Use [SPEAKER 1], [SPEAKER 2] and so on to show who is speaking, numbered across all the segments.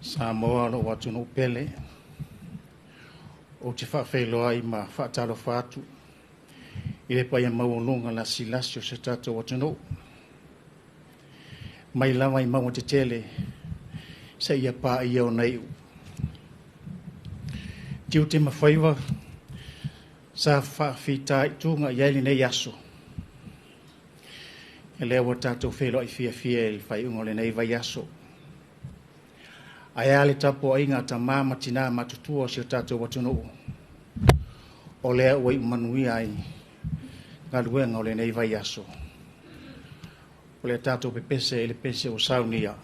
[SPEAKER 1] Samoa lou atunuu pele, ou te faafeiloai ma faatalofa atu i le paia maualuga lasilasi o se tatou atunuu. Mai lava i mauga tetele seia paia ona iu. Tiute ma faiva sa faafitaituga i ai lenei aso. E lea ua tatou feiloai fiafia i le faaiuga o lenei vaiaso. Ae a le tapuaiga a tama ma tina matutua o si o tatou atunuu, o lea ua iu manuia ai galuega o lenei vaiaso. O le tatou pepese i le pese ua saunia.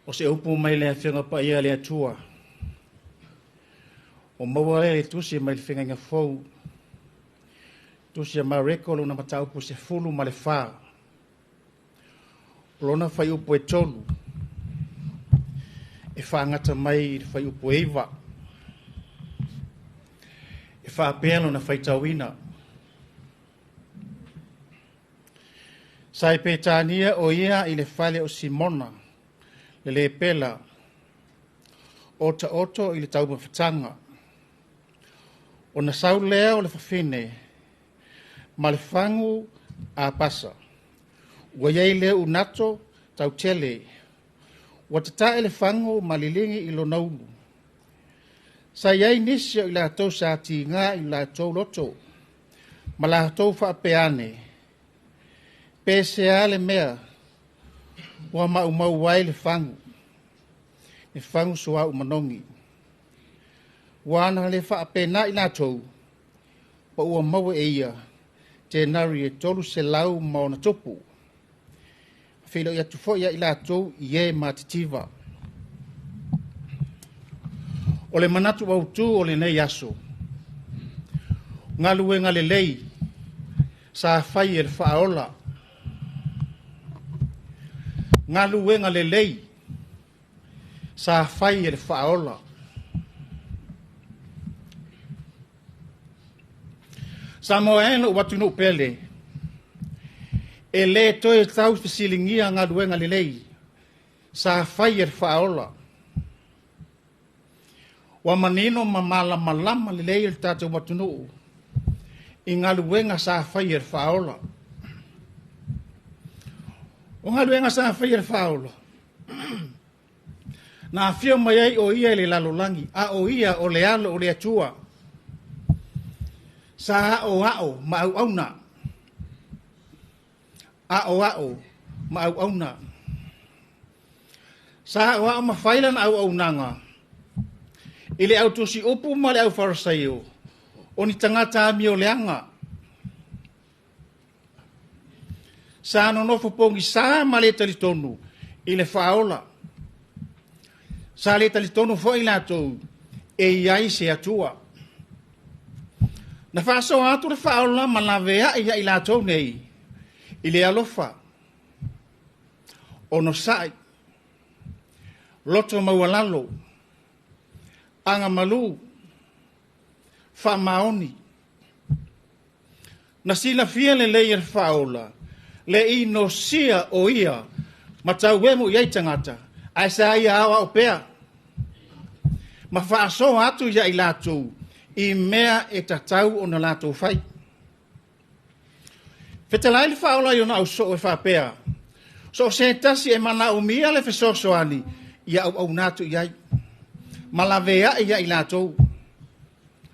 [SPEAKER 1] O se upu mai le Afioga Paia a le Atua, o maua ai le tusi mai le Feagaiga Fou, tusi a Mareko lona mataupu 14, o lona fuaiupu e 3, e faagata mai i le fuaiupu e 9. E faapea lona faitauina. Sa i Petania o ia i le fale o Simona, le lepela, o taoto i le taumafataga. Ona sau lea o le fafine ma le fagu apasa, ua i ai lea unato tautele, ua tatae le fagu ma liligi i lona ulu. Sa i ai nisi o i latou sa tiga i latou loto, ma latou faapea ane, pe sea le mea ua maumau ai le fagu suauu manogi. Ua ana le faapena i latou, pa ua maua e ia tenari e 300+. Feiloi atu foi ia i latou i e matitiva. O le manatu autu o lenei aso, galuega lelei sa fai e le faaola. Galuega lelei sa fai e le faaola. Samoa e lou atunuu pele, e le toe tau fesiligia galuega lelei sa fai e le faaola. Ua manino ma malamalama lelei le tatou atunuu i galuega sa fai e le faaola. O galuega sa fai e le faaola, na afio mai ai o ia i le lalolagi, a o ia o le alo o le Atua. Sa aoao ma auauna, aoao ma auauna. Sa aoao ma fai lana auaunaga i le autusiupu ma le aufarasaio, o ni tagata amioleaga. Sa nonofo pogisa ma le talitonu i le faaola. Sa le talitonu foi latou e i ai se Atua. Na faasoa atu le faaola ma laveai ia i latou nei i le alofa, onosai, loto maualalo, agamalu, faamaoni. Na silafia lelei e le faaola le inosia o ia ma tauemu i ai tagata, ae sa ia aoao pea ma faasoa atu ia i latou i mea e tatau ona latou fai. Fetalai le faaola i ona ausoo e faapea, so o se tasi e manaomia le fesoasoani, ia auauna atu i ai, ma laveai ia i latou.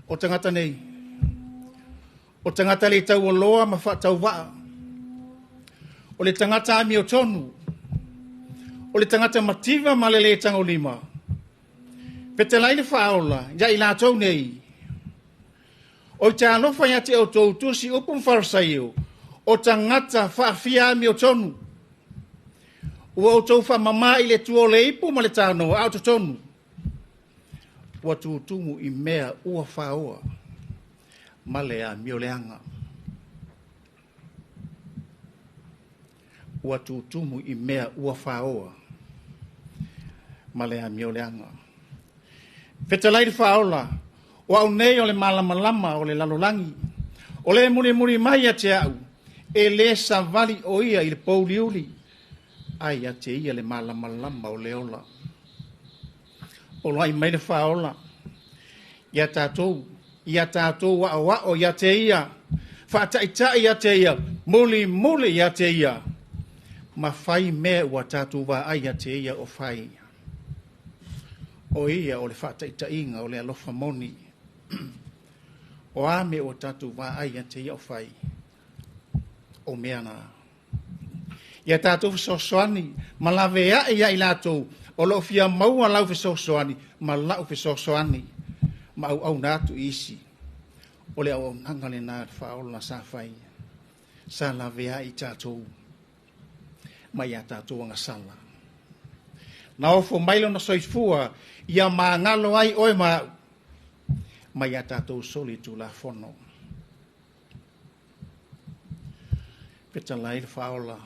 [SPEAKER 1] O tagata nei, o tagata le taualoa ma faatauvaa, o le tagata amiotonu, o le tagata mativa ma le le tagolima. Fetalai le faaola ia i latou nei, o te alofa ia te outou tusi upu ma farasaio, o tagata faafia amiotonu. Ua outou faamama i le tua o le ipu ma le tanoa, a o totonu, ua tutumu i mea ua faoa ma le amioleaga. Ua tutumu i mea ua faoa ma le amioleaga. Fetalai le faaola, o au nei o le malamalama o le lalolagi. O le mulimuli mai ia te au, e le savali o ia i le pouliuli, ai ia te ia le malamalama o le ola. Poloai mai le faaola, ia tatou aoao ia te ia, faataitai ia te ia, mulimuli ia te ia, ma fai mea ua tatou vaai ia te ia o fai. O ia o le faataitaiga o le alofa moni. O a mea ua tatou vaai ia te ia o fai, o mea na. Ia tatou fesoasoani ma laveai ia i latou o loo fia maua lau fesoasoani ma lau fesoasoani ma auauna atu i isi. O le auaunaga lena le faaola sa fai, sa laveai i tatou ma ia tatou agasala. Na ofo mai lona soifua ia magalo ai oe ma au ma ia tatou soli tulafono. Fetalai le faaola,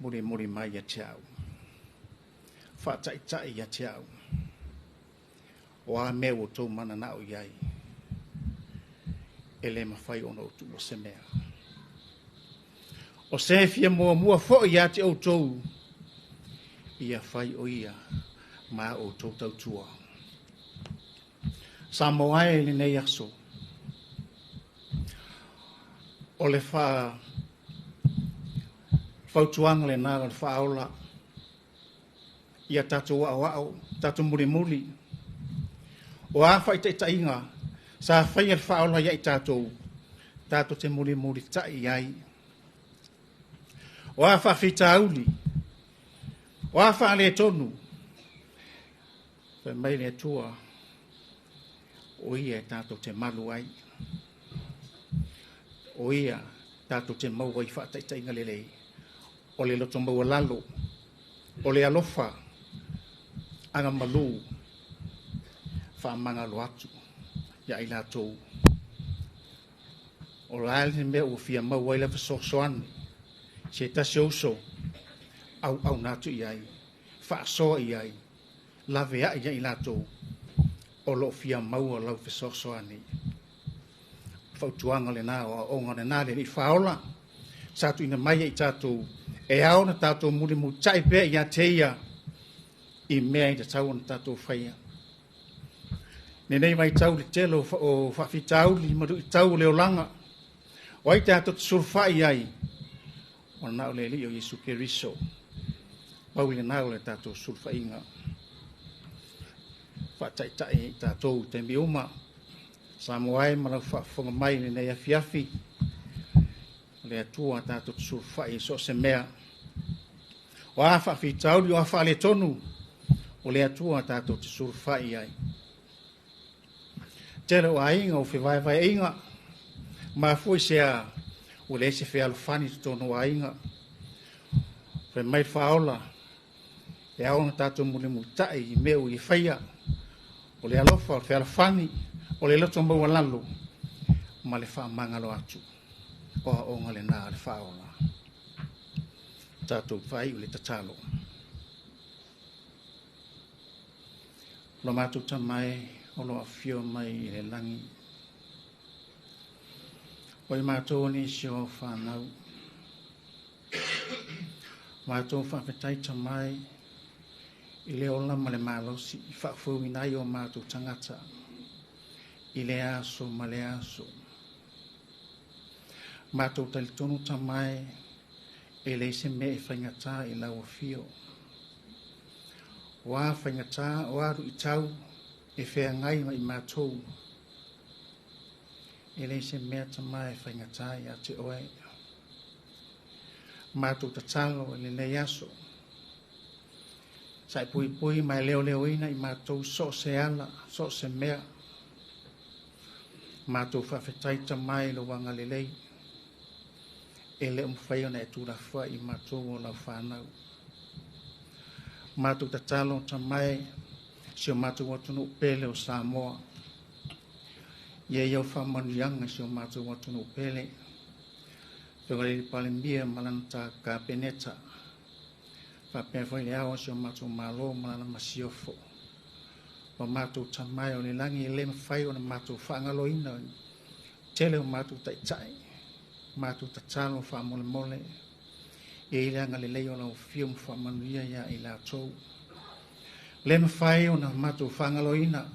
[SPEAKER 1] mulimuli mai ia te au, faataitai ia te au, o a mea ua tou mananao i ai, e le mafai ona ou tuua se mea. O se fia muamua foi ia te outou, ia fai o ia ma outou tautua. Samoa e lenei aso, o le fautuaga lena o le faaola, ia tatou aoao, tatou mulimuli. O a faitaitaiga sa faia le faaola ia i tatou, tatou te mulimuli tai ai. O a faafitauli, o a faaletonu, Fai mai le Atua, o ia e tatou te malu ai. O ia tatou te maua i faataitaiga lelei. O le loto maualalo, o le alofa, agamalu, faamagalo atu ia i latou. O la le mea ua fia maua ai le fesoasoani, se tasi o uso, auauna atu i ai, faasoa i ai, laveai ia i latou, o lo o fia maua lau fesoasoani. Fautuaga lena o aoaoga lena le Alii Faaola, sa tuuina mai ai tatou, e ao ona tatou mulimulitai pea ia te ia, i mea e tatau ona tatou faia. Lenei vaitau i le tele o faafitauli ma luitau o le olaga, o ai tatou te sulufai i ai, o na o le Alii o Iesu Keriso. Pau lena o le tatou sulufaiga. Faataitai i tatou i taimi uma. Samoa e ma lau faafofoga mai i lenei afiafi, o le Atua tatou te sulufai i so o se mea. O a faafitauli, o a faaletonu, o le Atua tatou te sulufai i ai. Tele o aiga o fevaevaeaiga, mafua i se a, ua leai se fealofani i totonu o aiga. Fai mai le Faaola, e ao ona tatou mulimulitai i mea ua ia faia. O le alofa, o le fealofani, o le loto maualalo, ma le faamagalo atu. O aoaoga lena a le Faaola. Tatou faaiu le tatalo. Lo matou Tama e o lo afio mai i le lagi. O i matou o nisi o au whanau. Matou faafetai Tamai i le ola ma le malosi i faafouina ai o matou tagata i le aso ma le aso. Matou talitonu Tamai e leai se mea e faigata i lau afio. O a faigata, o a luitau e feagai ma i matou, e leai se mea Tamai e faigata ia te oe. Matou tatalo i lenei aso, sa e puipui ma e leoleoina i matou so o se ala, so o se mea. Matou faafetai Tamai i lou agalelei, e le o mafai ona e tuulafoai i matou o lau whanau. Matou tatalo Tamai si o matou atunuu pele o Samoa. Ia i au faamanuiaga si o matou atunuu pele. Afioga i le Palemia ma lana Kapeneta. Faapea foi le ao o si o matou Malo ma lana masiofo. O matou Tamai o le lagi e le mafai ona matou faagaloina tele o matou taitai, matou tatalo faamolemole. E i le agalelei o lau afio ma faamanuia ia i latou. Le mafai ona matou faagaloina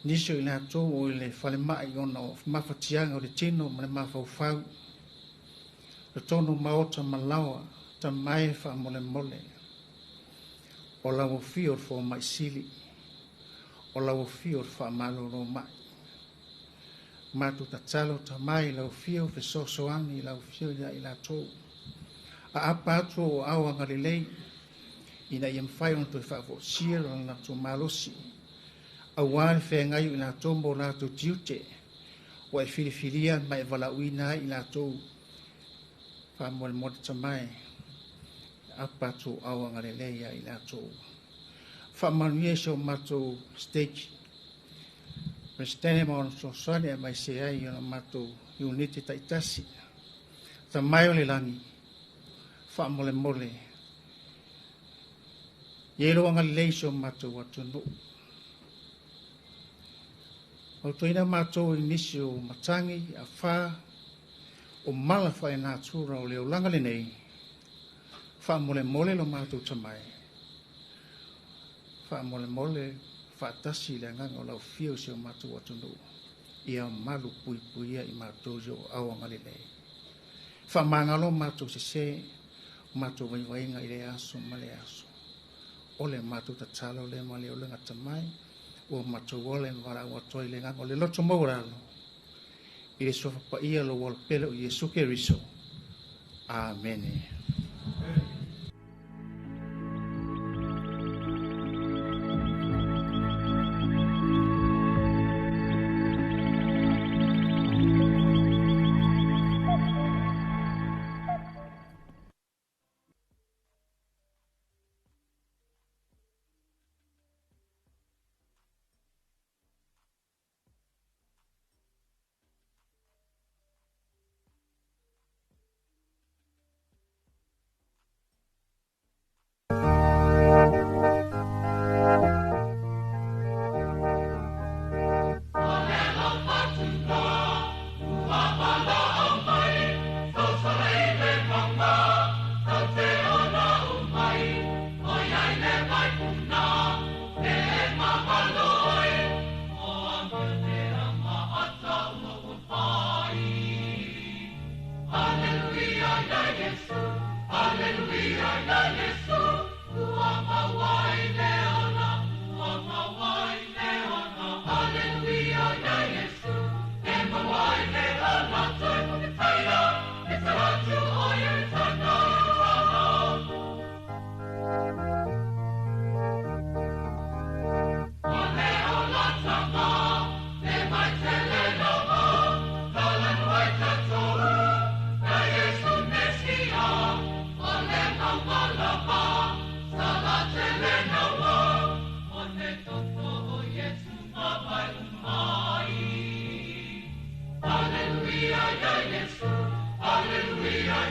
[SPEAKER 1] nisi o i latou o i le falemai ona o mafatiaga o le tino ma le mafaufau. Totonu maota ma laoa, Tamai faamolemole. O lau afio o le fomai sili, o lau afio o le faamalolo mai. Matou tatalo Tamai lau afio fesoasoani lau afio ia i latou. Aapa atu o au agalelei, ina ia mafai ona toe faavosia lo latou malosi. Aua le feagai o i latou ma o latou tiute, ua e filifilia ma e valaauina ai i latou. Faamolemole Tamai, aapa atu o au agalelei ia i latou. Faamanuia si o matou stake, Presidente ma ona fesoasoani aemaise ai o matou uniti taitasi. Tamai o le lagi, faamolemole, ia i lou agalelei si o matou atunuu. Fautuaina matou i nisi o matagi, afa, o mala faalenatura o le olaga lenei, faamolemole lo matou Tamai. Faamolemole faatasi le agaga o lau afio i si o matou atunuu. Ia malu puipuia i matou i o au agalelei. Faamagalo matou sese, matou vaivaiga i le aso ma le aso. O le matou tatalo le ma le olaga Tamai, ua matou ola e valaau atu ai le agaga o le loto maualalo, i le suafa paia lou ola pele o Iesu Keriso. Amene.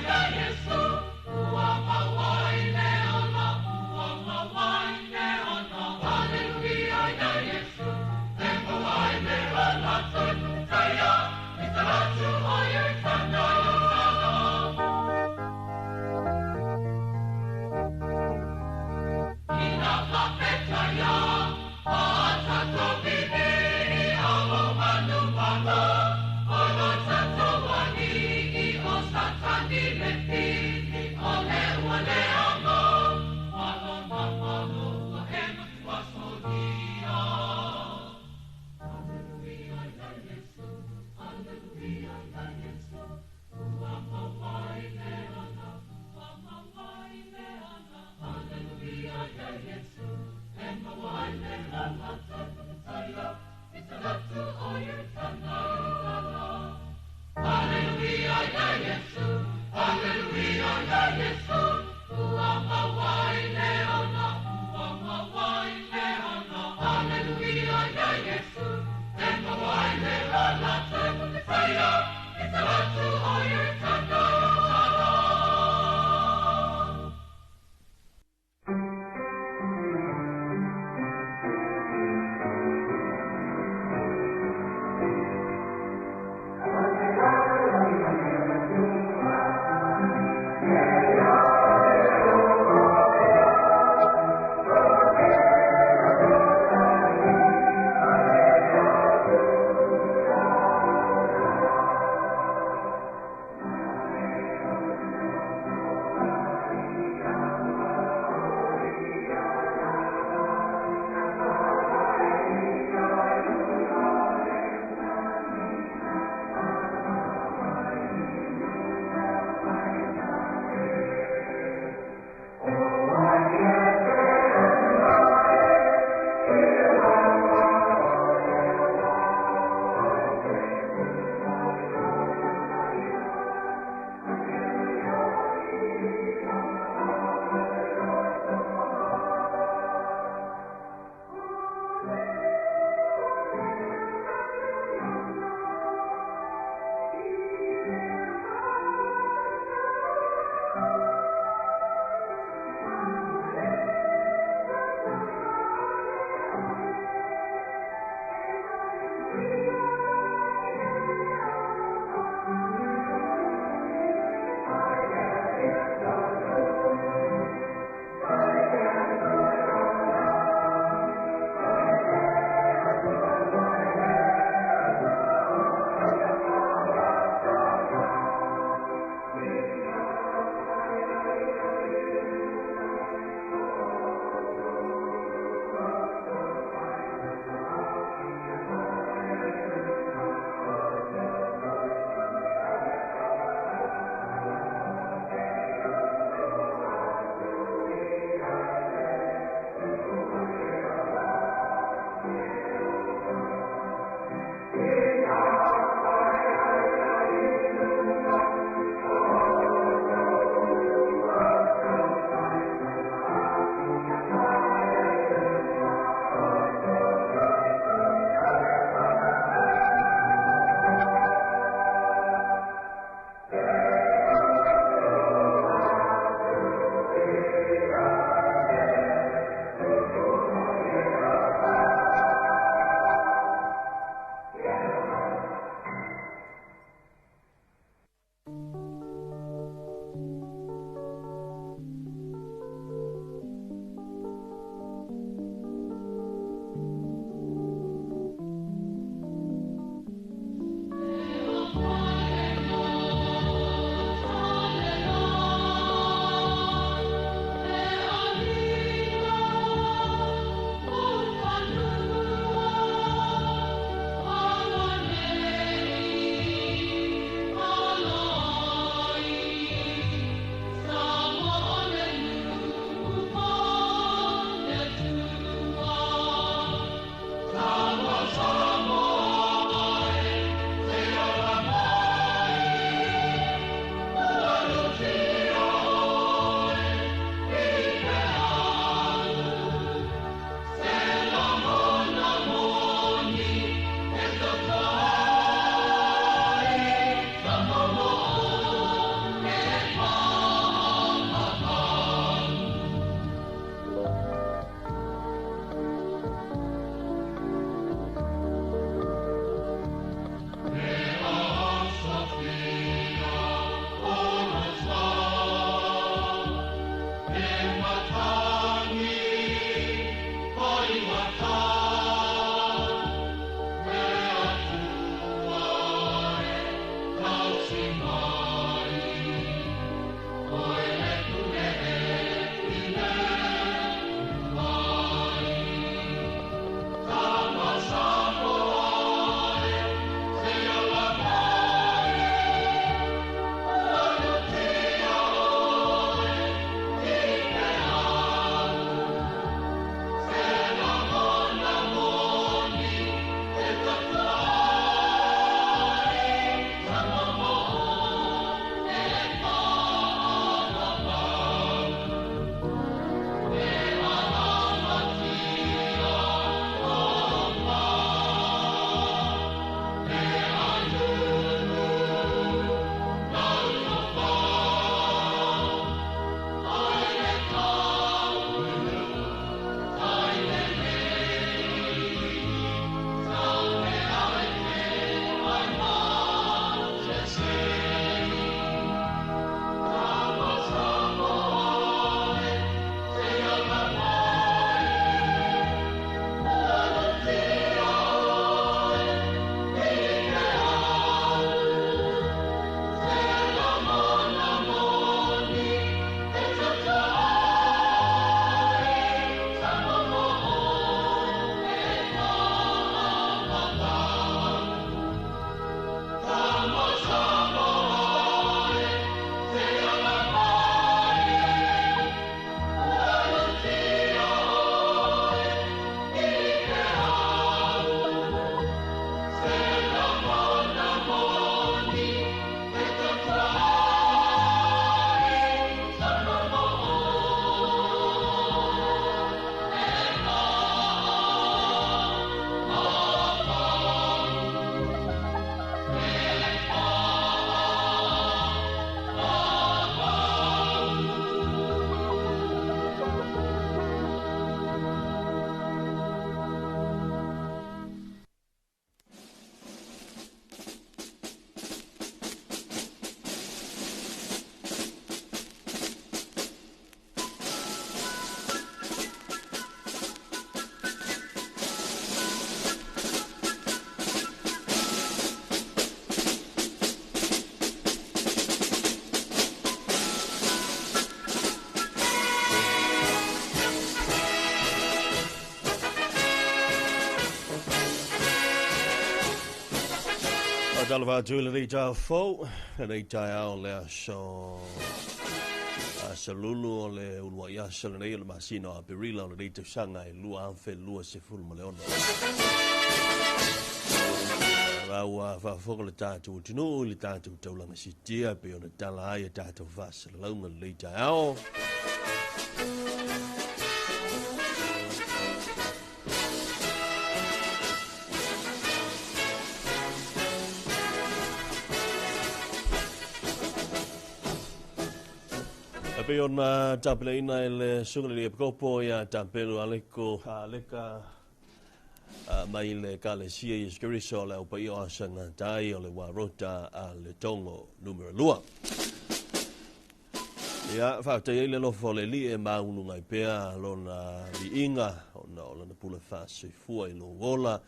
[SPEAKER 2] Satani. Faatalofa atu i lenei taeao fou, lenei taeao o le aso Aso Lulu o le uluai aso lenei o le masina o Aperila o lenei tausaga e 2026. La ua faafofoga le tatou atunuu i le tatou taulaga siitia e pei ona tala ai a tatou faasalalauga i lenei taeao. E pei ona tapenaina e le Susuga i le Epikopo ia Tapelu Aleko Aleka mai le Ekalesia Iesu Keriso o le Au Paia o Aso Gatai o le Warota a Letogo Numera 2. Ia, faafetai ai le alofa o le Alii e mauluga ai pea lona viiga ona o lana pule faasoifua i lou ola,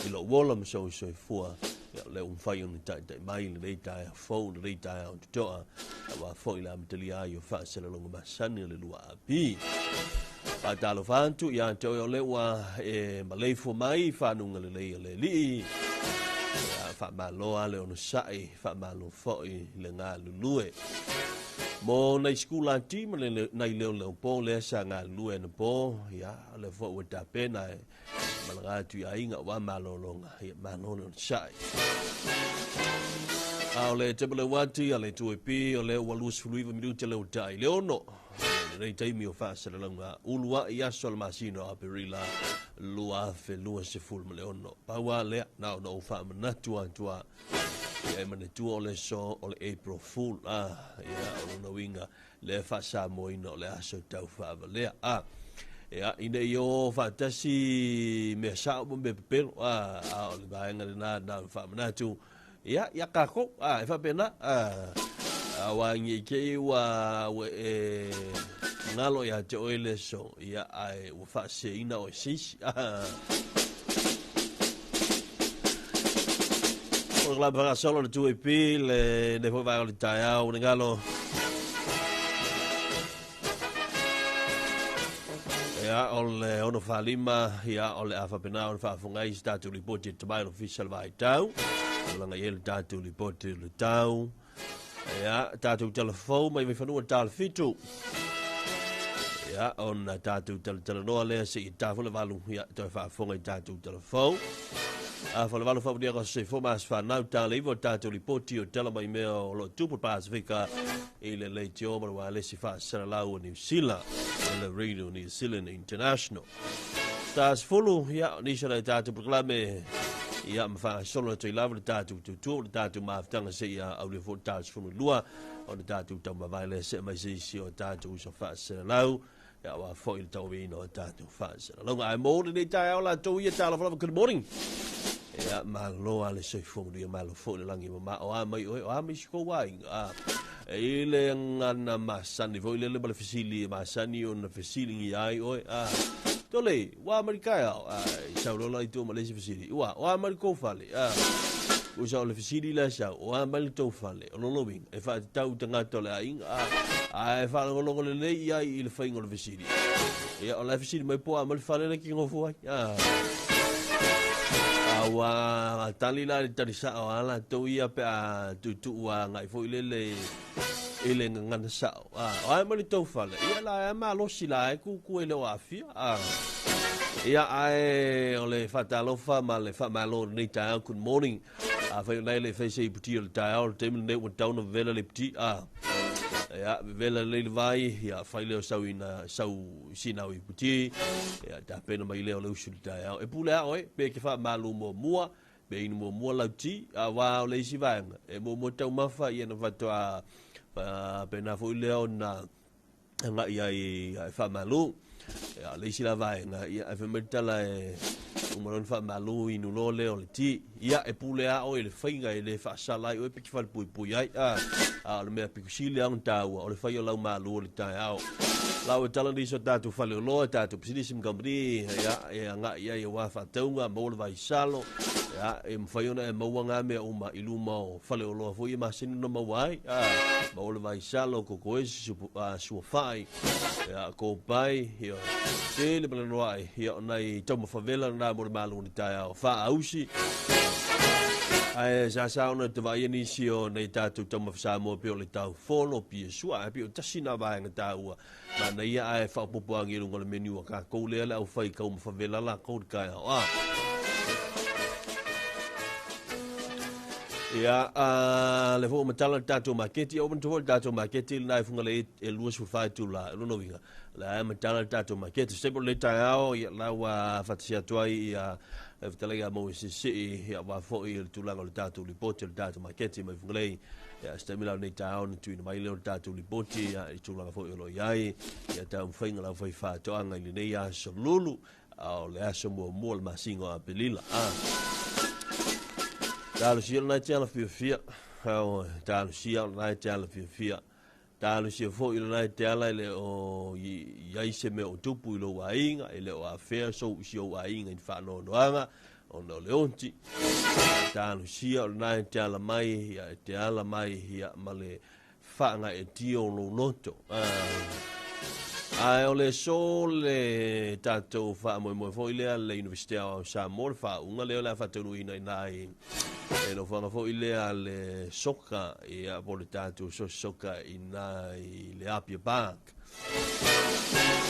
[SPEAKER 2] i lou ola ma sou soifua. Ia, o lea ua mafai ona taitai mai i lenei taeao fou, lenei taeao totoa, aua foi le amatalia ai o faasalalauga masani o le 2AP. Faatalofa atu ia te oe o lea ua e maleifua mai i fanuga lelei o le Alii. Ia, faamalo lava le onosai, faamalo foi le galulue. Mo nai sikulati ma nai leoleopo lea sa galulue anapo, ia, o lea foi ua tapena e malaga atu i aiga aua malologa, ia, malo le onosai. A o le tepaleu ati a le 2AP, o lea ua 29 minute le ua tai i le 6. Lenei taimi o faasalalauga uluai aso o le masina o Aperila 2026. Pau lava lea, na ona ou faamanatu atu lava. Ia e manatua o le aso o le April Fool, a, ia, o lona uiga lea e faasamoaina o le aso tau faavalea, a. Ia, ina ia o faatasi mea sao ma mea pepelo, a, a o le vaega lena na ona faamanatu, ia, ia kākou, a, e faapena, a, aua ne i te i ua, ua e galo ia te oe le aso, ia, ae ua faaseseina oe e se isi, a. Polokalame faagasolo le 2AP lenei foi vaega o le taeao ua galo. Ia, o le 6:45, ia, o le a faapena ona faafofoga ai se tatou lipoti e tamai o le Ofisa o le Vaitau. Tulaga i ai le tatou lipoti o le tau. Ia, tatou talafou mai Vaifanua le 6:30. Ia, ona tatou talatalanoa lea se i ta foi le 8, ia, toe faafofoga i tatou talafou. A fa le 8 faamanuiaga o se soifua ma aso fanau, 8:00 tatou lipoti o tala mai mea o lo o tupu Pasifika i le leitio ma le uaelesi faasalalau o Niu Sila, le Radio New Zealand International. 10:00, ia, nisi o nai tatou polokalame, ia, ma faagasolo atu ai lava le tatou tutu, le tatou mafutaga seia aulia foi le 12:00, ona tatou taumavae lea see mai se isi o tatou uso faasalalau, ia, aua foi le tauaveina o tatou faasalalauga. Ae mo lenei taeao latou ia, talofa lava, good morning. Ia, malo a le soifua manuia, malo foi le lagi mama. O a mai oe, o a mai si kou aiga. A, e i le gana masani foi lele ma le fesili e masani ona fesiligia ai oe. A, tole, ua mai le taeao. A, i sau lola i tua ma le isi fesili. Ua, o a mai le tou fale. A, usa o le fesili la sau, o a mai le tou fale. O lona uiga, e faatatau i tagata o le aiga, a, a e faalogologo lelei i ai i le faiga o le fesili. Ia, o la e fesili mai po o a mai le fale la e te nofo ai. A, a ua tali la i le tali sao a latou ia pe a tuutuu agai foi lele i le gagana sao. A, o a mai le tou fale? Ia la e malosi la e kuku e le o aafia. A, ia ae o le faatalofa ma le faamalo i lenei taeao. Good morning. Afai o nai le fai se iputi o le taeao, o le taimi lenei ua tatau ona vevela le iputi. A, ia, vevela lelei le vai, ia, fai lea o sau ina, sau sinau iputi, ia, tapena mai lea o le usu i le taeao. E pule a oe, pe e te faamalu muamua, pe inu muamua lau ti, aua o le isi vaega, e muamua taumafa, ia na faatoa faapena foi lea ona agai ai e faamalu. Ia, o le isi la vaega, ia, e fai mai le tala e uma loa ona faamalu inu loa lea o le ti. Ia, e pule a oe i le faiga e le faasala ai oe pe te falepuipui ai. A, a o le mea pito sili lava ona taua, o le fai o lau malu o le taeao. Lau e tala nisi o tatou faleoloa, tatou pisinisi ma kamupani, ia, e agai ai aua faatauga, maua le vaisalo, ia, e mafai ona e maua ngā mea uma i luma o faleoloa foi e masani ona maua ai, a, maua le vaisalo, kokoesi, suafai, ia, kopai, ia, tele ma le noa'i, ia, o nai taumafavela na mo le malu o le taeao, faausi. Ae sa sa ona te vaai nisi o nei tātou taumafa Samoa pei o le taufolo, pia sua, ae pei o tasi nā vaega tāua. Manaia ae faaopoopo agi i luga o le menu a kākou lea le aufai taumafa vela lākou i le taeao. A. Ia, a, le foi ua matala le tātou maketi, ia ua manatua foi le tātou maketi lena e Fugalei e 24 itula, o lona uiga, o le a e matala le tātou maketi. Se taimi o lenei taeao, ia, la ua faatasi atu ai ia le fetalaiga a Maui Siisii, ia aua foi le tulaga o le tātou lipoti o le tātou maketi mai Fugalei. Ia, se taimi la o lenei taeao ona tuuina mai lea o le tātou lipoti, ia, i tulaga foi o lo o i ai, ia taumafaiga o le aufaifaatoaga i lenei aso lulu, a o le aso muamua o le masina o Aperila. A. Talosia lena e te ala fiafia. Ao, talosia lena e te ala fiafia. Talosia foi lena e te ala e le o i ai se mea o tupu i lou aiga, e le o afea sou si ou aiga i ni faanoanoaga, ona o le oti. Talosia o lena e te ala mai, ia, e te ala mai, ia, ma le faagaeetia o lou loto. Ae o le aso le tatou faamoemoe foi lea le Universite Aoao o Samoa, le faauuga lea o le a faataunuuina i ina i le nofoaga foi lea le soka, ia, po o le tatou sosi soka i ina i le Apia Park.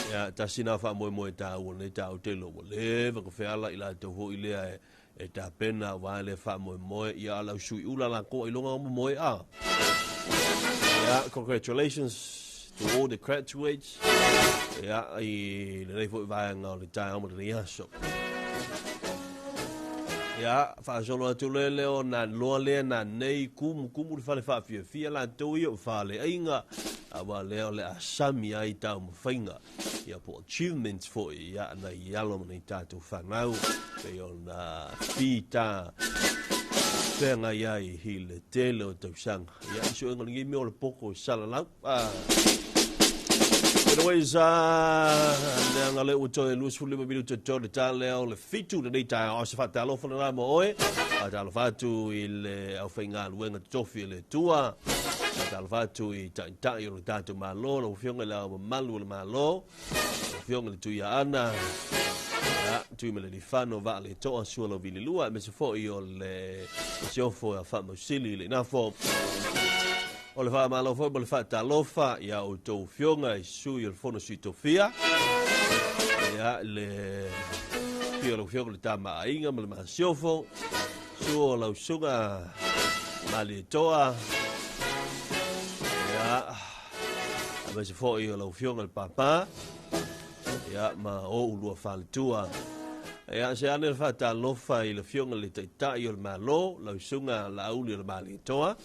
[SPEAKER 2] Ia, tasi na faamoemoe taua lenei taua tele ua leva ona feala i latou foi lea e E tapena aua le faamoemoe ia a lau sui ula lakou ailoga o momoe a. Yeah, congratulations to all the graduates. Yeah, i lenei foi vaega o le taeao ma lenei aso. Ia, faasolo atu le leo na loa lea na nei kumu kumu le fale faafiafia latou ia o faleaiga aua lea o le a sami ai taumafaiga. Ia po o achievements foi ia nai alo ma nai tātou whanau pei ona fita whengai ai i le tele o tausaga. Ia, i suenga o lenei mea o le poko i salalau. Ah. Anyways, leaga lea ua toe 25 minuta to le ta lea o le 7 lenei taeao. O se faatalofa lena mo oe. Faatalofa atu i le aufaigaluega totofi e le Atua. Faatalofa atu i taitai o le tatou Malo, lau Afioga i le Ao Mamalu o le Malo, lau Afioga i le Tuiaana, ia, Tuimalealiifano Vaaletoa Sualauvi aemaise foi o le Masiofo a Faamausili le Inafo. O le faamalo foi ma le faatalofa ia outou afioga i sui o le Fono Sui Tofia. Ia, le afio o lau afioga i le Tamaaiga ma le Masiofo, suo o lau susuga Malietoa, ia, aemaise foi o lau afioga i le Papa, ia, ma ou lua faletua. Ia, se ane le faatalofa i le afioga i le Taitai o le Malo, lau susuga Laauli o le Malietoa,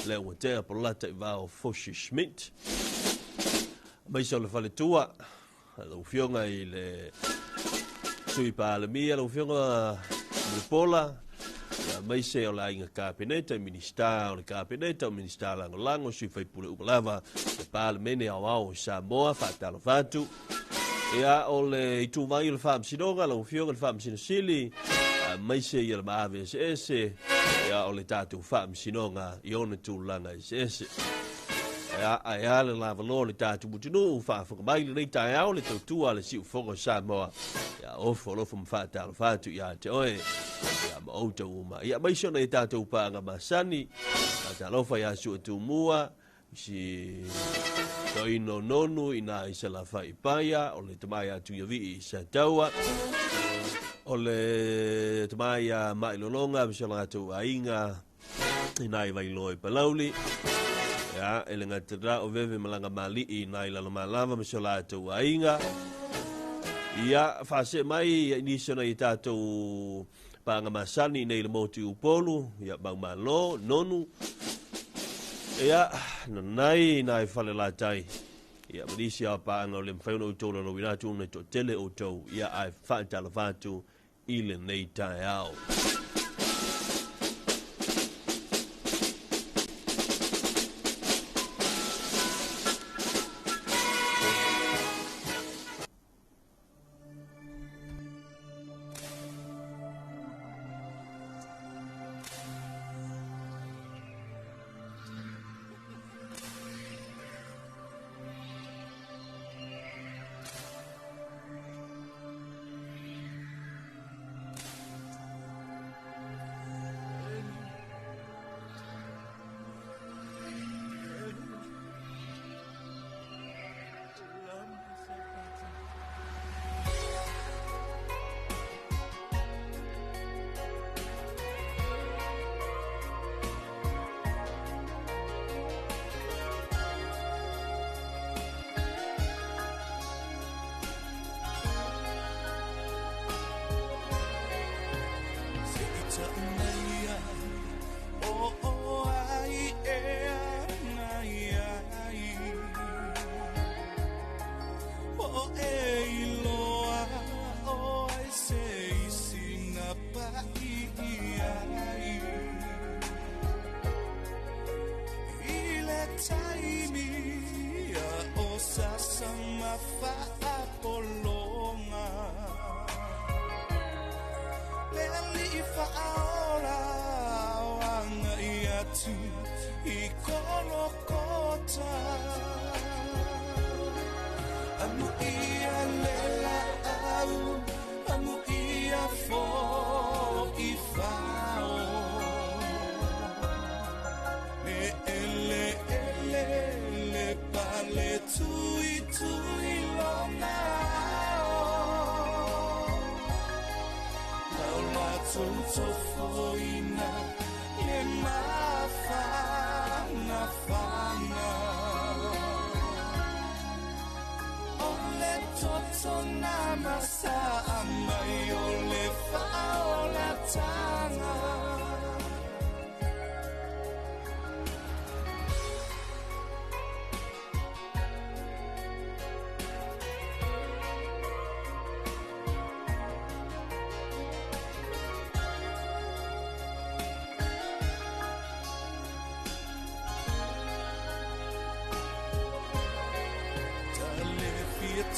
[SPEAKER 2] le ua tea polata i vao Foshi Schmidt. Aemaise o le faletua, lau afioga i le Sui Palemia, lau afioga Mulipola, aemaise o le aiga Kapeneta, Minista o le Kapeneta, o Minista Lagolago, Sui Faipule uma lava, le Palemene Aoao o Samoa, faatalofa atu. Ia, o le ituvai o le Faamasinoga, lau afioga i le Faamasino Sili, aemaise ia le maave eseese, ia, o le tatou Faamasinoga i ona tulaga eseese. Ia, ae a le lavaloa o le tatou atunuu, faafofoga mai lenei taeao le tautua a le Siufogo o Samoa. Ia, ofo alofa ma faatalofa atu ia te oe, ia, ma outou uma. Ia, aemaise o nai tatou paaga masani, faatalofa ia Sua Tumua, si toino nonu i nā i Salafai Paia, o le tamai atu ia vii i Sataua, o le tamai a Mailolonga, ma si o latou aiga i nā i Vailoa i Palauli, ia, e le gata o veve malaga mali'i i nā i Lalomalava, ma si o latou aiga. Ia, faasee mai ia nisi o nai tatou paaga masani nei le motu i Upolu, ia, Maumalo, Nonu, ia, nanai nai fale latai. Ia, ma nisi a paaga o le mawhai ona outou lalauina atu ona toatele outou, ia, ae faatalofa atu i lenei taeao.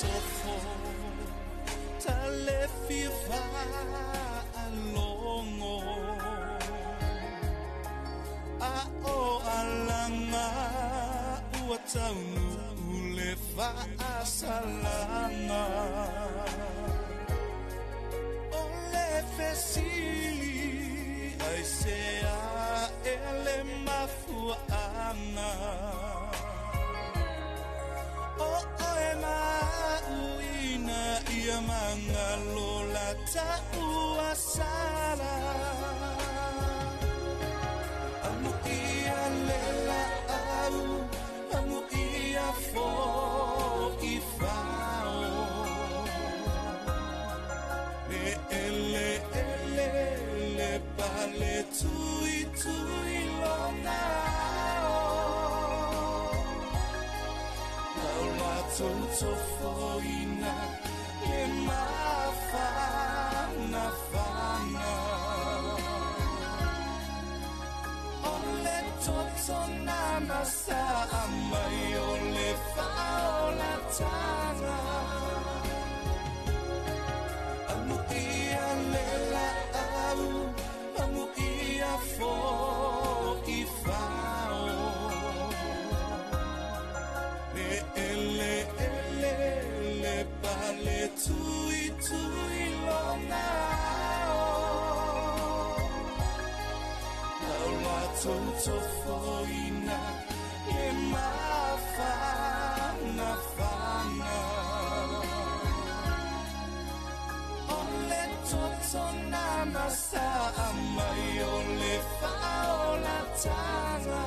[SPEAKER 3] tofo ta le fia alongo a o alanga ua taunu le faasalanga o le fesili ai se a ele mafuaanga o oe mauina ia mangalo la ta'ua sala amu ia le la'au amu ia fo'i fao le ele ele le pale tui tui lona o la tofoina le mafana fana o le toto na sa mai o le faolatanga amu ia le la'au amu ia fo'i fao le ele ele le pale tui tui lona o la tofoina le mafana fana o le toto na sa mai o le faolatanga.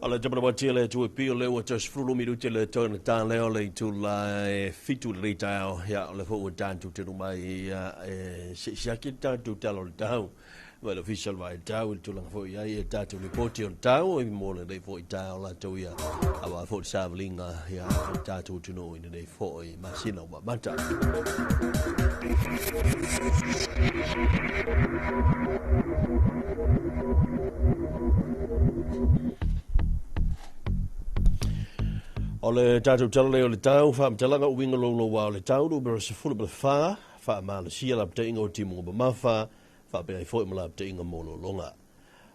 [SPEAKER 2] O le tamalamatia le atu e pio le ua 12 minute le toe na tā leo le itula e 7 le lei taeao. Ia, o le foi ua tatou tenu mai ia, e seisiaki le tatou tala o le tau. Mai le ofisa o le vaitau i le tulaga foi i ai e tatou lipoti o le tau e mo lenei foi taeao latou ia. Aua foi le savaliga ia, o le tatou atunuu i lenei foi masina ua mamata. O le tatou tala lea o le tau, faamatalaga uiga louloua o le tau numera 14, faamalosia lapataiga o timuga mamafa, faapea ai foi ma lapataiga mo lologa.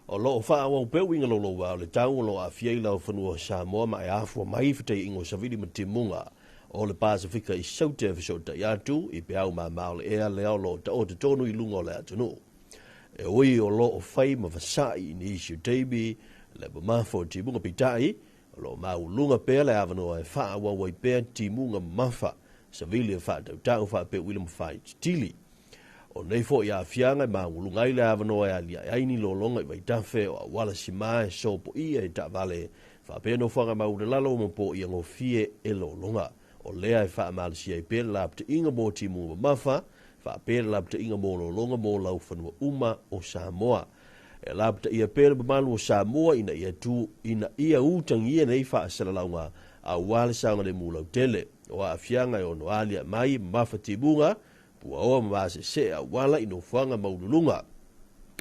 [SPEAKER 2] O lo o faaauau pea uiga louloua o le tau o lo o aafia ai laufanua o Samoa ma e afua mai fetaiaiga o savili ma timuga o le Pasefika i Saute e fesootai atu i peau mama o le ea lea o lo o taoto tonu i luga o le atunuu. E ui o lo o fai ma vasa'i i nisi o taimi le mamafa o timuga peitai, o lo o maualuga pea le avanoa e faaauau ai pea timuga mamafa, savili e faatautau faapea uila ma faititili. O nei foi aafiaga e maualuga ai le avanoa e aliae ai ni lologa i vaitafe o auala sima e sopoia e taavale faapea nofoaga maualelalo ma poia gofie e lologa. O lea e faamalosia ai pea le lapataiga mo timuga mamafa faapea le lapataiga mo lologa mo laufanua uma o Samoa. E lapataia pea le mamalu o Samoa ina ia tu ina ia utagia nei faasalalauga aua le saogalemu lautele. O aafiaga e ono aliae mai e mamafa timuga puaoa ma vasese'e auala i nofoaga maululuga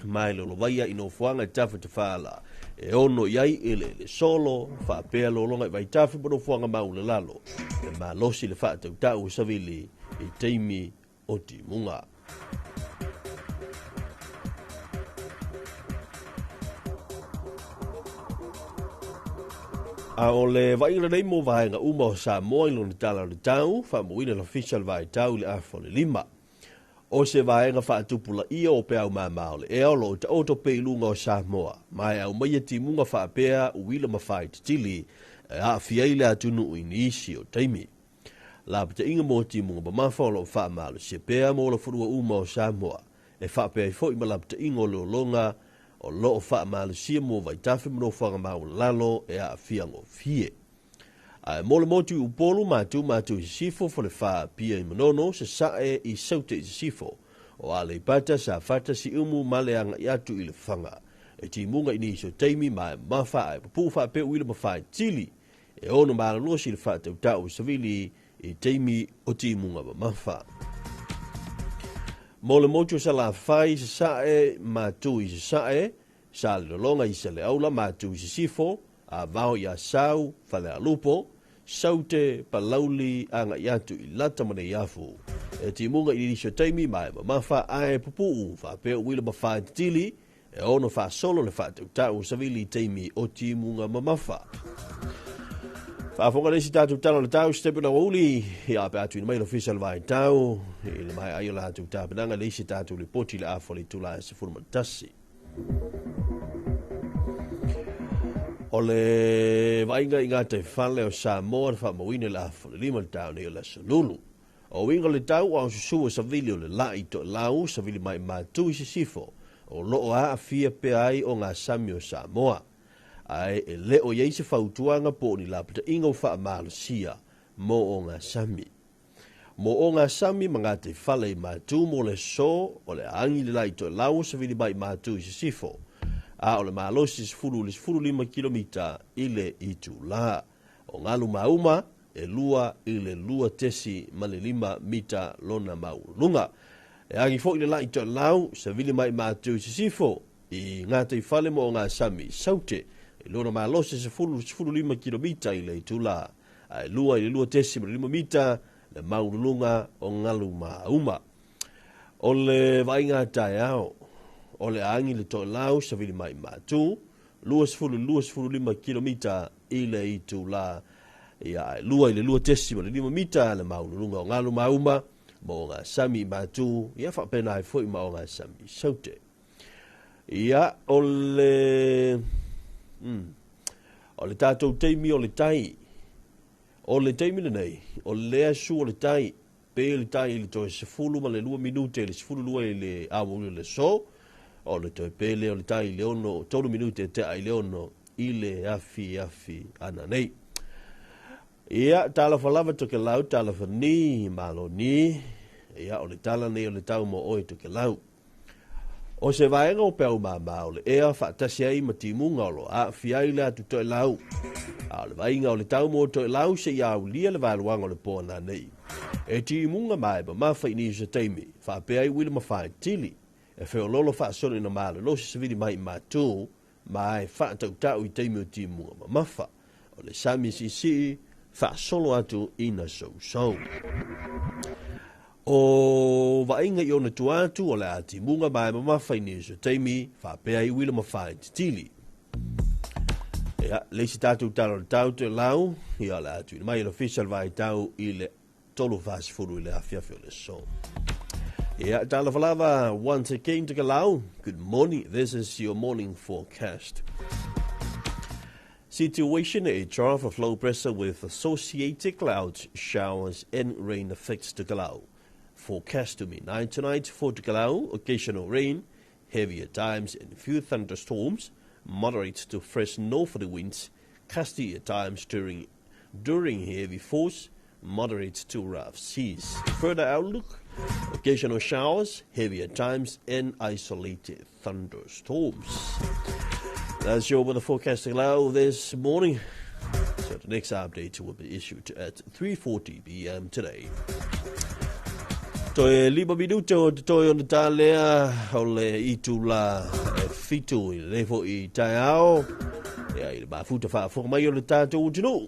[SPEAKER 2] ma e lolovaia i nofoaga e tafatafala e ono i ai eleele solo faapea lologa i vaitafe ma nofoaga maulelalo e malosi le faatautau e savili i taimi o timuga. A o le vaaiga lenei mo vaega uma o Samoa i lona tala o le tau, faamauina le Ofisa o le Vaitau i le afa o le 5. O se vaega faatupulaia o peau mama o le ea o lo o taoto pea i luga o Samoa, ma e aumaia timuga faapea uila ma faititili e aafia ai le atunuu i nisi o taimi. Lapataiga mo timuga mamafa o lo o faamalosia pea mo laufanua uma o Samoa, e faapea ai foi ma lapataiga o lologa o lo o faamalosia mo vaitafe ma nofoaga maualalo e aafia gofie. Ae mo le motu i Upolu, Matu, Matu i Sisifo, Falefa, Apia i Manono, Sasae i Saute i Sisifo, o Aleipata, Safata, Siumu ma le agai atu i Lefaga. E timuga i nisi o taimi ma e mamafa ae pupuu faapea uila ma faetili e ono malolosi le faatautau e savili i taimi o timuga mamafa. Mo le motu o Salafai, Sasae, Matu i Sasae, Salelologa i Saleaula, Matu i Sisifo, Avao i Asau, Falealupo, Saute, Palauli, agai atu i Lata ma Neiafu. E timuga i nisi o taimi ma e mamafa ae pupuu faapea uila ma faetili e ono faasolo le faatautau savili i taimi o timuga mamafa. Faafofoga le isi tatou tala o le tau, Stephen Aouli, ia pe atu ina mai le ofisa o le vaitau, i le maea ai o latou tapenaga le isi tatou lipoti i le afa o le itula e 11. O le vaaiga i gataifale o Samoa na faamauina i le afa o le 5 le taeao nei o le Aso Lulu. O uiga o le tau a o susu e savili o le la'i toelau savili mai Matu i Sisifo o lo o aafia pea ai o ngā sami o Samoa. Ae e le o i ai se fautuaga po o ni lapataiga ua faamalosia mo o ngā sami. Mo o ngā sami ma gataifale i Matu mo le aso o le agi le la'i toelau o savili mai Matu i Sisifo, a o le malosi 10 i le 15 kilomita i le itulā. O galu mauma e 2 i le 2.5 mita lona maualuga. E agi foi le la'i toelau savili mai Matu i Sisifo i gataifale mo o ngā sami i Saute i lona malosi 10 i le 15 kilomita i le itulā, a e 2 i le 2.5 mita le maualuluga o galu mauma. O le vaaiga taeao, o le agi le toelau savili mai Matu, 20 i le 25 kilomita i le itulā, ia, e 2 i le 2.5 mita le maualuluga o galu mauma mo o ngā sami i Matu, ia faapena ai foi ma o ngā sami i Saute. Ia, o le o le tatou taimi o le tai. O le taimi lenei, o lea su o le tai, pe le tai i le toe 12 minute i le 12 i le aoauli o le aso, o le toe pe lea o le tai i le 6, 3 minute e tea i le 6 i le afiafi ananei. Ia, talofa lava Tokelau, talofa ni, malo ni. Ia, o le tala nei o le tau mo oe Tokelau. O se vaega o peau māmā o le ea faatasi ai ma timuga o lo o aafia ai le atu Toelau. A o le vaaiga o le tau mo Toelau seia aulia le vaeluaga o le po ananei. E timuga ma e mamafa i nisi o taimi, faapea ai uila ma faetili, e feoloolo faasolo ina malolosi savili mai i matou ma e faatautau i taimi o timuga mamafa. O le sami siisii faasolo atu ina sousou. O vaaiga i ona tua atu o le a timuga ma e mamafa i nisi o taimi, faapea ai uila ma faetitili. Ia, le isi tatou tala o le tau Toelau, ia o le a tuuina mai e le Ofisa o le Vaitau i le 3:40 i le afiafi o le aso. Ia, talofa lava, once again Tokelau, good morning, this is your morning forecast. Situation, a trough of low pressure with associated clouds, showers and rain affects Tokelau. Forecast to midnight tonight for Tokelau, occasional rain, heavy at times and few thunderstorms, moderate to fresh northerly winds, gusty at times during heavy force, moderate to rough seas. Further outlook, occasional showers, heavy at times, and isolated thunderstorms. That's your weather forecast Tokelau this morning. So the next update will be issued at 3:40 p.m. today. Toe 5 minute o te toe ona tā lea o le itula e 7 i le foi i taeao. Ia i le mafuta faafofoga mai o le tatou atunuu.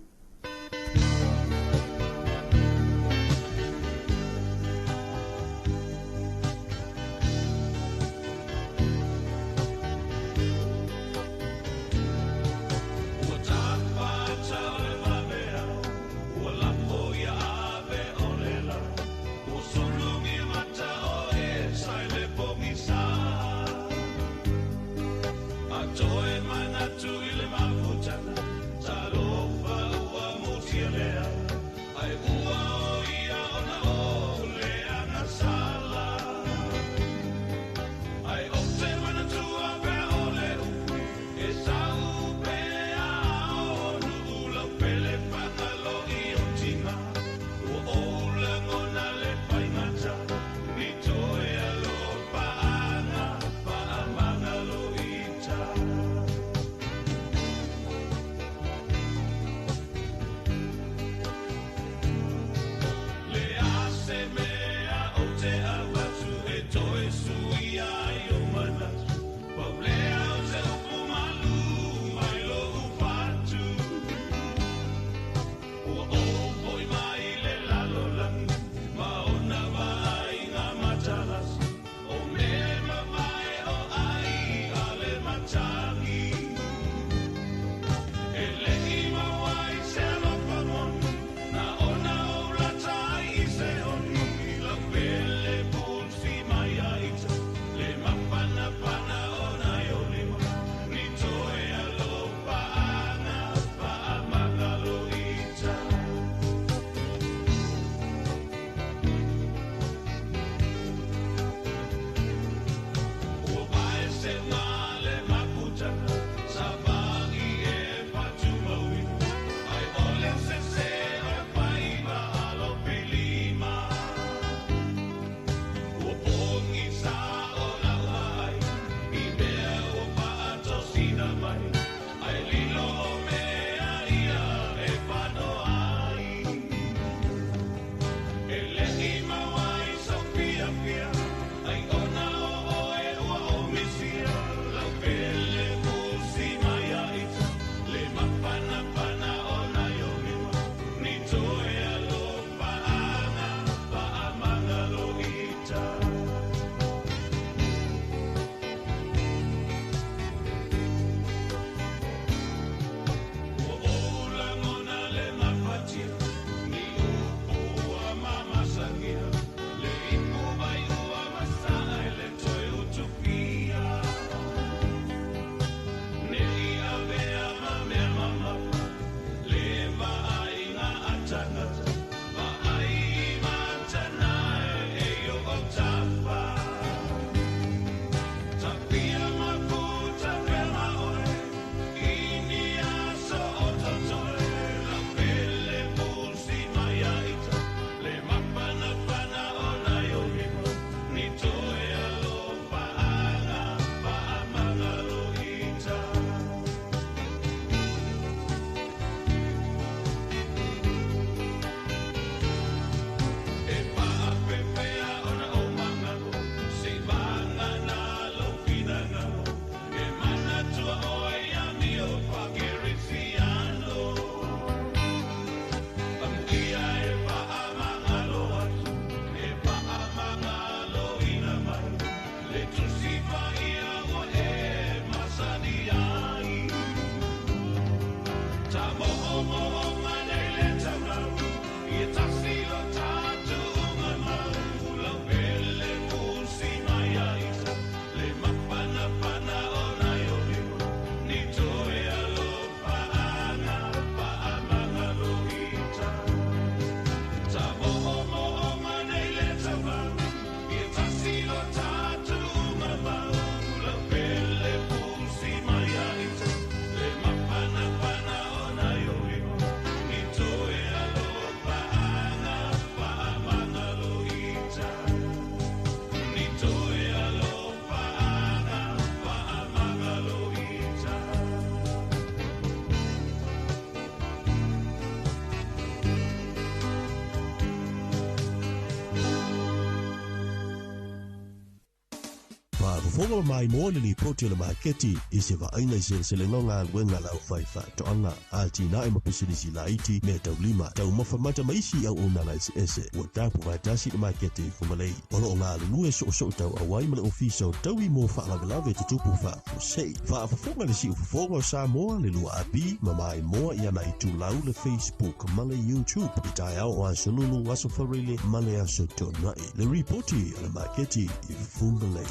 [SPEAKER 2] Fofoga ma maimoa le lipoti o le maketi i se vaaiga i seleselega o galuega a le aufaifaatoaga, atinae ma pisinisi laiti, meataulima, taumafa mata ma isi auaunaga eseese ua tapu faatasi i le maketi i Fugalei. O lo o galulue soosoo tauauai ma le Ofisa o Taui mo Faalavelave Tutupu Faafuasei. Faafofoga le siufofoga o Samoa, le 2AP ma maimoa i ana itulau le Facebook ma le YouTube i taeao o Aso Lulu, Aso Faraile ma le Aso Toonai. Le ripoti a le maketi i Fugalei.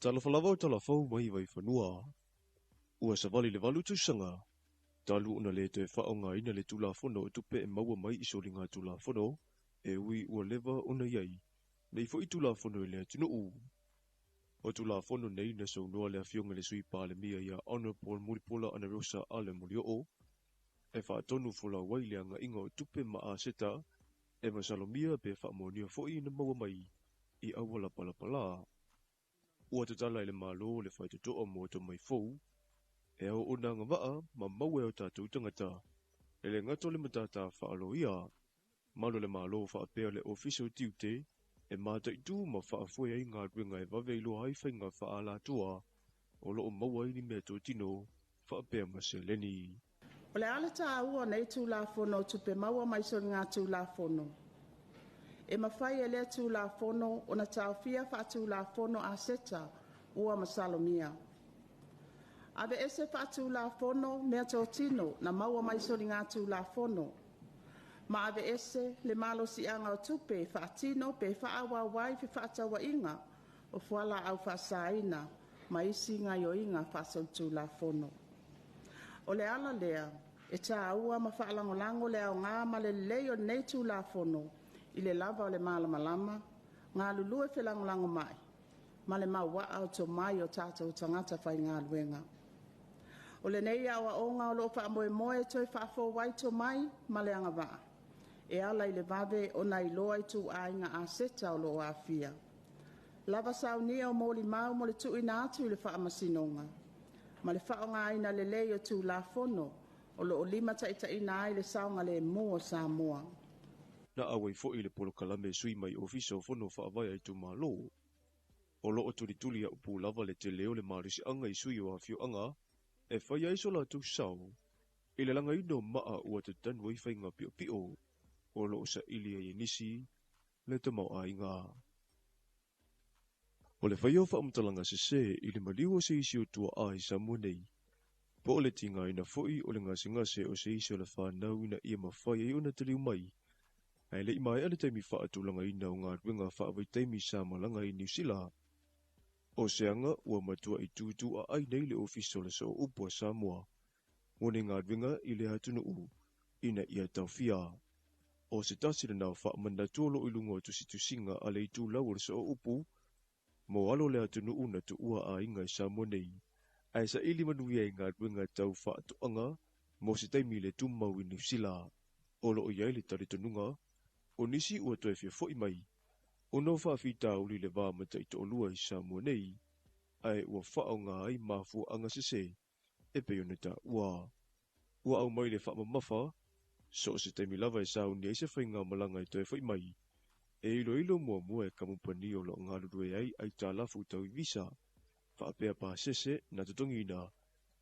[SPEAKER 4] Talofa lava o talafou mai Vaifanua. Ua savali le 8 tausaga, talu ona le toe faaaogaina le Tulafono o Tupe e maua mai i soligatulafono e ui ua leva ona i ai nei foi Tulafono i le atunuu. O Tulafono nei na saunoa le Afioga i le Sui Palemia ia Honourable Mulipola Anarosa Ale Molioo e faatonu folau ai le agaiga o tupe ma aseta e masalomia pe faamonia foi na maua mai i auala palapala. Ua tatala i le Malo le faitotoa mo tomai fou, e ao ona agavaa ma maua e o tatou tagata, e le gata o le matata faaloia, malo le Malo faapea le Ofisa o Tiute e mataitu ma faafoe ai galuega e vave iloa ai faiga faaalatua o loo maua ai ni meatotino faapea ma seleni.
[SPEAKER 5] O le a le taua o nei Tulafono o Tupe Maua mai Soligatulafono? E mafai e lea Tulafono ona taofia faatulafono aseta ua masalomia. Aveese faatulafono meatotino na maua mai soligatulafono ma aveese le malosiaga o tupe e faatino pe faaauau ai fefaatauaiga o fualaau faasaina ma isi gaoioiga faasolitulafono. O le ala lea e taua ma faalagolago le aoga ma le lelei o lenei Tulafono i le lava o le malamalama, galulue felagolagomai ma le mauaa o tomai o tatou tagata faigaluega. O lenei aoaoga o loo faamoemoe e toe faafou ai tomai ma le agavaa e ala i le vave ona iloa ituaiga aseta o lo o aafia. Lava saunia o molimau mo le tuuina atu i le Faamasinoga ma le faaaogaina lelei o Tulafono o lo o limataitaiina ai le saogalemu o Samoa.
[SPEAKER 4] Na auai foi le polokalame sui mai Ofisa o Fono Faavae a Itumalo. O loo tulituli a upu lava le tele o le malosiaga i sui o afioaga e fai ai so latou sao i le lagaina o maa ua tatanu ai faiga piopio o loo saili ai e nisi le tamaoaiga. O le faia o faamatalaga sese i le maliu o se isi o tuaa i Samoa nei, po o le tigaina foi o le gasegase o se isi o le fanau ina ia mafai ai ona taliu mai, ae le i maea le taimi faatulagaina o galuega faavaitaimi sa malaga i Niu Sila. O se aga ua matua i tutu a ai nei le Ofisa o le Sooupu a Samoa mo nei galuega i le atunuu ina ia taofia. O se tasi lena o faamanatu o loo i luga o tusitusiga a le itulau o le Sooupu mo alo o le atunuu na tuua aiga i Samoa nei, ae saili manuia i galuega tau faatoaga mo se taimi le tumau i Niu Sila. O loo i ai le talitonuga o nisi ua toe fiafo'i mai ona o faafitauli le va ma taitoalua i Samoa nei, ae ua faaaoga ai mafuaaga sese e pei ona taua. Ua aumai le faamamafa so o se taimi lava e sauni ai se faiga malaga e toe fo'i mai, e iloilo muamua e kamupani o loo galulue ai aitalafu tau i visa faapea pasese na totogiina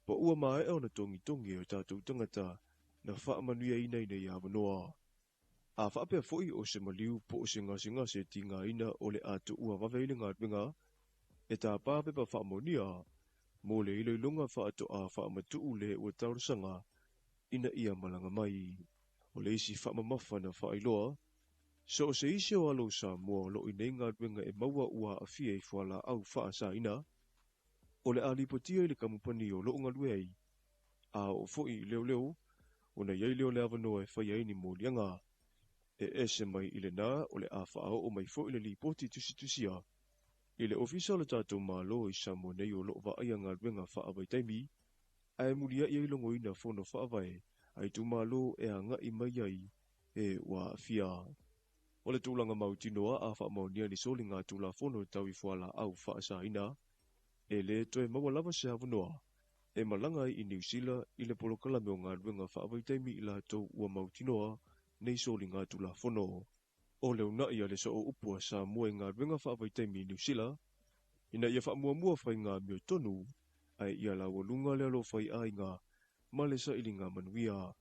[SPEAKER 4] po ua maea ona togitogi e o tatou tagata na faamanuiaina i nei avanoa. A faapea foi o se maliu po o se gasegase tigaina o le a tuua vave ai le galuega, e tapā pepa faamaonia Mo le iloiloga faatoa faamatuu le ua talosaga ina ia malaga mai. O le isi faamamafa na faailoa, so o se isi o alo o Samoa o loo i nei galuega e maua ua aafia i fualaau faasaina, o le a lipotia i le kamupani o loo galue ai, a oo foi i leoleo, ona i ai lea o le avanoa e faia ai ni moliaga. E ese mai i lena o le a faaoo mai foi le lipoti tusitusia i le ofisa o le tatou Malo i Samoa nei o loo vaaia galuega faavaitaimi, ae muliai ai logoina fono faavae a itumalo e agai mai ai e ua aafia. O le tulaga mautinoa a faamaonia ni soliga tulafono tau i fualaau faasaina, e lē toe maua lava se avanoa e malaga ai i Niu Sila i le polokalame o galuega faavaitaimi i latou ua mautinoa nei soliga tulafono. O le uunai a le Sooupu a Samoa i galuega faavaitaimi i Niu Sila, ina ia faamuamua faiga amiotonu, ae ia laualuga le alofai aiga ma le sailiga manuia.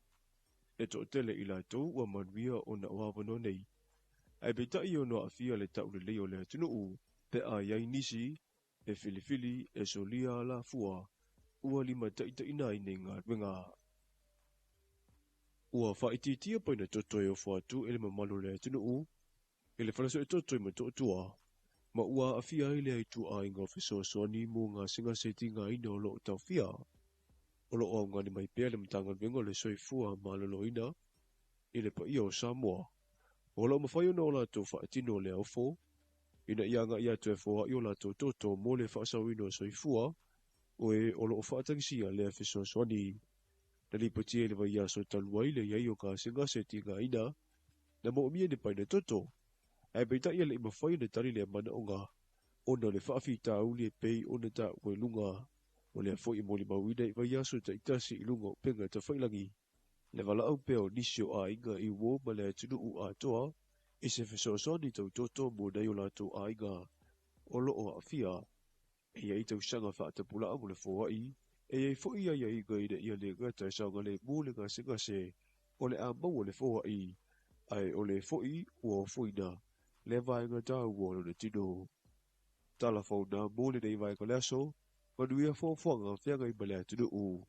[SPEAKER 4] E toatele i latou ua manuia ona o avanoa nei, ae peitai e ono aafia le taulelei o le atunuu pe a i ai nisi e filifili e solia alafua ua limataitaiina ai nei galuega. Ua faaitiitia paina toto e ofo atu e le mamalu o le atunuu i le fale suetoto i Motootua, ma ua aafia ai le ituaiga o fesoasoani mo gasegase tigaina o loo taofia. O loo augani mai pea le Matagaluega o le Soifua Maloloina i le paia o Samoa o loo mafai ona o latou faatino le ofo ina ia agai atu e foai o latou toto mo le faasaoina o soifua o e o loo faatagisia lea fesoasoani. Na lipotia i le vaiaso talu ai le i ai o gasegase tigaina na moomia ni paina toto, ae peitai e le'i mafai ona tali lea manaoga ona o le faafitauli e pei ona taua i luga. O lea foi e molimauina i vaiaso taitasi i luga o upega tafailagi le valaau pea o nisi o aiga i uō ma le atunuu atoa i se fesoasoani tautoto mo nai o latou aiga o loo aafia. E i ai tausaga faatapulaa mo le foai, e i ai foi aiaiga ina ia le gata e saogalemu le gasegase o le a maua le foai, ae o le foi ua ofoina le vaega taua o lona tino. Tala fauna mo lenei vaega o le aso, manuia foafoaga feagai ma le atunuu.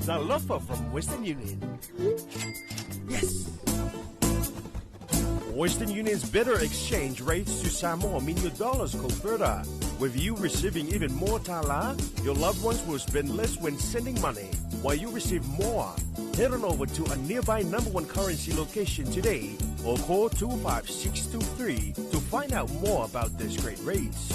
[SPEAKER 6] Talofa from Western Union. Yes! Western Union's better exchange rates to Samoa mean your dollars go further. With you receiving even more tala, your loved ones will spend less when sending money, while you receive more. Head on over to a nearby number one currency location today or call 25623 to find out more about these great rates.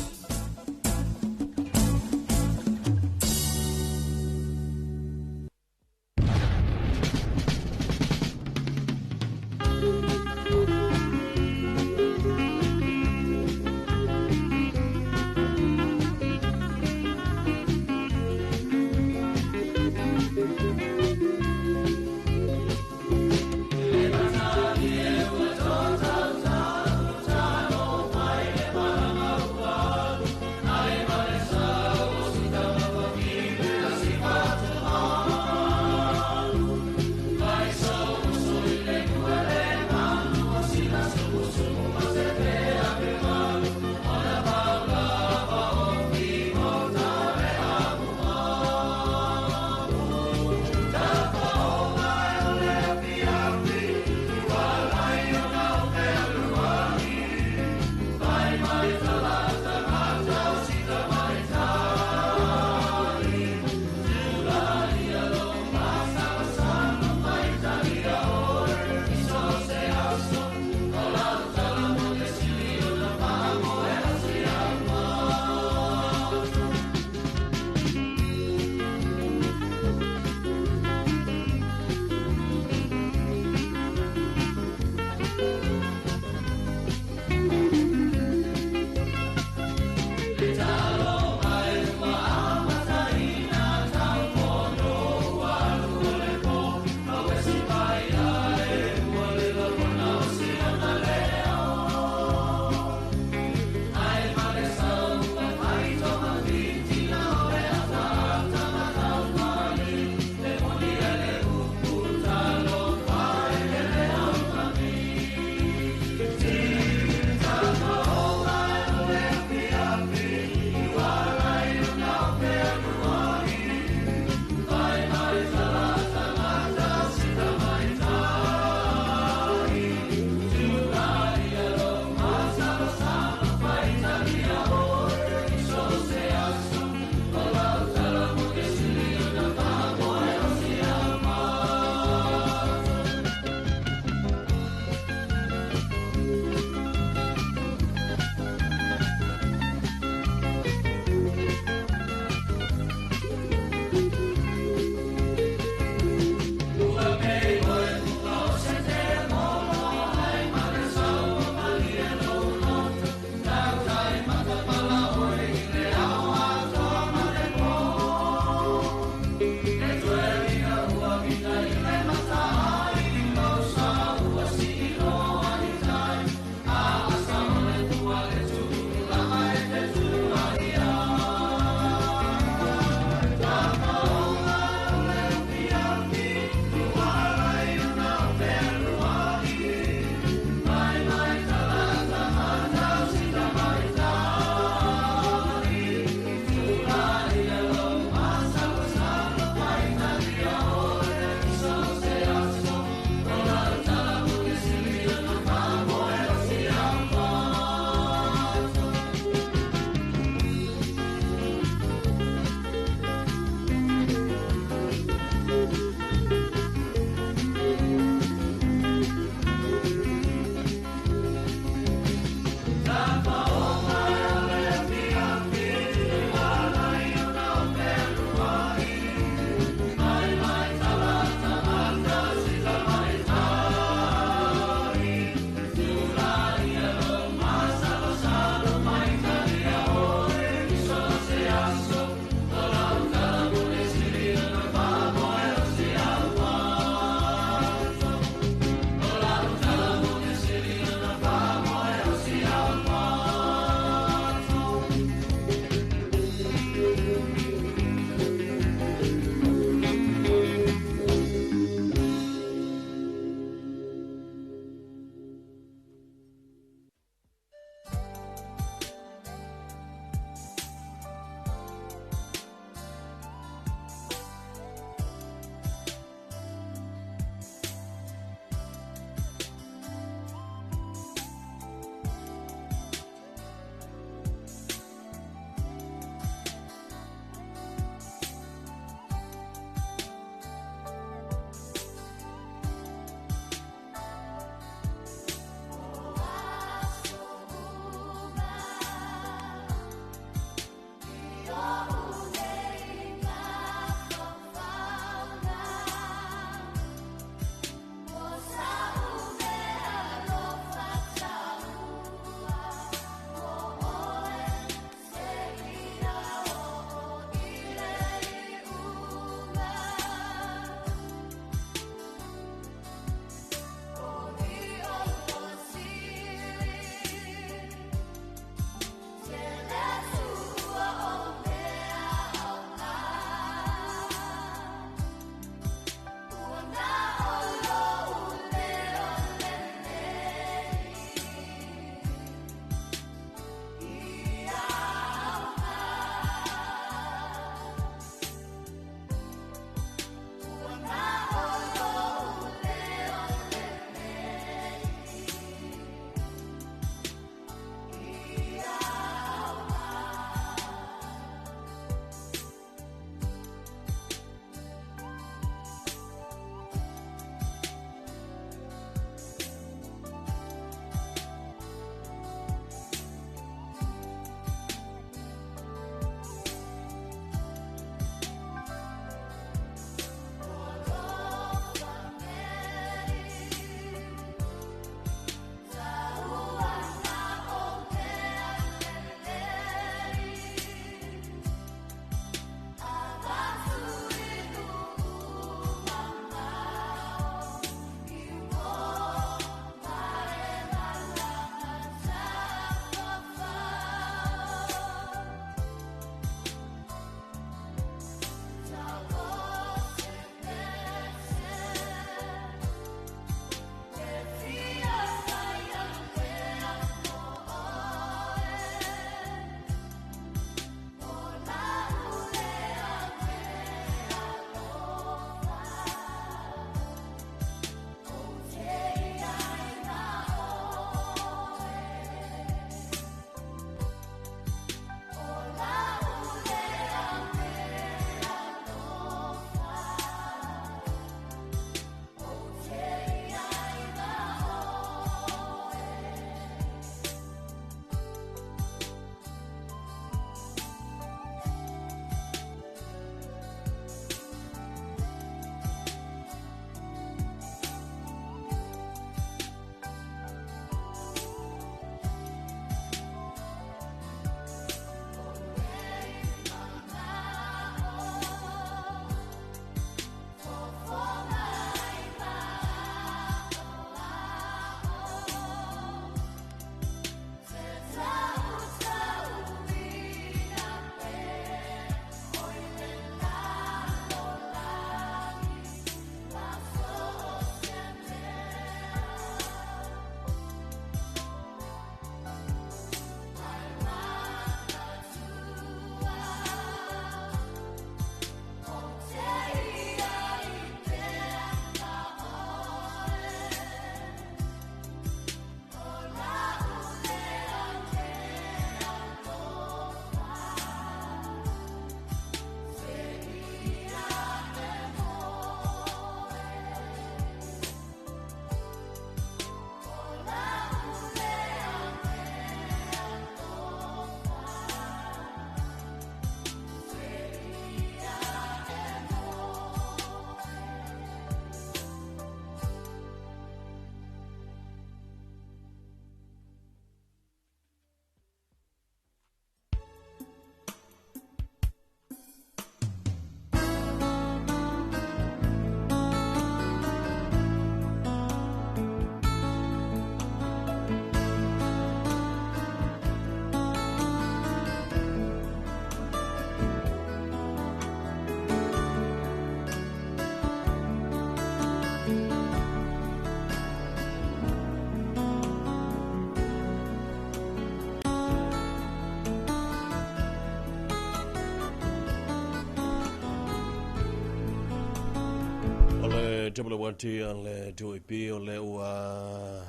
[SPEAKER 2] Le WT a le 2AP o le ua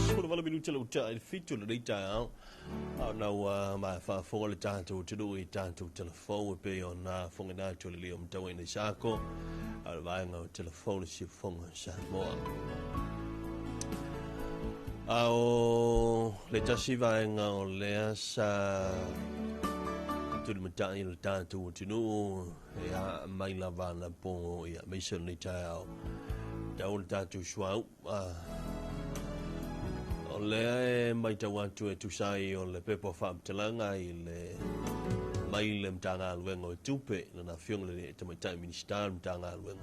[SPEAKER 2] 18 minute le uta i le 7 lenei taeao. A ona ua maea faafofoga le tatou atunuu i tatou telefou e pei ona fogaina atu e le Leo Mataua ina i Sako a o le vaega o telefou le siufofoga o Samoa. A o le tasi vaega o lea sa tulimatai le tatou atunuu ia mai lava anapo ia aemaise o lenei taeao tau le tatou suauu. O lea e matau atu e tusa ai o le pepa o faamatalaga i le mai le Matagaluega o Tupe lana afioga i le Tamaitai Minisita o le Matagaluega.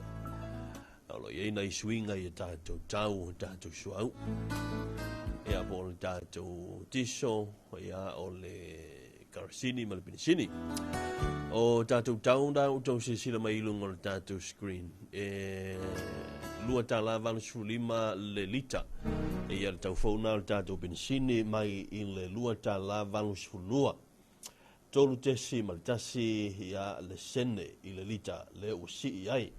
[SPEAKER 2] O lo o i ai nai suiga i a tatou tau, o tatou suauu. Ia po o le tatou tiso, ia o le karasini ma le penisini. O tatou tau na ua outou silasila mai i luga o le tatou screen, e $2.85 le lita. Ia le tau fou na o le tatou penisini mai i le $2.82. 3.1 ia le sene i le lita lea ua sii ai.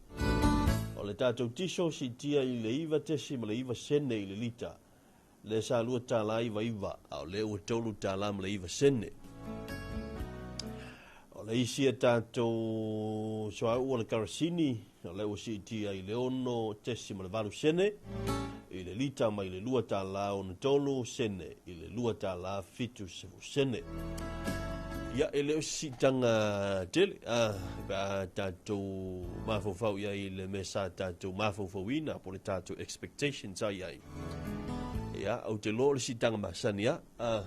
[SPEAKER 2] O le tatou tiso siitia i le 9.9 sene i le lita, lea sa $2.99, a o lea ua $3.09. O le isi a tatou suauu o le karasini, o lea ua siitia i le 6.8 sene i le lita mai le $2.63 sene i le $2.70 sene. Ia, e le o se siitaga tele, a, pe a tatou mafaufau i ai i le mea sa tatou mafaufauina po o le tatou expectation sa i ai. Ia, ou te iloa o le siitaga masani lava, a,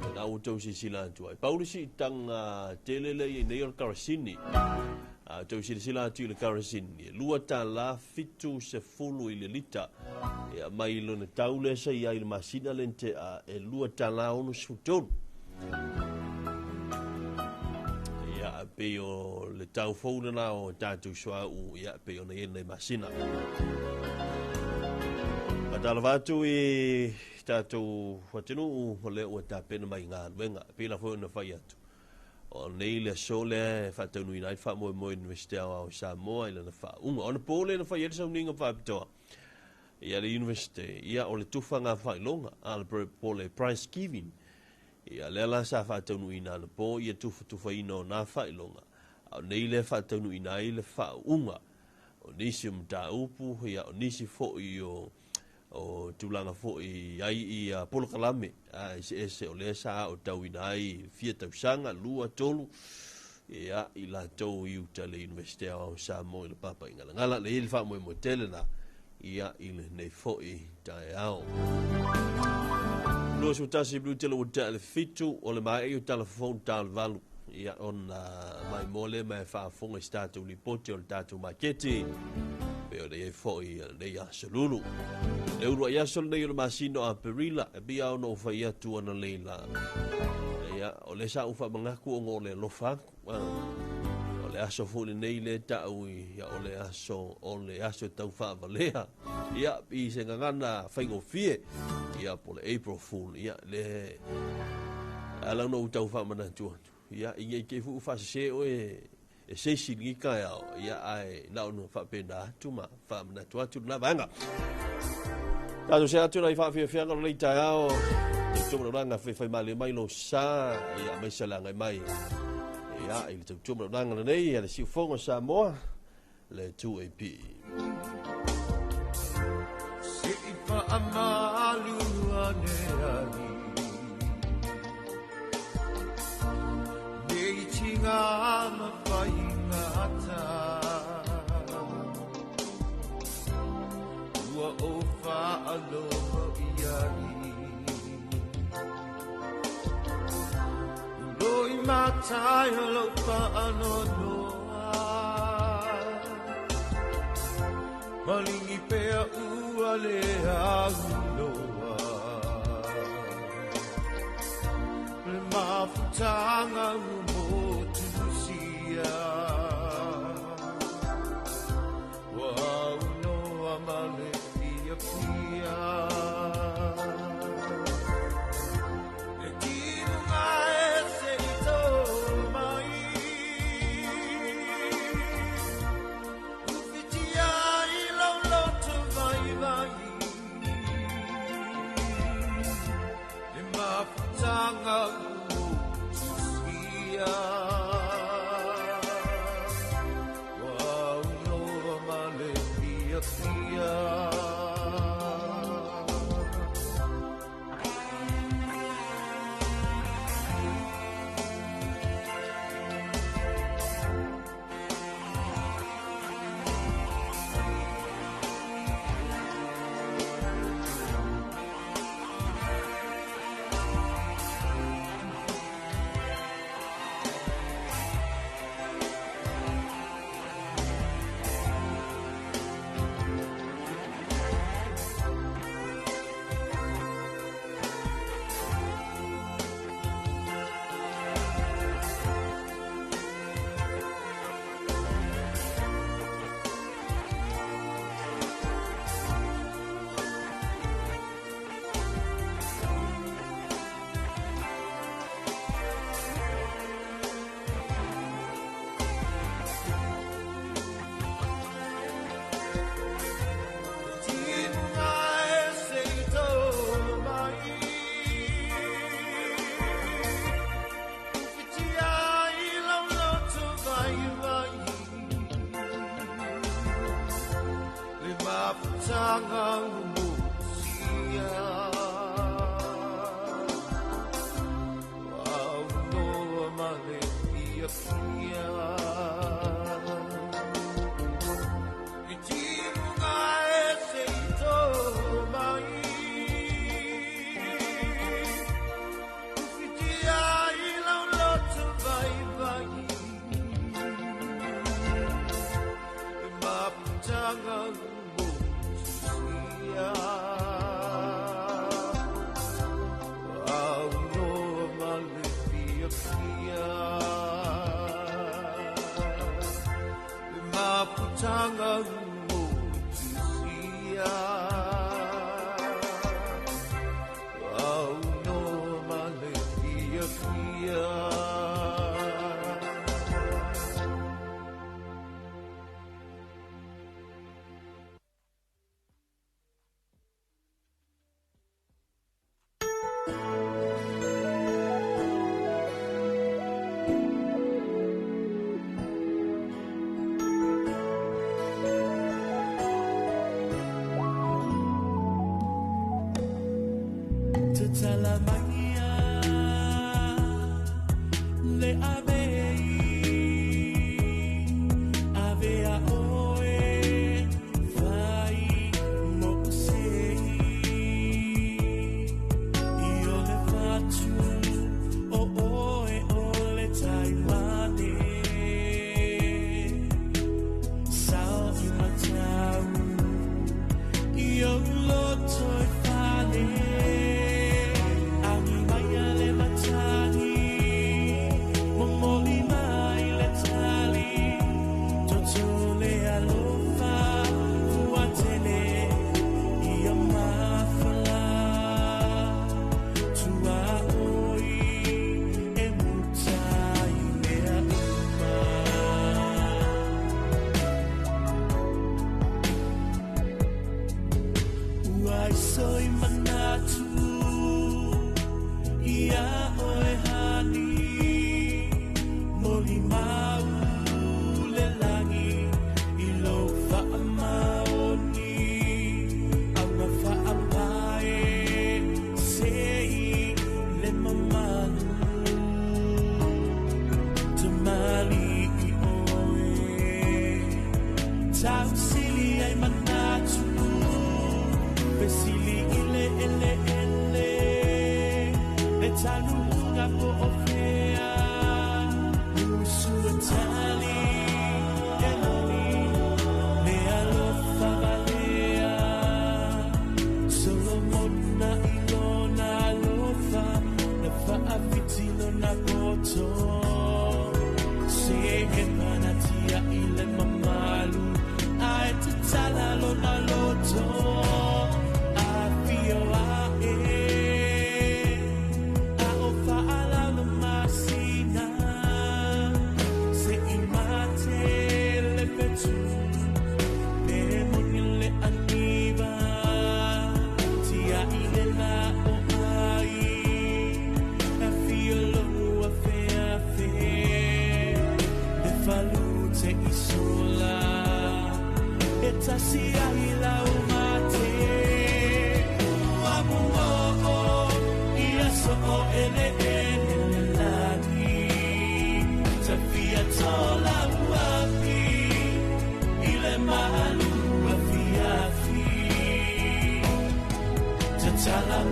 [SPEAKER 2] lena ua outou silasila atu ai. Pau le siitaga tele lea e i ai nei o le karasini. A outou silasila atu i le karasini, e $2.70 i le lita. Ia, mai lona tau lea sa i ai i le masina lea na tea, e $2.63. Ia, e pei o le tau fou lena o tatou suauu, ia, e pei ona i ai lenei masina. Faatalofa atu i tatou atunuu o lea ua tapena mai i galuega, e pei la foi ona fai atu. O nei le aso lea e faataunuuina ai le faamoemoe Iunivesite Aoao o Samoa i lana faauuga. O le po lea na fai ai le sauniga faapitoa ia le Iunivesite, ia o le tufa ngā faailoga, a le po le prize giving. Ia lea la sa faataunuuina anapo ia tufatufaina o nā faailoga, a o nei lea e faataunuuina ai le faauuga o nisi o mataupu, ia o nisi foi o o tulaga foi i ai ia polokalame eseese o lea sa aotauina ai fia tausaga, 2, 3, ia i latou i uta le Iunivesite Aoao o Samoa i le papa i Galagala. Le i le faamoemoe tele la ia i lenei foi taeao. 21 minute le ua tea le 7 o le maea o tala fofou tala valu ia ona mai mo le mai faafofoga i se tatou lipoti o le tatou maketi pei ona i ai foi lenei aso lulu. Le uluai aso lenei o le masina o Aperila, e pei lava ona ou fai atu analeila. Ia, o lea sa ou faamanatu ona o le alofa atu. O le aso foi lenei lea e tau ia o le aso o le aso e tau faavalea. Ia, i se gagana faigofie, ia po o le April Fool, ia le ala ona ou tau faamanatu atu. Ia, i nei te i foi ua faasese oe e se isi i lenei taeao, ia ae na ona faapena atu ma faamanatu atu lena vaega. Tatou se atu nai faafiafiaga o lenei taeao, tautua ma laulanga faifaimalie mai lou sa, ia aemaise le agai mai ia i le tautua ma laulanga lenei a le Siufogo o Samoa, le 2AP.
[SPEAKER 3] Se i faamalu ane ai Nei tinga ma whaingata Ua o whaaloho iai Loi matai o lau whaanoanoa Malingi pea ua le auloa Le mafutanga ua motusia Ua aunoa ma le fiafia E timuga e se i tō mai Uwhitia i lau loto fiafia.
[SPEAKER 7] Tasi ai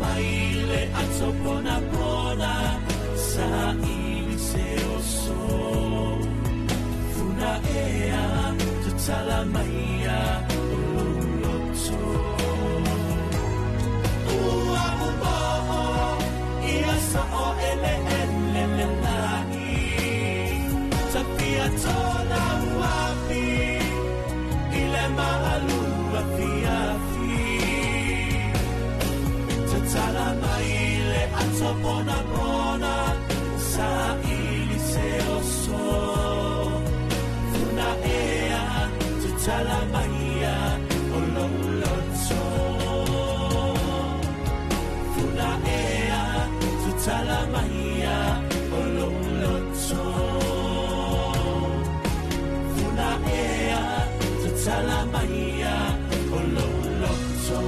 [SPEAKER 7] mai le aso pona pona sa ili se oso. Funa ea tatala mai a o loto. Ua mumo'o ia sa o ele ele le lani. Tafia tona uapi i le maalua fiafi. Tatala mai le aso pona pona sa ili se oso. Funa ea tatala mai a o loto. Funa ea tatala mai a o loto. Funa ea tatala mai a o loto.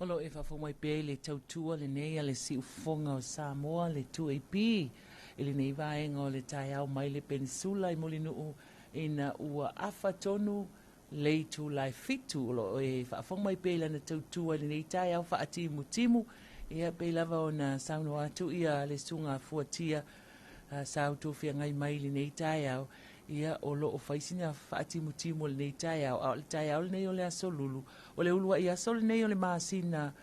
[SPEAKER 8] O lo e faafofoga mai pea i le tautua lenei a le siufofoga o Samoa le 2AP i lenei vaega o le taeao mai le Peninsula i Mulinuu ina ua afa tonu le itulai 7. O lo e faafofoga mai pea i lana tautua i lenei taeao faatimutimu. Ia pei lava ona saunoa atu ia le susuga fuatia sa outou feagai mai i lenei taeao. Ia o lo o fai sina faatimutimu o lenei taeao. A o le taeao lenei o le aso lulu. O le uluai aso lenei o le masina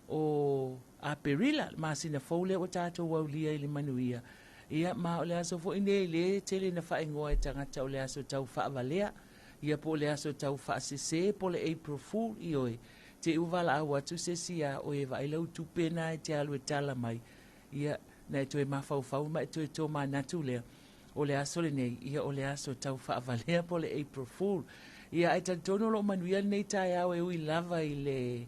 [SPEAKER 8] o Aperila, le masina fou lea ua tatou aulia i le manuia. Ia ma o le aso foi nei le tele na faaigoa e tagata o le aso tau faavalea. Ia po o le aso tau faasese po le April Fool i oe. Te uwala au atu se sia o e vai lau tupe na e te alu e tala mai. Ia na e toe mafaufau ma e toe tō manatu lea. O le aso lenei, ia o le aso tau faavalea po le April Fool. Ia ai talitonu o loo manuia lenei taeao e ui lava i le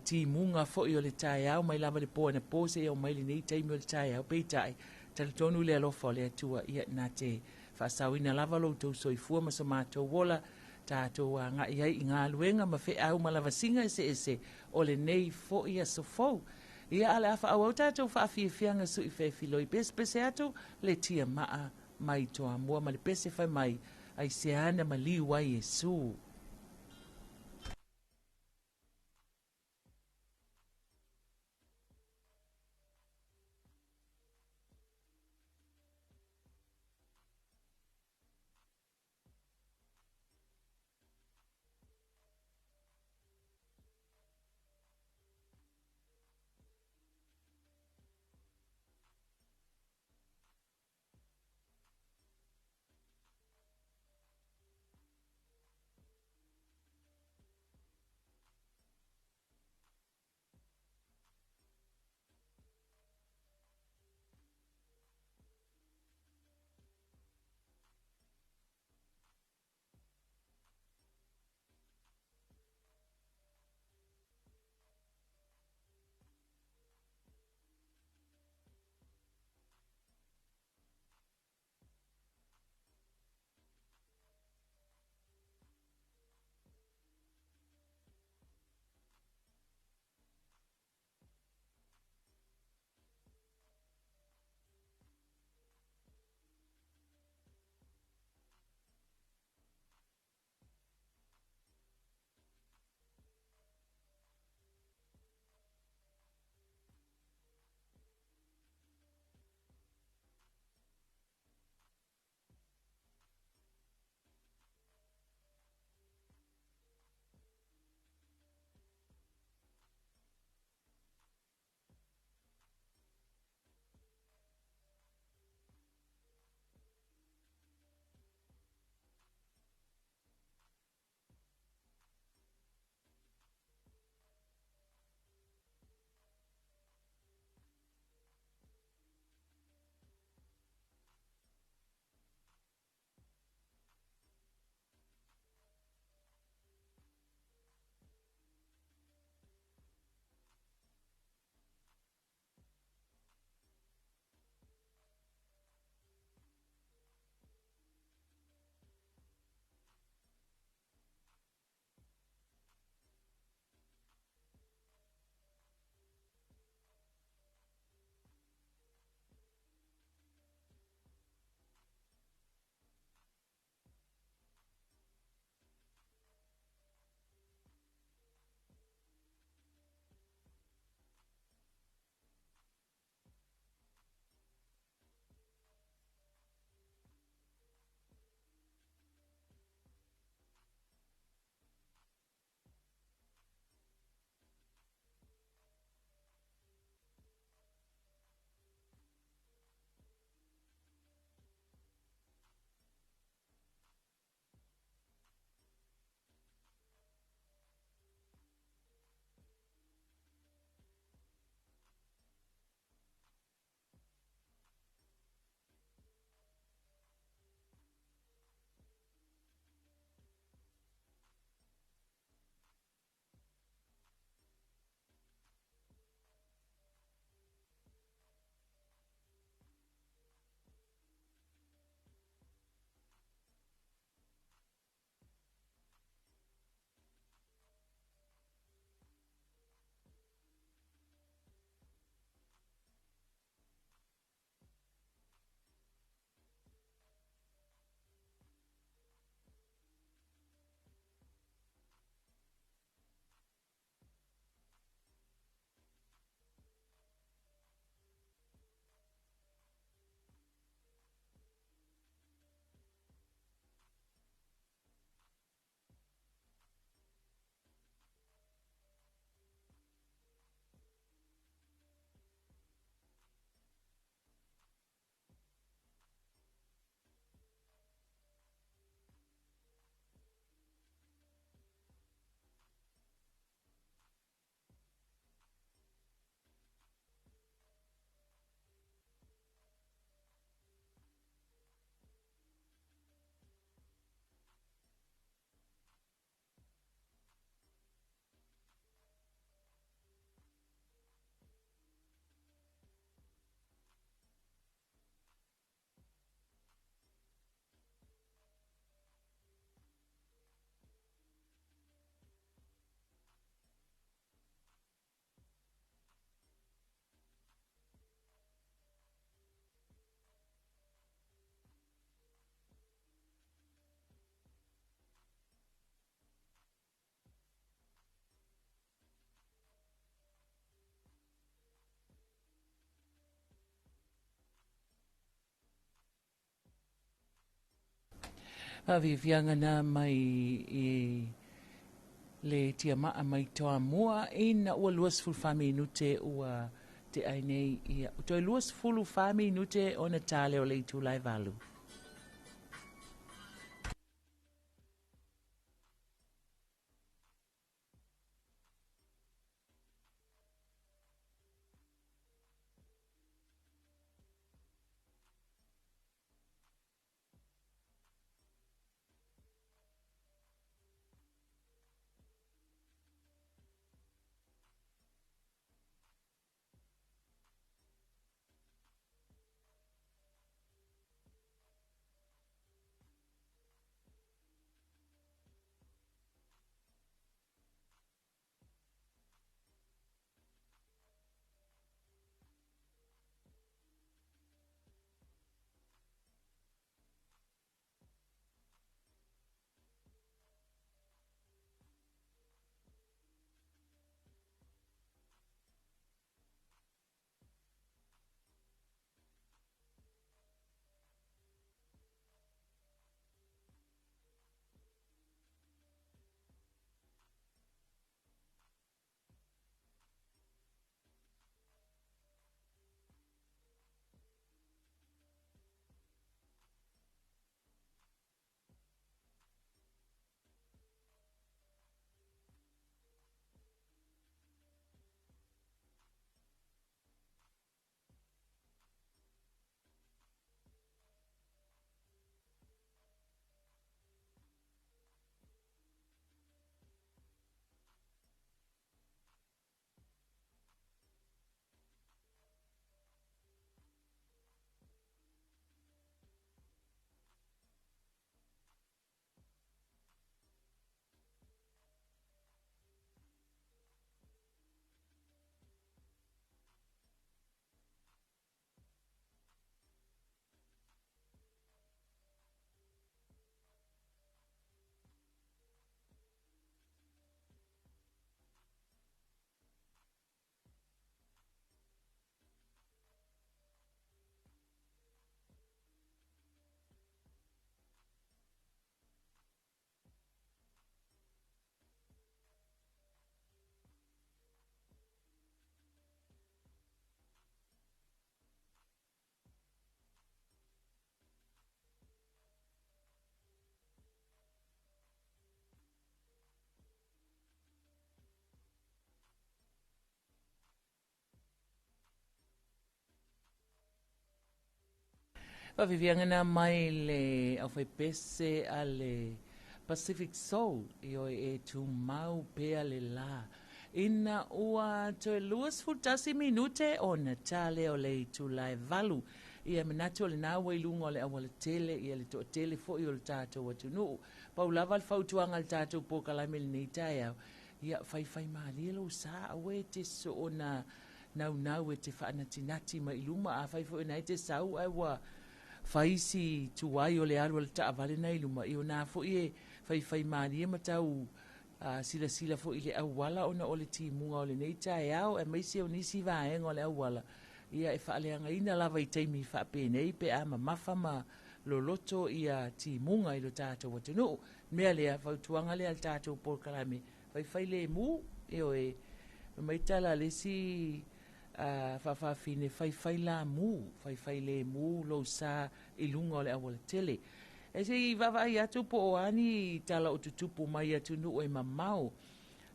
[SPEAKER 8] timuga foi o le taeao mai lava le po anapo seia oo mai lenei taimi o le taeao. Peitai, talitonu i le alofa o le Atua, ia na te faasaoina lava lo outou soifua ma so matou ola tatou agai ai i galuega ma feau ma lavasiga eseese o lenei foi aso fou. Ia a le a faaauau tatou faafiafiaga su'i feefiloi pesepese atu le tia maa mai Toamua ma le pese fai mai ai seana maliu ai Iesu. Faafiafiaga na mai i le tiamaa mai Toamua ina ua 24 minute ua te ai nei ia. Toe 24 minute ona tale o le itula e 8. Faafiafiaga na mai le aufaipese a le Pacific Soul i oe e tumau pea le la. Ina ua toe 21 minute ona tale o le itula e 8. Ia manatu o lena ua i luga o le aualatele ia le toatele foi o le tatou atunuu. Pau lava le fautuaga a le tatou polokalame lenei taeao. Ia faifai malie lou sa aua e te soona naunau e te faanatinati mai i luma. A fai foi na e te sau ai ua faisi tuai o le alu o le taavale na i luma. Ia na foi e faifai malie ma tau silasila foi i le auala ona o le timuga o lenei taeao aemaise o nisi vaega o le auala. Ia e faaleagaina lava i taimi faapenei pe a mamafa ma loloto ia timuga i lo tatou atunuu. Mea lea, fautuaga lea a le tatou polokalame, faifai lemu, ioe, mai tala le isi faafafine, faifai lamu, faifai lemu lou sa i luga o le aualatele. E se i vaavaai atu po o ani tala o tutupu mai atunuu e mamao.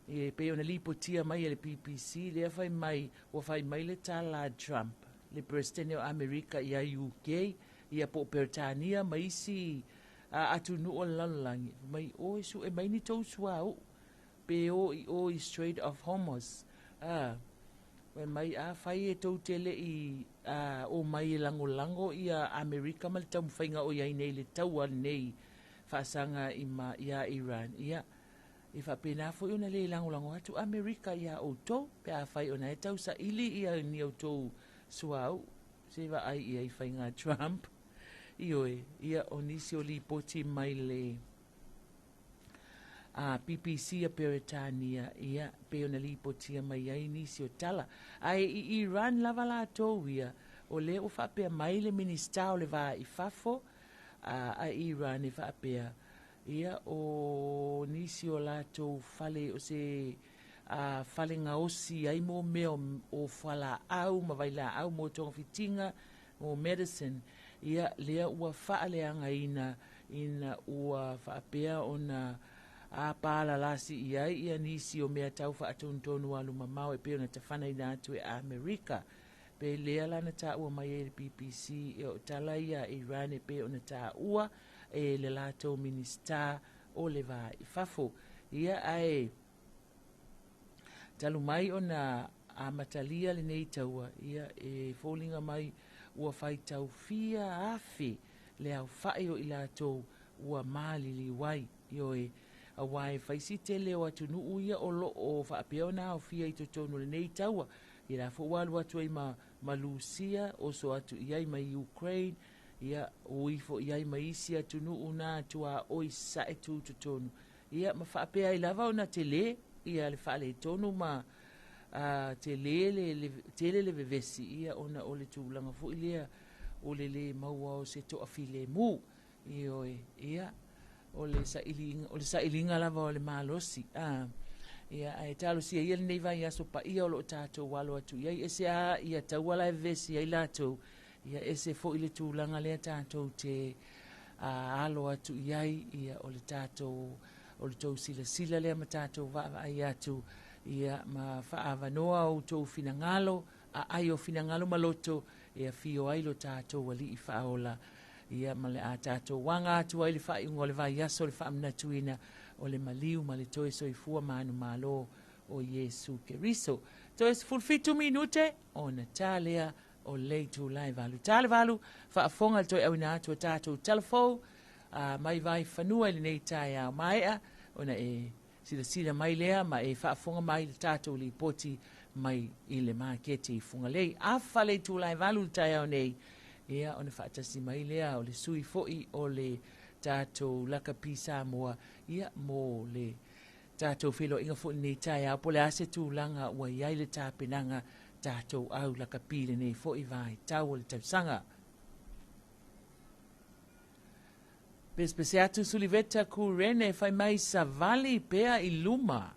[SPEAKER 8] E pei ona lipotia mai e le BBC, lea fai mai, ua fai mai le tala a Trump, le President o Amerika ia UK, ia po o Peretania ma isi atunuu o le lalolagi. Mai oe su e mai ni tou suauu, pe o i o i Strait of Hormuz. Fai mai a fai e tou tele i o mai e langolango ia Amerika ma le taumafaiga o iai nei le taua lenei faasaga i ma ia Iran. Ia e faapena foi ona le langolango atu Amerika ia outou pe a fai ona e tausaili ia ni outou suauu. Se vaai ia i faiga Trump. Ioe, ia o nisi o lipoti mai le BBC a Peretania, ia pe ona lipotia mai ai nisi o tala. Ae i Iran lava latou ia, o lea ua faapea mai le Minista o le Va i Fafo, a Iran e faapea, ia o nisi o latou fale o se fale gaosi ai mo mea o fualaau ma vailaau mo togafitiga mo medicine, ia lea ua faaleagaina ina ua faapea ona palalasi i ai ia nisi o mea tau faatonutonu alumamao e pei ona tafanaina atu e Amerika. Pe lea la na taua mai ai e le BBC, ia o tala ia a Iran e pei ona taua e le latou Minisita o le Va i Fafo. Ia ae talu mai ona amatalia lenei taua, ia e foliga mai ua faitau fia afe le aofa'i o i latou ua maliliu ai, ioe, auā e fai si tele o atunuu ia o lo'o faapea ona aofia i totonu o lenei taua. Ia la foi ua alu atu ai ma Lusia, oso atu i ai ma Ukraine, ia ui foi i ai ma isi atunuu na tuaoi sae tutotonu, ia ma faapea ai lava ona telē ia le faaletonu ma telē le tele le vevesi, ia ona o le tulaga foi lea o le lē maua o se toafilemu. Ioe, ia o le sailiga lava o le malosi. Ia ae talosia ia lenei vaiaso paia o loo tatou alo atu i ai, ese a ia taua la e vevesi ai latou, ia ese foi le tulaga lea tatou te alo atu i ai, ia o le tatou o le tou silasila lea ma tatou vaavaai atu, ia ma faaavanoa outou finagalo, aai o finagalo ma loto e afio ai lo tatou Alii Faaola, ia ma le a tatou aga atu ai le faaiuga o le vaiaso, le faamanatuina o le maliu ma le toe soifua manumalo o Iesu Keriso. Toe 17 minute ona ta lea o le itula e 8. Ta le 8, faafofoga le toe auina atu o tatou talafou mai vai fanua i lenei taeao maea, ona e silasila mai lea ma e faafofoga mai le tatou lipoti mai i le maketi i Fugalei. Afa le itula e 8 le taeao nei, ia ona faatasi mai lea o le sui foi o le tatou Lakapi Samoa, ia mo le tatou feiloaiga foi lenei taeao, po o le a se tulaga ua i ai le tapenaga tatou au lakapi lenei foi vaitau o le tausaga. Pesepese atu Suliveta Kurene fai mai savali pea i luma.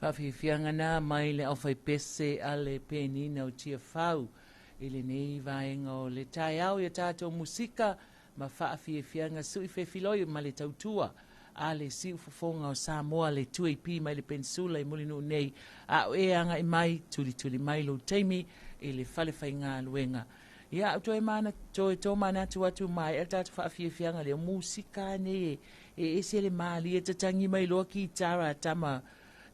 [SPEAKER 8] Faafiafiaga na mai le aufaipese a le penina o Tiafau i lenei vaega o le taeao i tatou musika ma faafiafiaga sui fefiloi ma le tautua a le siufofoga o Samoa le 2AP mai le Peninsula i Mulinuu nei a o e agai mai tulituli mai lou taimi i le fale faigaluega. Ia au toe mana toe tō manatu atu mai e tatou faafiafiaga lea musika nei e ese le malie tatangi mai loa kitara tama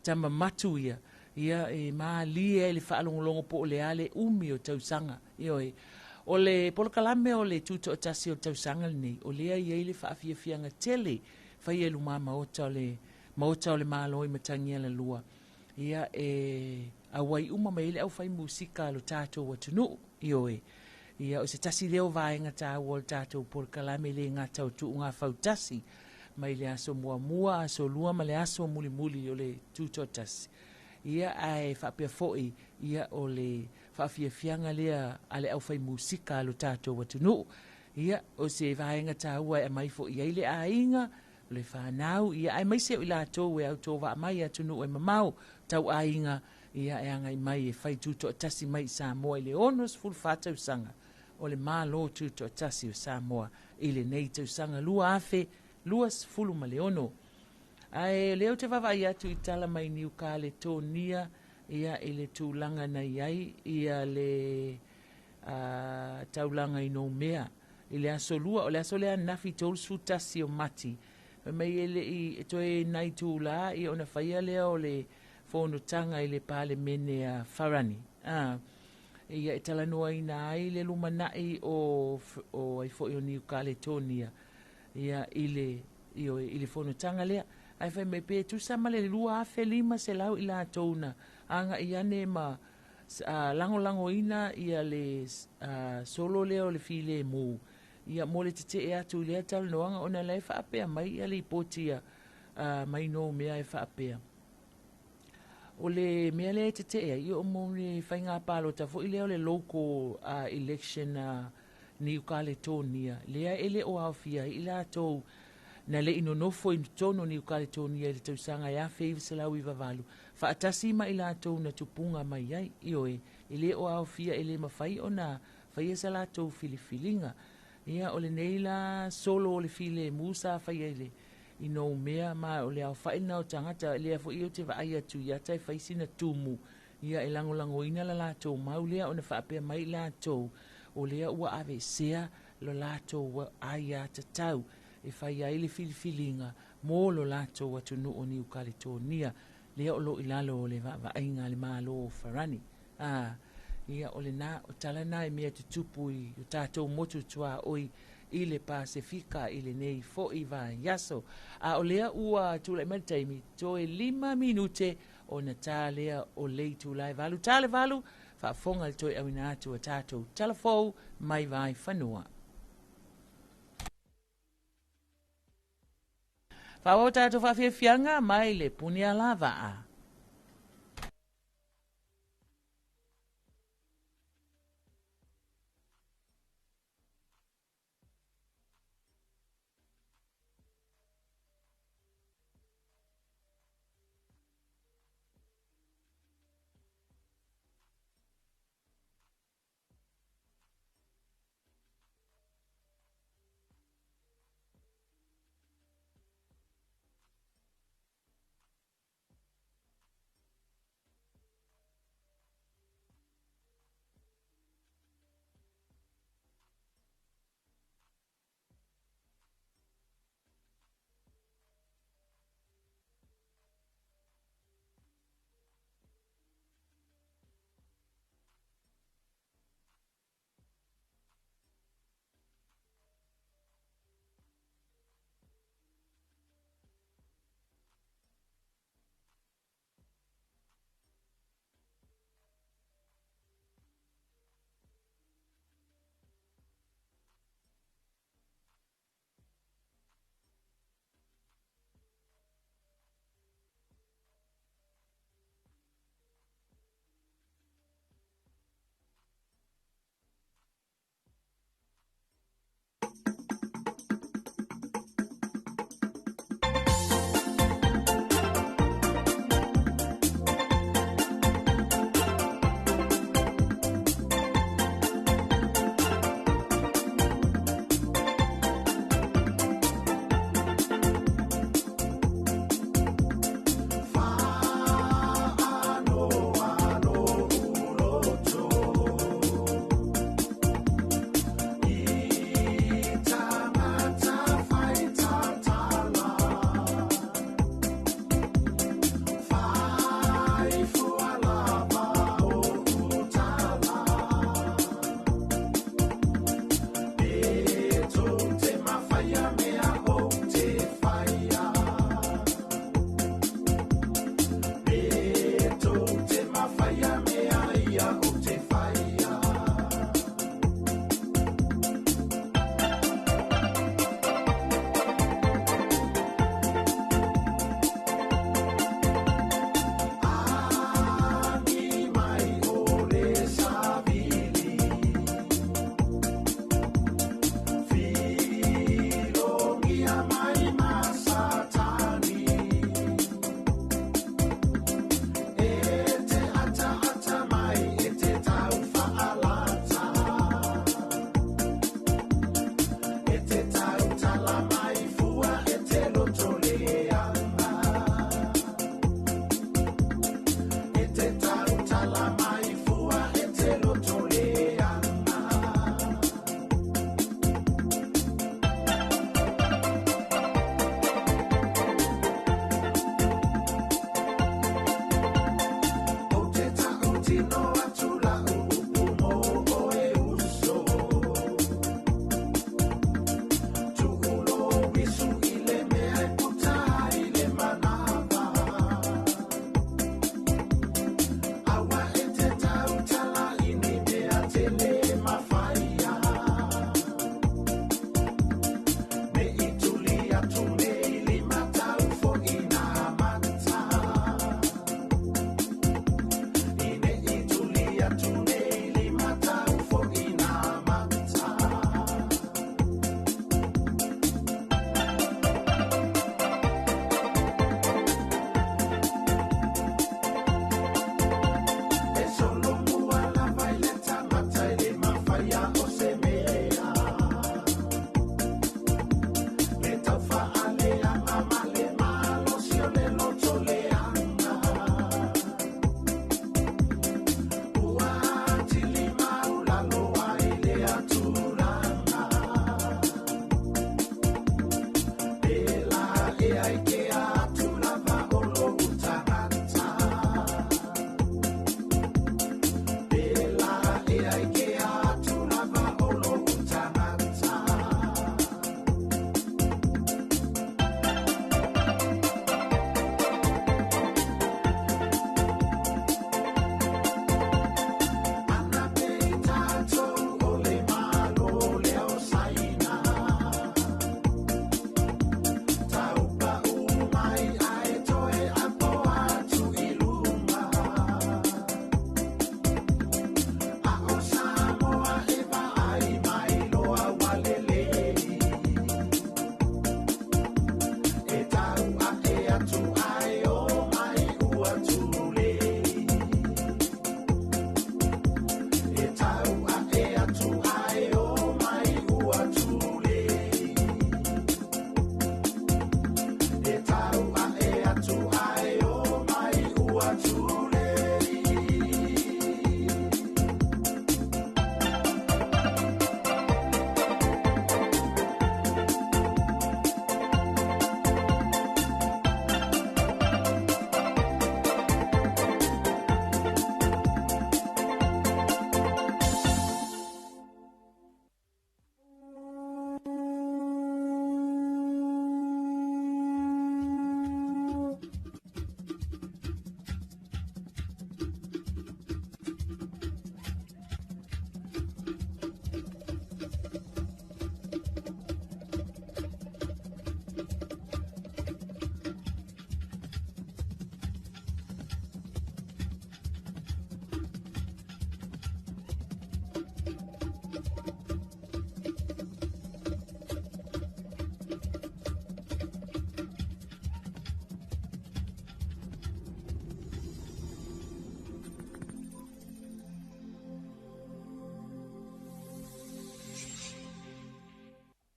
[SPEAKER 8] tama matu ia ia e malie le faalogologo po o le a le umi o tausaga ioe. O le polokalame o le tutoatasi o le tausaga lenei o lea i ai le faafiafiaga tele faia i luma maota o le maota o le Malo i Matagialalua. Ia e auai uma mai ai le aufai musika a lo tatou atunuu ioe. Ia o se tasi lea o vaega taua o le tatou polokalame le gata o tuuga fautasi mai le aso muamua, aso lua ma le aso mulimuli o le tutoatasi. Ia ae faapea foi ia o le faafiafiaga lea a le aufai musika a lo tatou atunuu. Ia o se vaega taua e aumai foi ai le aiga, le whanau, ia aemaise o i latou e autovaa mai atunuu e mamao tau aiga, ia e agai mai e fai tutoatasi mai i Samoa i le 64 tausaga o le Malo tutoatasi o Samoa i lenei tausaga 2026. Ae lea ou te vaavaai atu i tala mai Niu Kaletonia ia i le tulaga na i ai ia le taulaga i Noumea i le aso lua, o le aso lea ananafi 31 o Mati, fai mai e le i toe nai tula ia ona faia lea o le fonotaga i le Palemene a Farani. Ia e talanoaina ai le lumanai o ai foi o Niu Kaletonia ia i le i le fonotaga lea. Ae fai mai pe tusa ma le 2,500 i latou na agai ane ma lagolagoina ia le solo lea o le filemu ia mo le tetee atu i lea talanoaga ona la e faapea mai ia lipoti ia mai Noumea e faapea. O le mea lea e tetee ai, o mo le faiga palota foi lea o le local election Niu Kaletonia, lea e le o aofia ai i latou na le i nonofo i totonu o Niu Kaletonia i le tausaga e 1998, faatasi ma i latou na tupuga mai ai, ioe, e le o aofia e le mafai ona faia sa latou filifiliga. Ia o lenei la solo o le filemu sa faia i le i Noumea ma o le aofai lena o tagata lea foi ou te vaai atu i ata e fai sina tumu ia e lagolagoina la latou mau lea ona faapea mai i latou o lea ua aveesea lo latou aiatatau e fai ai le filifiliga mo lo latou atunuu o Niu Kaletonia lea o lo i lalo o le vaavaaiga a le Malo o Farani. Ia o lena o tala na e mea tutupu i o tatou motu tuaoi i le Pasefika i lenei foi vaiaso. A o lea ua tulai mai le taimi toe 5 minute ona tā lea o le itula e 8 tā le 8 faafofoga le toe auina atu a tatou talafou mai Vaifanua. Faaauau tatou faafiafiaga mai le puni alavaa.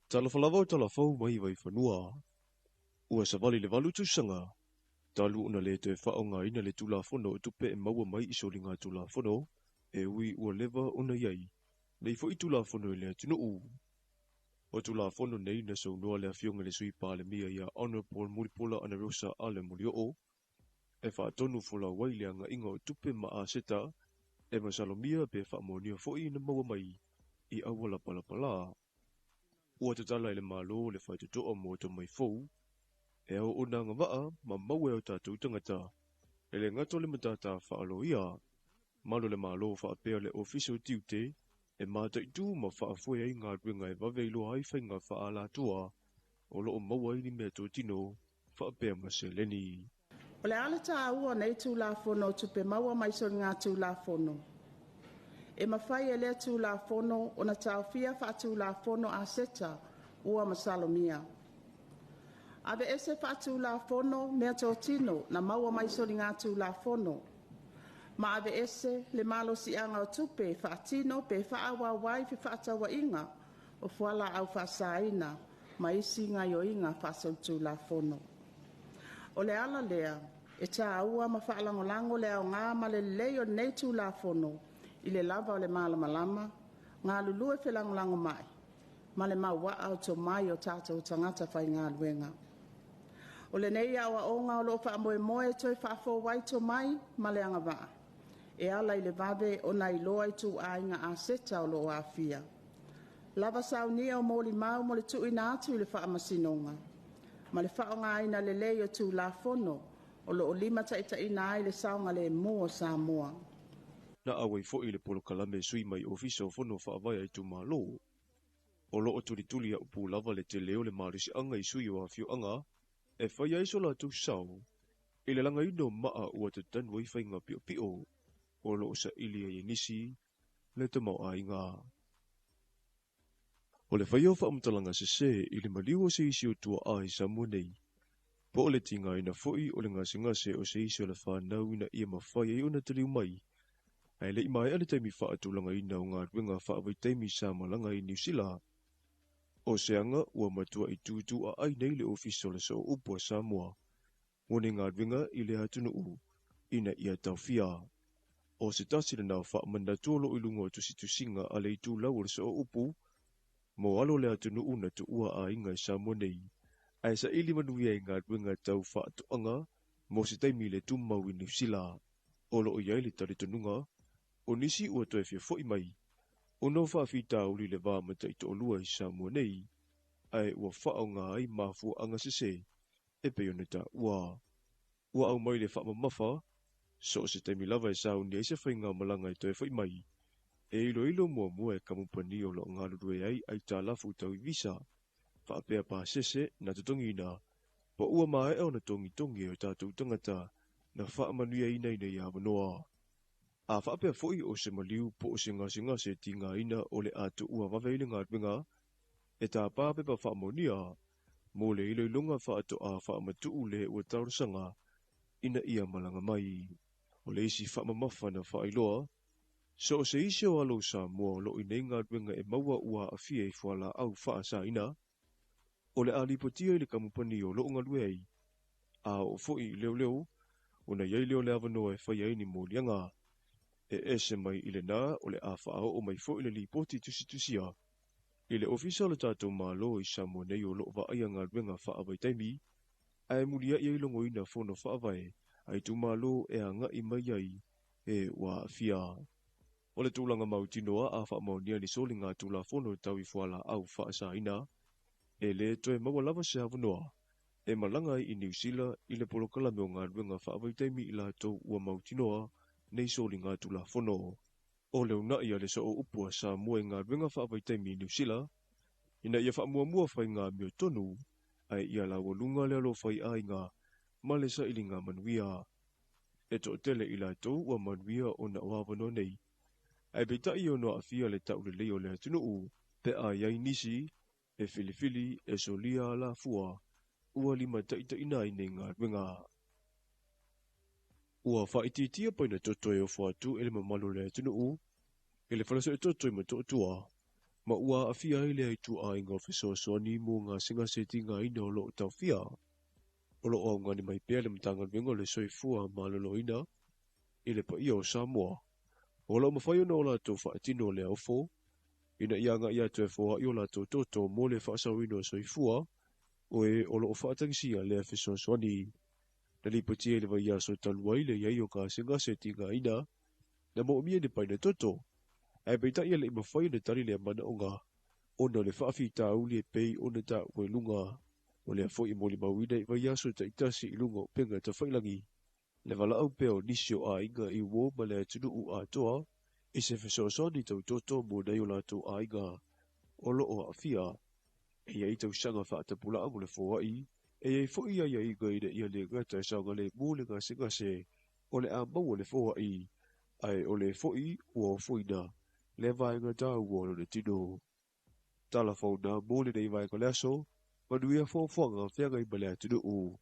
[SPEAKER 4] Talofa lava o talafou mai Vaifanua. Ua savali le 8 tausaga talu ona le toe faaaogaina le Tulafono o tupe e maua mai i soligatulafono e ui ua leva ona i ai nei foi Tulafono i le atunuu. O Tulafono nei na saunoa le afioga i le Sui Palemia ia Honourable Mulipola Anarosa Ale Molioo e faatonu folau ai le agaiga o tupe ma aseta e masalomia pe faamonia foi na maua mai i auala palapala. Ua tatala i le Malo le faitotoa mo tomai fou e ao ona agavaa ma maua e o tatou tagata e le gata o le matata faaloia. Malo le Malo faapea le Ofisa o Tiute e mataitu ma faafoe ai galuega e vave iloa ai faiga faaalatua o loo maua ai ni mea totino faapea ma seleni.
[SPEAKER 5] O le a le tāua nei Tulafono o Tupe Maua mai Soligatulafono. E mafai e lea Tulafono ona taofia faatulafono aseta ua masalomia. Aveese faatulafono mea totino na maua mai soligatulafono ma aveese le malosiaga o tupe e faatino pe faaauau ai fefaatauaiga o fualaau faasaina ma isi gaoioiga faasolitulafono. O le ala lea e tāua ma faalagolago le aoga ma le lelei o lenei Tulafono i le lava o le malamalama, galulue felagolagomai ma le mauaa o tomai o tatou tagata faigaluega. O lenei aoaoga o loo faamoemoe e toe faafou ai tomai ma le agavaa e ala i le vave ona iloa ituaiga aseta o loo aafia. Lava saunia o molimau mo le tuuina atu i le Faamasinoga ma le faaaogaina lelei o Tulafono o loo limataitaiina ai le saogalemu o Samoa.
[SPEAKER 4] Na auai foi le polokalame sui mai Ofisa o Fono Faavae a itumalo. O loo tulituli a upu lava le tele o le malosiaga i sui o afioaga e fai ai so latou sao i le lagaina o maa ua tatanu ai faiga piopio o loo saili ai e nisi le tamaoaiga. O le faia o faamatalaga sesē i le maliu o se isi o tuaa i Samoa nei, po o le tigaina foi o le gasegase o se isi o le fanau ina ia mafai ai ona taliu mai, ae le i maea le taimi faatulagaina o galuega faavaitaimi sa malaga i Niu Sila. O se aga ua matuai tutuaai nei le Ofisa o le Sooupu a Samoa mo ni galuega i le atunuu ina ia taofia. O se tasi lena o faamanatu o loo i luga o tusitusiga a le itulau o le Sooupu mo alo o le atunuu na tuua aiga i Samoa nei, ae saili manuia i galuega tau faatoaga mo se taimi le tumau i Niu Sila. O loo i ai le talitonuga o nisi ua toe fiafo'i mai ona o faafitauli le va ma taitoalua i Samoa nei, ae ua faaaoga ai mafuaaga sesē e pei ona taua. Ua aumai le faamamafa so o se taimi lava e sauni ai se faiga malaga e toe fo'i mai, e iloilo muamua e kamupani o loo galulue ai aitalafu tau i visa faapea pasese na totogiina po ua maea ona togitogi e o tatou tagata na faamanuiaina ina ia avanoa. A faapea foi o se maliu po o se gasegase tigaina o le a tuua vave ai le galuega, e tapā pepa faamaonia mo le iloiloga faatoa faamatuu le ua talosaga ina ia malaga mai. O le isi faamamafa na faailoa, so o se isi o alo o Samoa o loo i nei galuega e maua ua aafia i fualaau faasaina, o le a lipotia i le kamupani o loo galue ai, a oo foi i leoleo ona i ai lea o le avanoa e fai ai ni moliaga. E ese mai i lena o le a faaoo mai foi le lipoti tusitusia i le Ofisa o le tatou Malo i Samoa nei o loo vaaia galuega faavaitaimi, ae muliai ai logoina fono faavae a itumalo e agai mai ai e ua aafia. O le tulaga mautinoa a faamaonia ni soligatulafono tau i fualaau faasaina, e lē toe maua lava se avanoa e malaga ai i Niu Sila i le polokalame o galuega faavaitaimi i latou ua mautinoa nei soligatulafono. O le uunai a le Sooupu a Samoa i galuega faavaitaimi i Niu Sila ina ia faamuamua faiga amiotonu ae ia laualuga le alofai aiga ma le sailiga manuia. E toatele i latou ua manuia ona o avanoa nei, ae peitai e ono aafia le taulelei o le atunuu pe a i ai nisi e filifili e solia alafua ua limataitaiina ai nei galuega. Ua faaitiitia paina toto e ofo atu e le mamalu o le atunuu i le fale suetoto i Motootua Ma ua aafia ai lea ituaiga fesoasoani mo gasegase tigaina o loo taofia. O loo augani mai pea le Matagaluega o le Soifua Maloloina i le paia o Samoa o loo mafai ona o latou faatino lea ofo ina ia agai atu e foai o latou toto mo le faasaoina o soifua o e o loo faatagisia lea fesoasoani. Na lipotia i le vaiaso talu ai le iai o gasegase tigaina na moomia ni paina toto, ae peitai e le'i mafai ona tali lea manaoga ona o le faafitauli e pei ona taua i luga. O lea foi e molimauina i vaiaso taitasi i luga o upega tafailagi le valaau pea o nisi o aiga i uō ma le atunuu atoa i se fesoasoani tautoto mo nai o latou aiga o loo aafia. E iai tausaga faatapulaa mo le foai, e iai foi aiaiga ina ia le gata e saogalemu le gasegase o le a maua le foai, ae o le foi ua ofoina le vaega taua o lona tino. Tala fauna mo lenei vaega o le aso, manuia foafoaga feagai ma le atunuu.
[SPEAKER 3] Oh.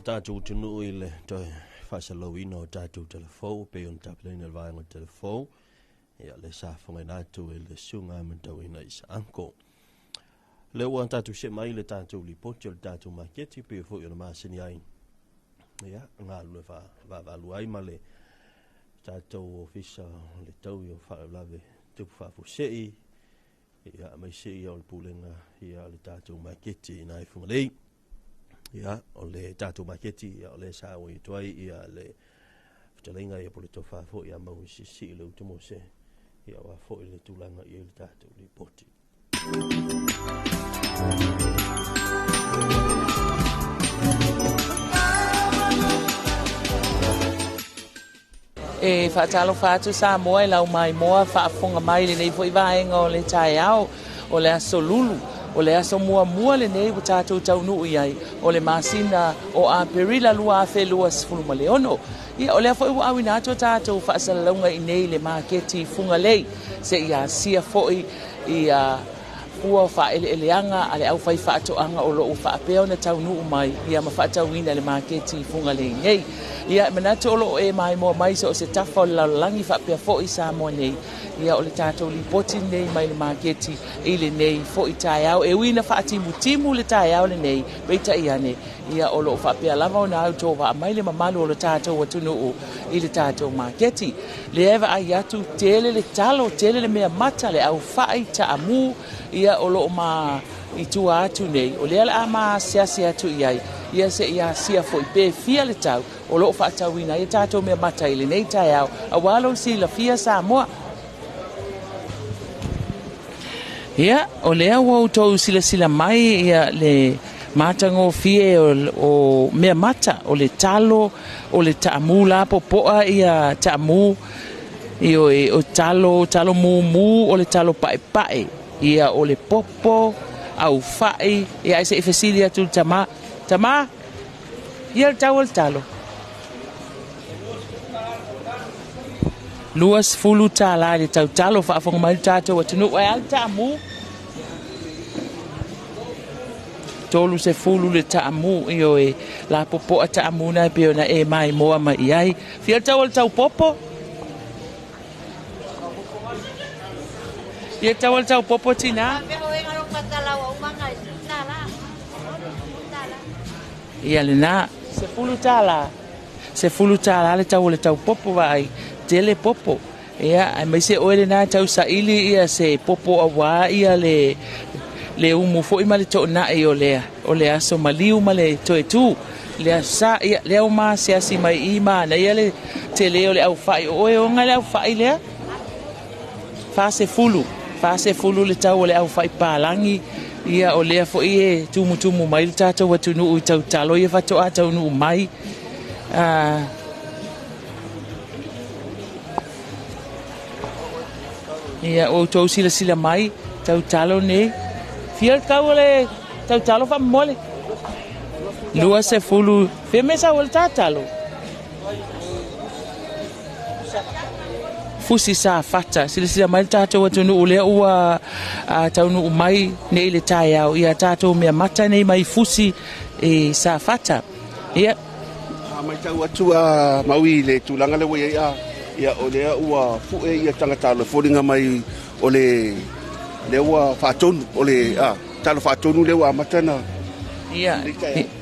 [SPEAKER 2] Tatou atunuu i le toe faasalauina o tatou telefou pei ona tapenaina le vaega o telefou ia le sa fogaina atu e le susuga matauina i Saanko. Le ua tatou se mai le tatou lipoti o le tatou maketi pei foi ona masani ai ia galulue vaavaalua ai ma le tatou ofisa o le taui o faalavelave tupu faafuasei ia aemaise ia o le pulega ia o le tatou maketi i nai Fugalei. Ia, o le tatou maketi, ia, o le sa ua atu ai, ia, le fetalaiga, ia, po o le tofa foi ia mau i sisi i le utumose, ia, aua foi le tulaga i ai le tatou lipoti.
[SPEAKER 8] E faatalofa atu Samoa i lau maimoa faafofoga mai i lenei foi vaega o le taeao o le aso Lulu, o le aso muamua lenei ua tatou taunuu i ai o le masina o Aperila 2026. Ia, o lea foi ua auina atu a tatou faasalalauga i nei i le maketi i Fugalei, seia asia foi ia fua o faaeleeleaga a le aufaifaatoaga o lo o faapea ona taunuu mai ia ma faatauina i le maketi i Fugalei nei. Ia, e manatu o lo o e maimoa mai so o se tafa o le lalolagi faapea foi Samoa nei. Ia, o le tatou lipoti lenei mai le maketi i lenei foi taeao. E ui ina faatimutimu le taeao lenei, peitai ane, ia o lo o faapea lava ona autovaa mai le mamalu o le tatou atunuu i le tatou maketi. Lea e vaai atu tele le talo, tele le mea mata, le aufai, taamu, ia o lo o ma i tua atu nei, o lea le a ma asiasi atu i ai, ia se i asia foi pe fia le tau o lo o faatauina ai tatou mea mata i lenei taeao, aua lou silafia Samoa. Ia, o lea ua outou silasila mai ia le matagofie o mea mata, o le talo, o le taamu lapopoa, ia taamu, ioe, o talo, talo mumu, o le talo paepae, ia o le popo, aufai, ia ai se i fesili atu le tama, tama, ia le tau o le talo. 20 tālā i le tautalo faafofoga mai le tatou atunuu ai a le taamu. 30 le taamu, ioe, lapopoa taamu na e pei ona e maimoa mai i ai. Fia le tau o le taupopo? Fia le tau o le taupopo tina? Ia lena, 10 tālā. 10 tālā le tau o le taupopo vaai, tele popo. Ia, aemaise oe lena tau saili ia se popo auā ia le umu foi ma le toonai o le aso maliu ma le toe tu. Le asa ia lea ua masiasi mai i manaia le tele o le aufai o oe oga le aufai lea 40 40 le tau o le aufai palagi ia o lea foi e tumutumu mai le tatou atunuu i tautalo ia faatoa taunuu mai. Ia ua outou silasila mai tautalo nei. Fia le tau o le tautalo faamomole? 20. Fia mea sau o le tatalo? Fusi Safata. Silasila mai le tatou atunuu lea ua taunuu mai nei le taeao. Ia tatou mea mata nei mai Fusi e Safata. Ia.
[SPEAKER 9] A matau atu a Maui i le tulaga lea ua i ai a, ia o lea ua fue ia tagata alo e foliga mai o le lea ua faatonu o le a talo faatonu lea ua amata na.
[SPEAKER 8] Ia,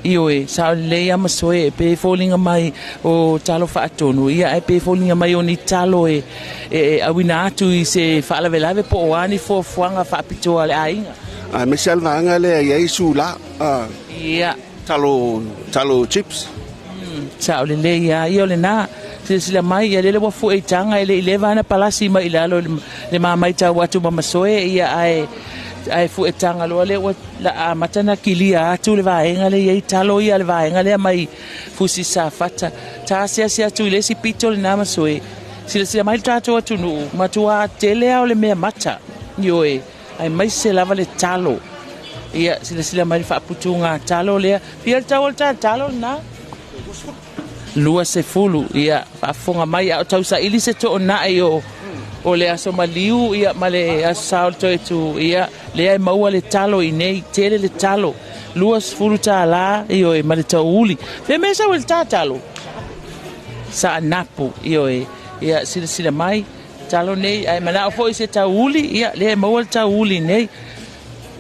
[SPEAKER 8] ioe, sao lelei a masoe e pe foliga mai o talo faatonu, ia ae pe foliga mai o ni talo e auina atu i se faalavelave po o a ni fuafuaga faapitoa a le aiga.
[SPEAKER 9] Aemaise lava le vaega lea e i ai sula,
[SPEAKER 8] Ia.
[SPEAKER 9] Talo, talo chips.
[SPEAKER 8] Sao lelei a, ia o lena. Silasila mai, ia lele ua fue i taga, e le i leva ana palasi mai i lalo i le ma maitau atu ma masoe, ia ae, ae fue taga loa lea ua la amata na kilia atu le vaega lea i ai talo ia le vaega lea mai Fusi Safata. Ta asiasi atu i le isi pito lena masoe. Silasila mai le tatou atunuu, matua tele a o le mea mata. Ioe, aemaise lava le talo. Ia, silasila mai le faaputuga talo lea. Fia le tau o le tatalo lena? 20. Ia, faafofoga mai, a o tausaili se toonai o, o le aso maliu, ia, ma le aso sa o le toetu. Ia, lea e maua le talo i nei, tele le talo. 20 tālā, ioe, ma le tauuli. Fea mea sau e le tatalo? Saanapu, ioe. Ia, silasila mai, talo nei, ae manao foi se tauuli, ia, lea e maua le tauuli nei.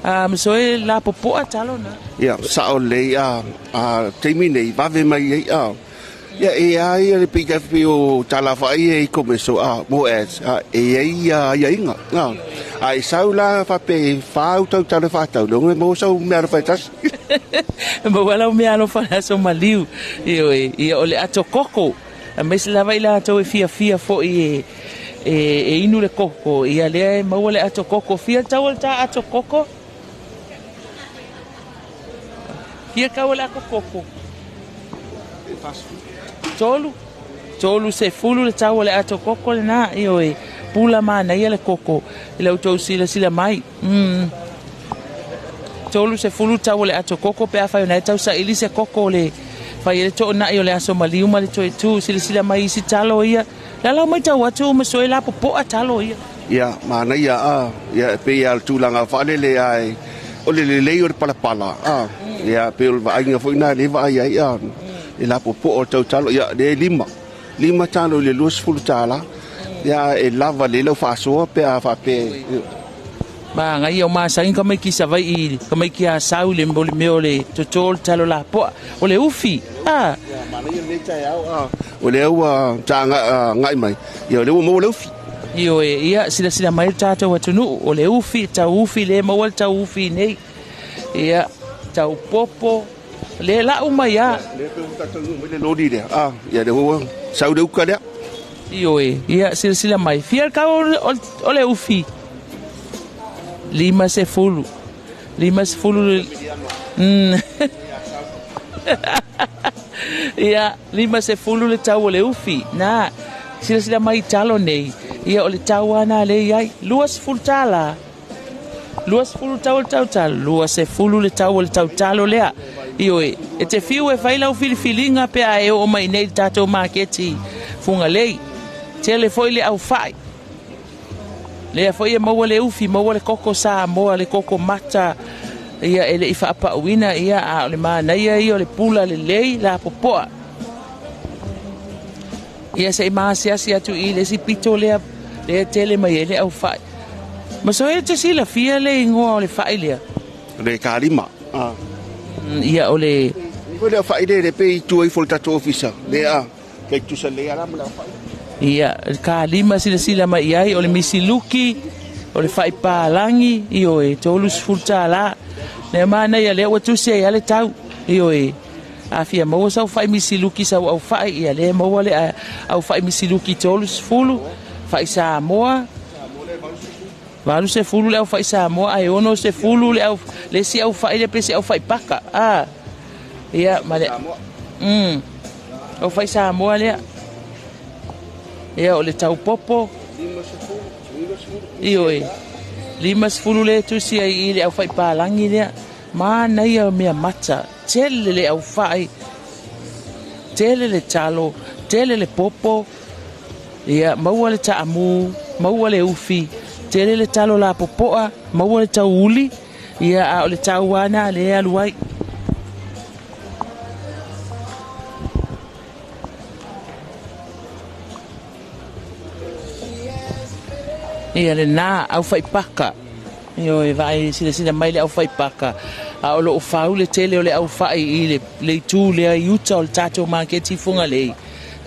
[SPEAKER 8] A masoe lapopoa talo na.
[SPEAKER 9] Ia, sao lelei a, a taimi nei, vave mai ai a. Ia, e a ia le PKFP o Talafai e i commercial a, mo ads, a, e i ai ia aiaiga, a. A e sau la faapea e 4 au tautalo e faatau, logo e maua sau meaalofa e tasi.
[SPEAKER 8] E maua lau meaalofa i le aso maliu, ioe, ia o le ato koko. Aemaise lava i latou e fiafia foi e inu le koko, ia lea e maua le ato koko. Fia tau o le tā ato koko? Fia tau o le ato koko? 3. 30 le tau o le ato koko lena, ioe, pula manaia le koko i la outou silasila mai. 30 tau o le ato koko pe afai o na e tau saili se koko o le fai e le toonai o le aso maliu ma le toe tu. Silasila mai isi talo ia. Lalau mai tau atu ma soe la popoa talo ia.
[SPEAKER 9] Ia, manaia a, ia, e pei lava o le tulaga faalele ae o le lelei o le palapala a, ia, pei o le vaaiga foi lena lea e vaai ai a, le lapopoa o le tautalo, ia, lea e lima, lima talo i le $20, ia, e lava lelei lau faasoa pe a faapea.
[SPEAKER 8] Manaia o masani tamaiti Savaii, tamaiti Asau i le o le mea o le toto o le talo lapoa, o le ufi, a.
[SPEAKER 9] Ia, manaia lenei taeao, a, o lea ua tagai mai, ia, o lea ua maua le ufi.
[SPEAKER 8] Ioe, ia, silasila mai le tatou atunuu, o le ufi, tau ufi, le maua le tau ufi nei. Ia, tau popo, le lau mai a.
[SPEAKER 9] Lea pe ua tatou mai le loli lea, a, ia, lea ua sau le uka lea.
[SPEAKER 8] Ioe, ia, silasila mai, fia le tau o le ufi? 50. 50. Ia, 50 le tau o le ufi. Na, silasila mai i talo nei. Ia, o le tau lava na lea i ai. 20 tālā. 20 tau o le tautalo. 20 le tau o le tautalo lea. Ioe, e te fiu e fai lau filifiliga pe a e oo mai nei i le tatou maketi Fugalei. Tele foi le aufai. Lea foi e maua le ufi, maua le koko Samoa, le koko mata, ia e le i faapauina, ia a o le manaia ia o le pula lelei lapopoa. Ia se i maasiasi atu i le isi pito lea, lea tele mai ai le aufai. Ma so e te silafia le igoa o le fai lea?
[SPEAKER 9] Le kalima.
[SPEAKER 8] Ia o le.
[SPEAKER 9] Ni foi le aufai lea le pe i tua ifo le tatou ofisa, lea kei tusa lea la ma le aufai.
[SPEAKER 8] Ia, kalima silasila mai i ai, o le misiluki, o le fai palagi, ioe, $30. Lea manaia lea ua tusi ai lava le tau, ioe. A fia maua sau fa'i misiluki sau aufa'i, ia lea e maua le aufa'i misiluki 30, fa'i Samoa, 80 le aufa'i Samoa, ae 60 le au, le isi aufa'i lea pe se aufa'i paka. A, ia, ma le, aufa'i Samoa lea. Ia, o le taupopo. Ioe, 50 le tusi ai i le aufa'i palagi lea. Manaia mea mata, tele le aufa'i, tele le talo, tele le popo, ia, maua le ta'amu, maua le ufi, tele le talo lapopo'a, maua le tauuli, ia, a o le tauana le alu ai. Ia lenā, aufa'i paka. Ioe, vaai silasila mai le aufa'i paka. A o loo fau le tele o le aufa'i i le itu lea i uta o le tatou maketi i Fugalei.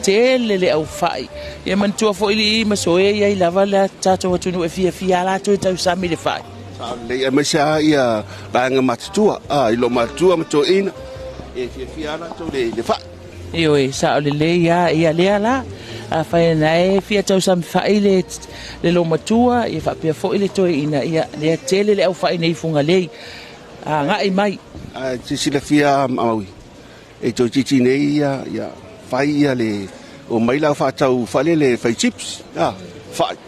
[SPEAKER 8] Tele le aufa'i. Ia manatua foi li'i ma soe i ai lava le tatou atunuu e fiafia latou e tausami le fa'i.
[SPEAKER 9] Lelei aemaise lava ia vaega matutua, i loo matutua ma toeaina e fiafia lava latou le fa'i.
[SPEAKER 8] Ioe, sa'o lelei a ia lea la. Afai na e fia tausami fa'i le lomatua, ia faapea foi le toeaina, ia lea tele le aufa'i nei Fugalei. Aga'i mai.
[SPEAKER 9] Ae sisilafia Maui, e toeitiiti nei ia, ia fai ia le o mai lau faatau faalele fai chips, fa'i.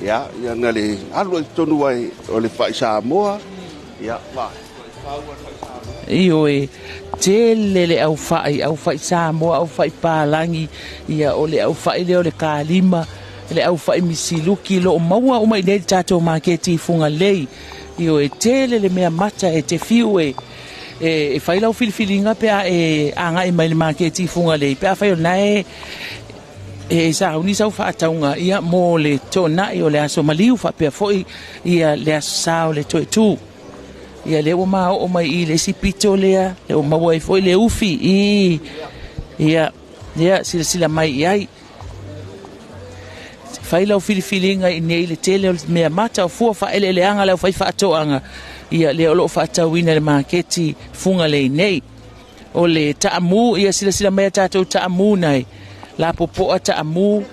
[SPEAKER 9] Ia, ia na le alu ai totonu ai o le fa'i Samoa, ia, va.
[SPEAKER 8] Ioe, tele le aufa'i, aufa'i Samoa, aufa'i palagi, ia o le aufa'i lea o le kalima, le aufa'i misiluki, loo maua uma i nei le tatou maketi i Fugalei. Ioe, tele le mea mata e te fiu e fai lau filifiliga pe a e aga'i mai le maketi i Fugalei, pe afai o lena e sauni sau faatauga, ia mo le tona'i o le aso maliu faapea foi ia le aso sa o le toetū. Ia lea ua maoo mai i le isi pito lea, le ua maua ai foi le ufi i, ia, ia silasila mai i ai. Fai lau filifiliga i nei le tele o le mea mata o fua faaeleeleaga le aufai faatoaga, ia lea o loo faatauina i le maketi Fugalei nei. O le ta'amu, ia silasila mai a tatou ta'amu nai, lapopo'a ta'amu,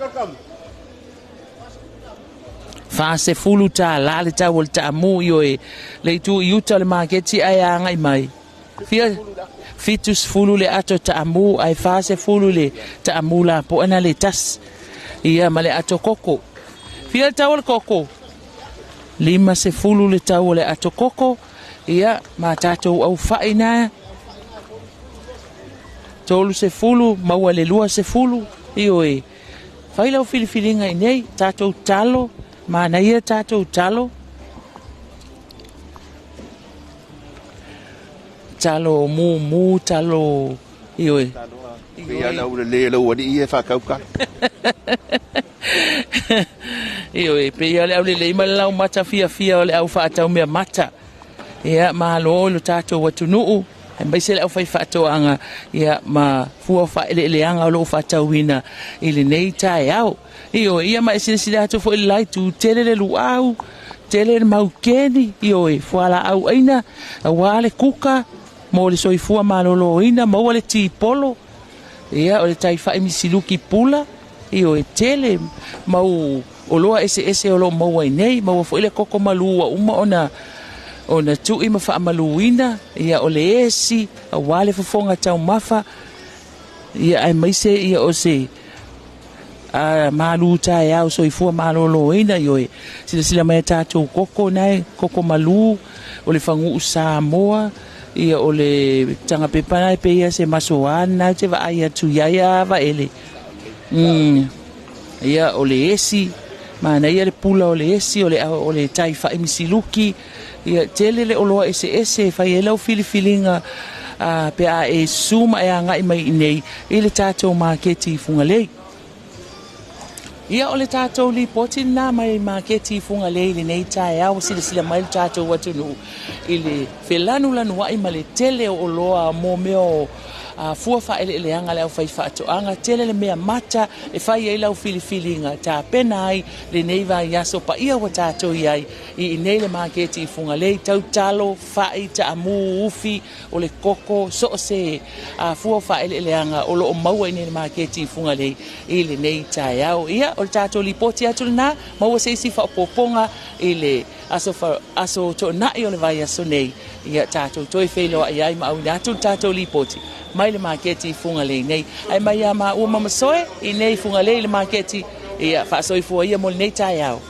[SPEAKER 8] 40 tālā le tau o le ta'amu, ioe, le itu i uta o le maketi ae aga'i mai. Fia 70 le ato ta'amu, ae 40 le ta'amu lapo'a na le tasi. Ia ma le ato koko. Fia le tau o le koko? 50 le tau o le ato koko. Ia, ma tatou aufa'i na. 30, maua le 20. Ioe, fai lau filifiliga i nei, tatou talo, manaia tatou talo. Talo mumu, talo, ioe.
[SPEAKER 9] Ia lau le lau alii e faakauka.
[SPEAKER 8] Ioe, pe ia le aulelei ma le laumata fiafia o le au faatau mea mata. Ia, malo lo tatou atunuu, aemaise le aufai faatoaga, ia ma fua faaeleeleaga o loo faatauina i lenei taeao. Ioe, ia ma e silasila atu foi le laitu, tele le luau, tele le maukeni, ioe, fualaau aina, auā le kuka, mo le soifua malōlōina, maua le tipolo, ia o le taifa'i misiluki pula, ioe, tele mau oloa eseese o loo maua i nei, maua foi le koko malū ua uma ona tu'i ma faamaluina, ia o le esi, auā le fofoga taumafa, ia aemaise ia o se malu taeao soifua malōlōina, ioe, silasila mai a tatou koko nae, koko malū, o le fagu'u Samoa, ia o le tagapepa nae pe ia se masoā na te vaai atu iai a vaele. Ia o le esi, manaia le pula o le esi, o le taifa'i misiluki, ia tele le oloa eseese e fai ai lau filifiliga pe a e susu ma e aga'i mai i nei i le tatou maketi i Fugalei. Ia o le tatou lipoti lenā mai maketi i Fugalei i lenei taeao, silasila mai le tatou atunuu i le felanulanua'i ma le tele o oloa mo mea o fua faaeleeleaga a le aufaifaatoaga, tele le mea mata e fai ai lau filifiliga, tapena ai lenei vaiaso paia ua tatou i ai i inei le maketi i Fugalei, tautalo, fa'i, taamu, ufi, o le koko, so o se fua o faaeleeleaga o lo o maua i inei le maketi i Fugalei i lenei taeao. Ia, o le tatou lipoti atu lena, maua se isi faaopoopoga i le aso toonai o le vaiaso nei, ia tatou toe feiloai ai ma auina atu le tatou lipoti mai le maketi i Fugalei nei. Ae mai ia maua ma masoe i nei Fugalei le maketi, ia faasoifua ia mo lenei taeao.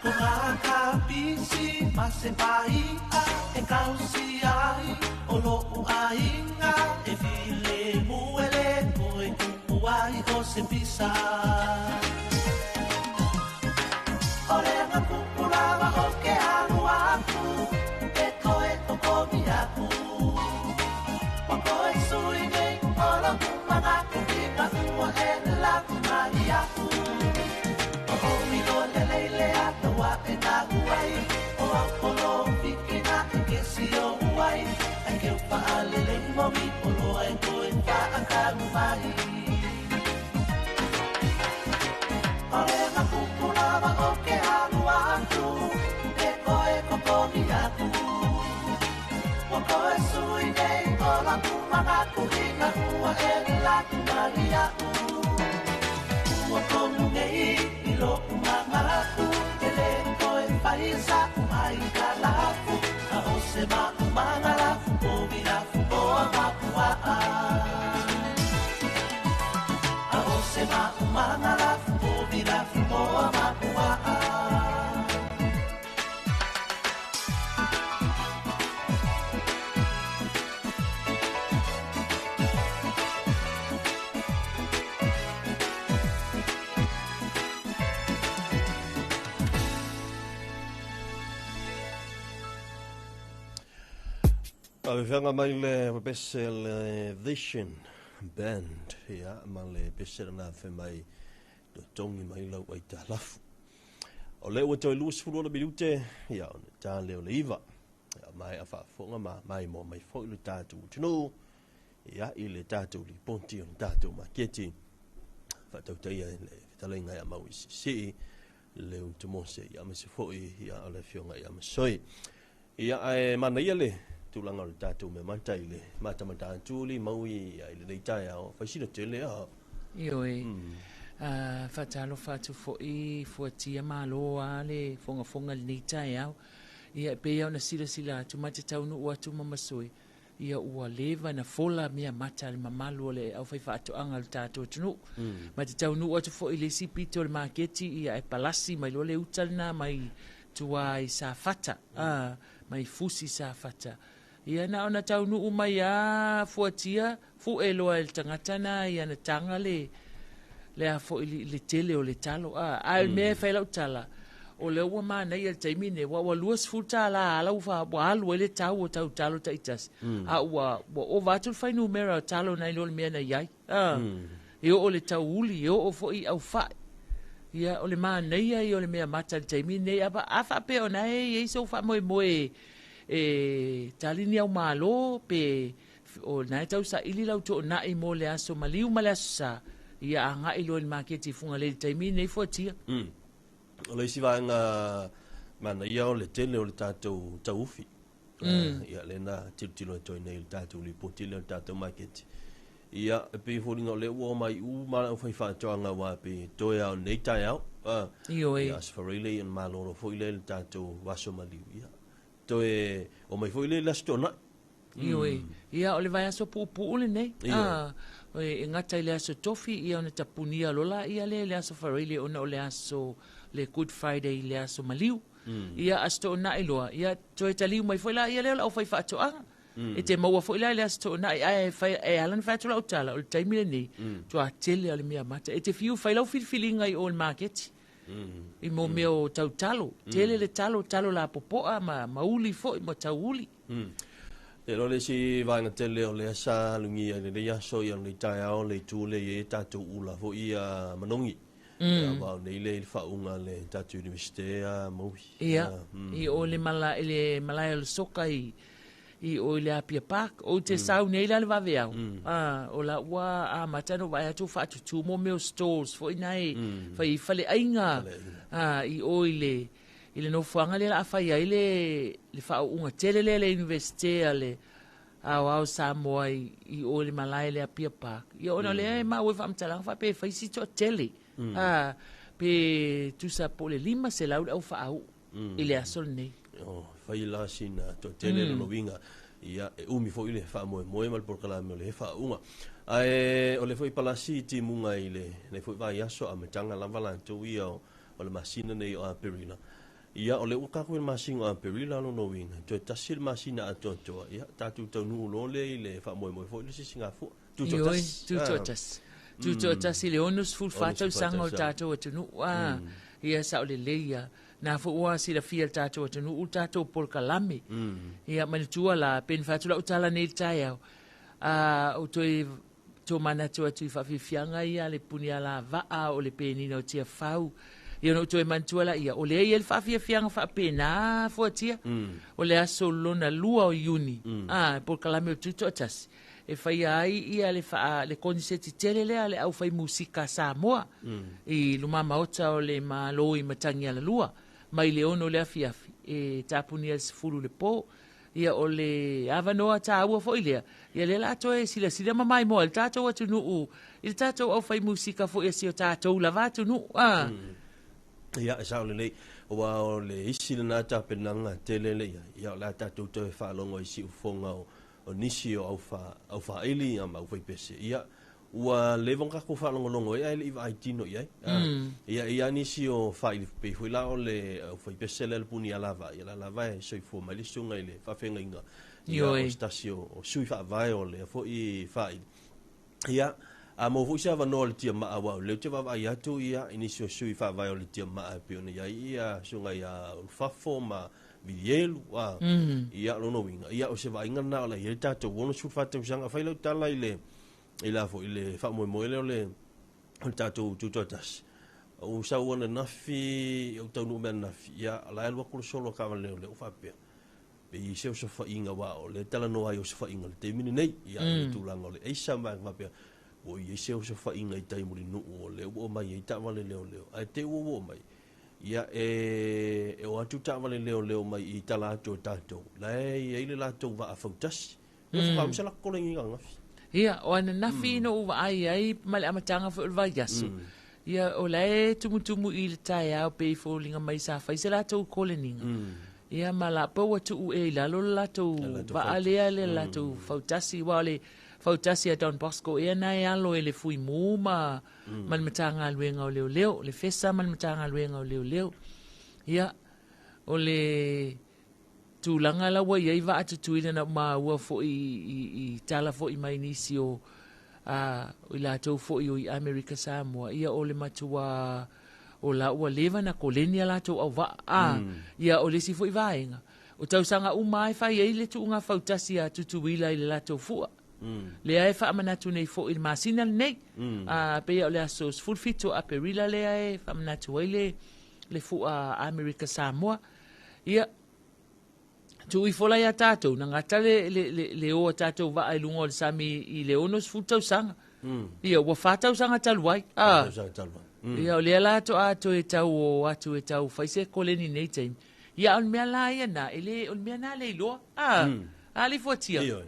[SPEAKER 7] Ko Ma se pai'a e kausi ai o lo'u aiga e filemu e lē toe tupu ai o se pisa. O le agakupu lava o ke alu aku e toe tokogi aku. Ua toe sui nei o lo'u manatu ina ua e lagi mai iaʻu. O omi loa lelei le ata ua e nahu ai o au polo fikina e ke sio ai ai ke faalelei momi o loa e toe faakagu mai. O le agakupu lava o ke alu aku e toe kokogi aku. Ua toe sui nei o lo'u manatu ina ua e lagi mai iaʻu. Ua komu nei i lo'u manatu e lē toe fai sa'u ai ka lafu a o se ma'umaga lafu povi lafu oa mapua'a. A o se ma'umaga lafu povi lafu oa mapua'a.
[SPEAKER 2] Faafefeaga mai le pepese le Vision Band ia ma le pese lena fai mai totogi mai lau aitalafu. O le ua toe 26 minute ia ona ta lea o le 9. Ia maea faafofoga ma maimoa mai foi le tatou atunuu ia i le tatou lipoti o le tatou maketi. Faatautaia i le fetalaiga ia mau i Siisii le utu Mose ia aemaise foi ia o le afioga ia Masoi. Ia ae manaia le tulaga o le tatou mea mata i le matamata atu le mau i lenei taeao fai sina tele a.
[SPEAKER 8] Ioe. Faatalofa atu foi fuatia malo a le fogafoga i lenei taeao. Ia e pei ona silasila atu ma te taunuu atu ma Masoi. Ia ua leva na fola mea mata le mamalu o le aufaifaatoaga o le tatou atunuu. Ma te taunuu atu foi i le isi pito o le maketi ia e palasi mai loa le uta lena mai tua i Safata, mai Fusi Safata. Ia na ona taunuu mai a fuatia fu'e loa e le tagata na ia na taga le le a foi le tele o le talo. Ae o le mea e fai lau tala, o lea ua manaia le taimi nei, ua $20 ala ua alu ai le tau o tau talo taitasi. A ua ova atu le fuainumera o talo nai lo le mea na iai. E oo le tauuli, e oo foi i aufa'i. Ia o le manaia ia o le mea mata i le taimi nei, a faapea ona e i ai sou faamoemoe e tali ni au malo pe o lena e tausaili lau toonai mo le aso maliu ma le aso sa, ia aga'i loa i le maketi i Fugalei i le taimi nei fuatia.
[SPEAKER 2] O le isi vaega manaia o le tele o le tatou tauufi. Ia lea na tilotilo atu ai nei i le tatou lipoti lea o le tatou maketi. Ia e pei e foliga o lea ua omai uma le aufaifaatoaga aua pe toe lava o lenei taeao.
[SPEAKER 8] Ioe.
[SPEAKER 2] Ia Aso Faraile ia ona malolo foi lea i le tatou aso maliu. Ia toe omai foi lea i le Aso Toonai.
[SPEAKER 8] Ioe. Ia o le vaiaso puupuu lenei. E gata i le aso Tofi ia ona tapunia loa laia lea i le Aso Faraile ona o le aso le Good Friday i le aso maliu. Ia Aso Toonai loa, ia toe taliu mai foi laia lea o le aufaifaatoaga. E te maua foi la i le Aso Toonai, ae fai, e ala ona fai atu lau tala, o le taimi lenei, matua tele lava o le mea mata. E te fiu fai lau filifiliga i o i le maketi. I mo mea o tau talo. Tele le talo, talo lapopoa ma mauli foi ma tauuli.
[SPEAKER 2] Te iloa le isi vaega tele o lea sa alugia i lenei aso ia lenei taeao le itu lea i ai tatou ula foi ia manogi. Ia aua o nei lea i le faauuga a le tatou Universite a Maui.
[SPEAKER 8] Ia, i o le malae, le malae o le soka i i o i le Apia Park. Ou te sau nei la le vaveao, o la ua amata ona ou vaai atu ua faatutū mo mea o stalls foi na e fai ai faleaiga i o i le i le nofoaga lea o le a fai ai le le faauuga tele lea a le Universite a le Aoao Samoa i o i le malae i le Apia Park. Ia ona o lea e maua i faamatalaga faapea e fai si toatele, pe tusa po o le 500 le au faauu i le aso lenei.
[SPEAKER 2] Oh, fai la sina toatele lona uiga, ia e umi foi le faamoemoe ma le polokalame o le faauuga. Ae o le foi palasi i timuga i lenei foi vaiaso amataga lava latou ia o le masina nei o Aperila. Ia, o lea ua tatou i le masina o Aperila lona uiga, toe tasi le masina atoatoa, ia, tatou taunuu loa lea i le faamoemoe foi le sisigafua. Tutoatasi.
[SPEAKER 8] Ioe, tutoatasi. Tutoatasi i le 64 tausaga o le tatou atunuu. A, ia, sao lelei lava. Na foi ua silafia e le tatou atunuu le tatou polokalame. Ia, manatua la, pei ona fai atu lau tala nei i le taeao, a, ou toe tomanatu atu i faafiafiaga ia a le Punialavaa o le Penina o Tiafau. Ia ona ou toe manatua laia, o lea e i ai le faafiafiaga faapena Fuatia, o le aso lona lua o Iuni, a, polokalame o le Tutoatasi, e faia ai ia le, faa, le koniseti tele lea a le aufaimusika a Samoa i lumamaota o le Malo i Matagialalua, mai le 6 i le afiafi, e tapunia i le 10 i le po. Ia o le avanoa taua foi lea, ia lea la toe silasila ma maimoa ai le tatou atunuu i le tatou aufaimusika foi a si o tatou lava atunuu. A.
[SPEAKER 2] Ia, e sao lelei, aua o le isi lena tapenaga tele lea i ai, ia o le a tatou toe faalogo i siufofoga o nisi o aufa, aufaili ma aufaipese, ia, ua leva ona tatou faalogologo ai ae le i vaai tino i ai. Ia, e i ai nisi o faili pei foi la o le aufaipese lea le Punialavaa, ia la lava e soifua mai le susuga i le faafeagaiga, ia, o se tasi o sui faavae o lea foi faili. Ia, a maua foi se avanoa o le tiamaa, aua o lea ou te vaavaai atu ia, i nisi o sui faavae o le tiamaa e pei ona i ai ia susuga ia Ulufafo ma Vilielu, a, ia, lona uiga, ia, o se vaaiga lena o la e i ai le tatou 64 tausaga. Fai lau tala i le i la foi le faamoemoe lea o le o le tatou tutoatasi. Ou sau ananafi, ou taunuu mai ananafi, ia, o la e alu atu le solo a taavale leoleo faapea, pe i ai se osofaiga, aua o lea e talanoa ai i osofaiga i le taimi lenei, ia, i le tulaga o le aisa ma vaega faapea, ua i ai se osofaiga i tai Mulinuu o lea ua omai ai taavale leoleo, ae te i ua oo mai, ia, e o atu taavale leoleo mai i tala atu o tatou, la e i ai le latou vaa fautasi. Ia faatoa se latou koleniga ananafi.
[SPEAKER 8] Ia, o ananafi na ou vaai ai ma le amataga foi o le vaiaso. Ia, o la e tumutumu i le taeao pei foliga mai sa fai se latou koleniga. Ia, ma la pau ua tuu ea i lalo le latou vaa lea, le latou fautasi, aua o le fautasi a Don Bosco ea na e alo e le Fuimu ma, ma le Matagaluega o Leoleo, le FESA ma le Matagaluega o Leoleo. Ia, o le tulaga la ua i ai vaa Tutuila na maua foi i tala foi mai nisi o i latou foi o i Amerika Samoa, ia o le matua o la ua leva na koleni a latou auvaa. A, ia o le isi foi vaega, o tausaga uma lava e fai ai le tuuga fautasi a Tutuila i le latou fua. Lea e faamanatu nei foi i le masina lenei. A, pei o le aso 17 o Aperila lea e faamanatu ai le fua a Amerika Samoa. Ia, tuu ifo la ia tatou, na gata le o a tatou vaa i luga o le sami i le 60 tausaga. Ia, ua 4 tausaga talu ai.
[SPEAKER 2] Ah. Tausaga talu ai.
[SPEAKER 8] Ia, o lea la toa toe tau o atu e tau fai se koleni nei taimi. Ia, o le mea la ia na, e le, o le mea na le iloa. Ah, a le fuatia.
[SPEAKER 2] Ioe.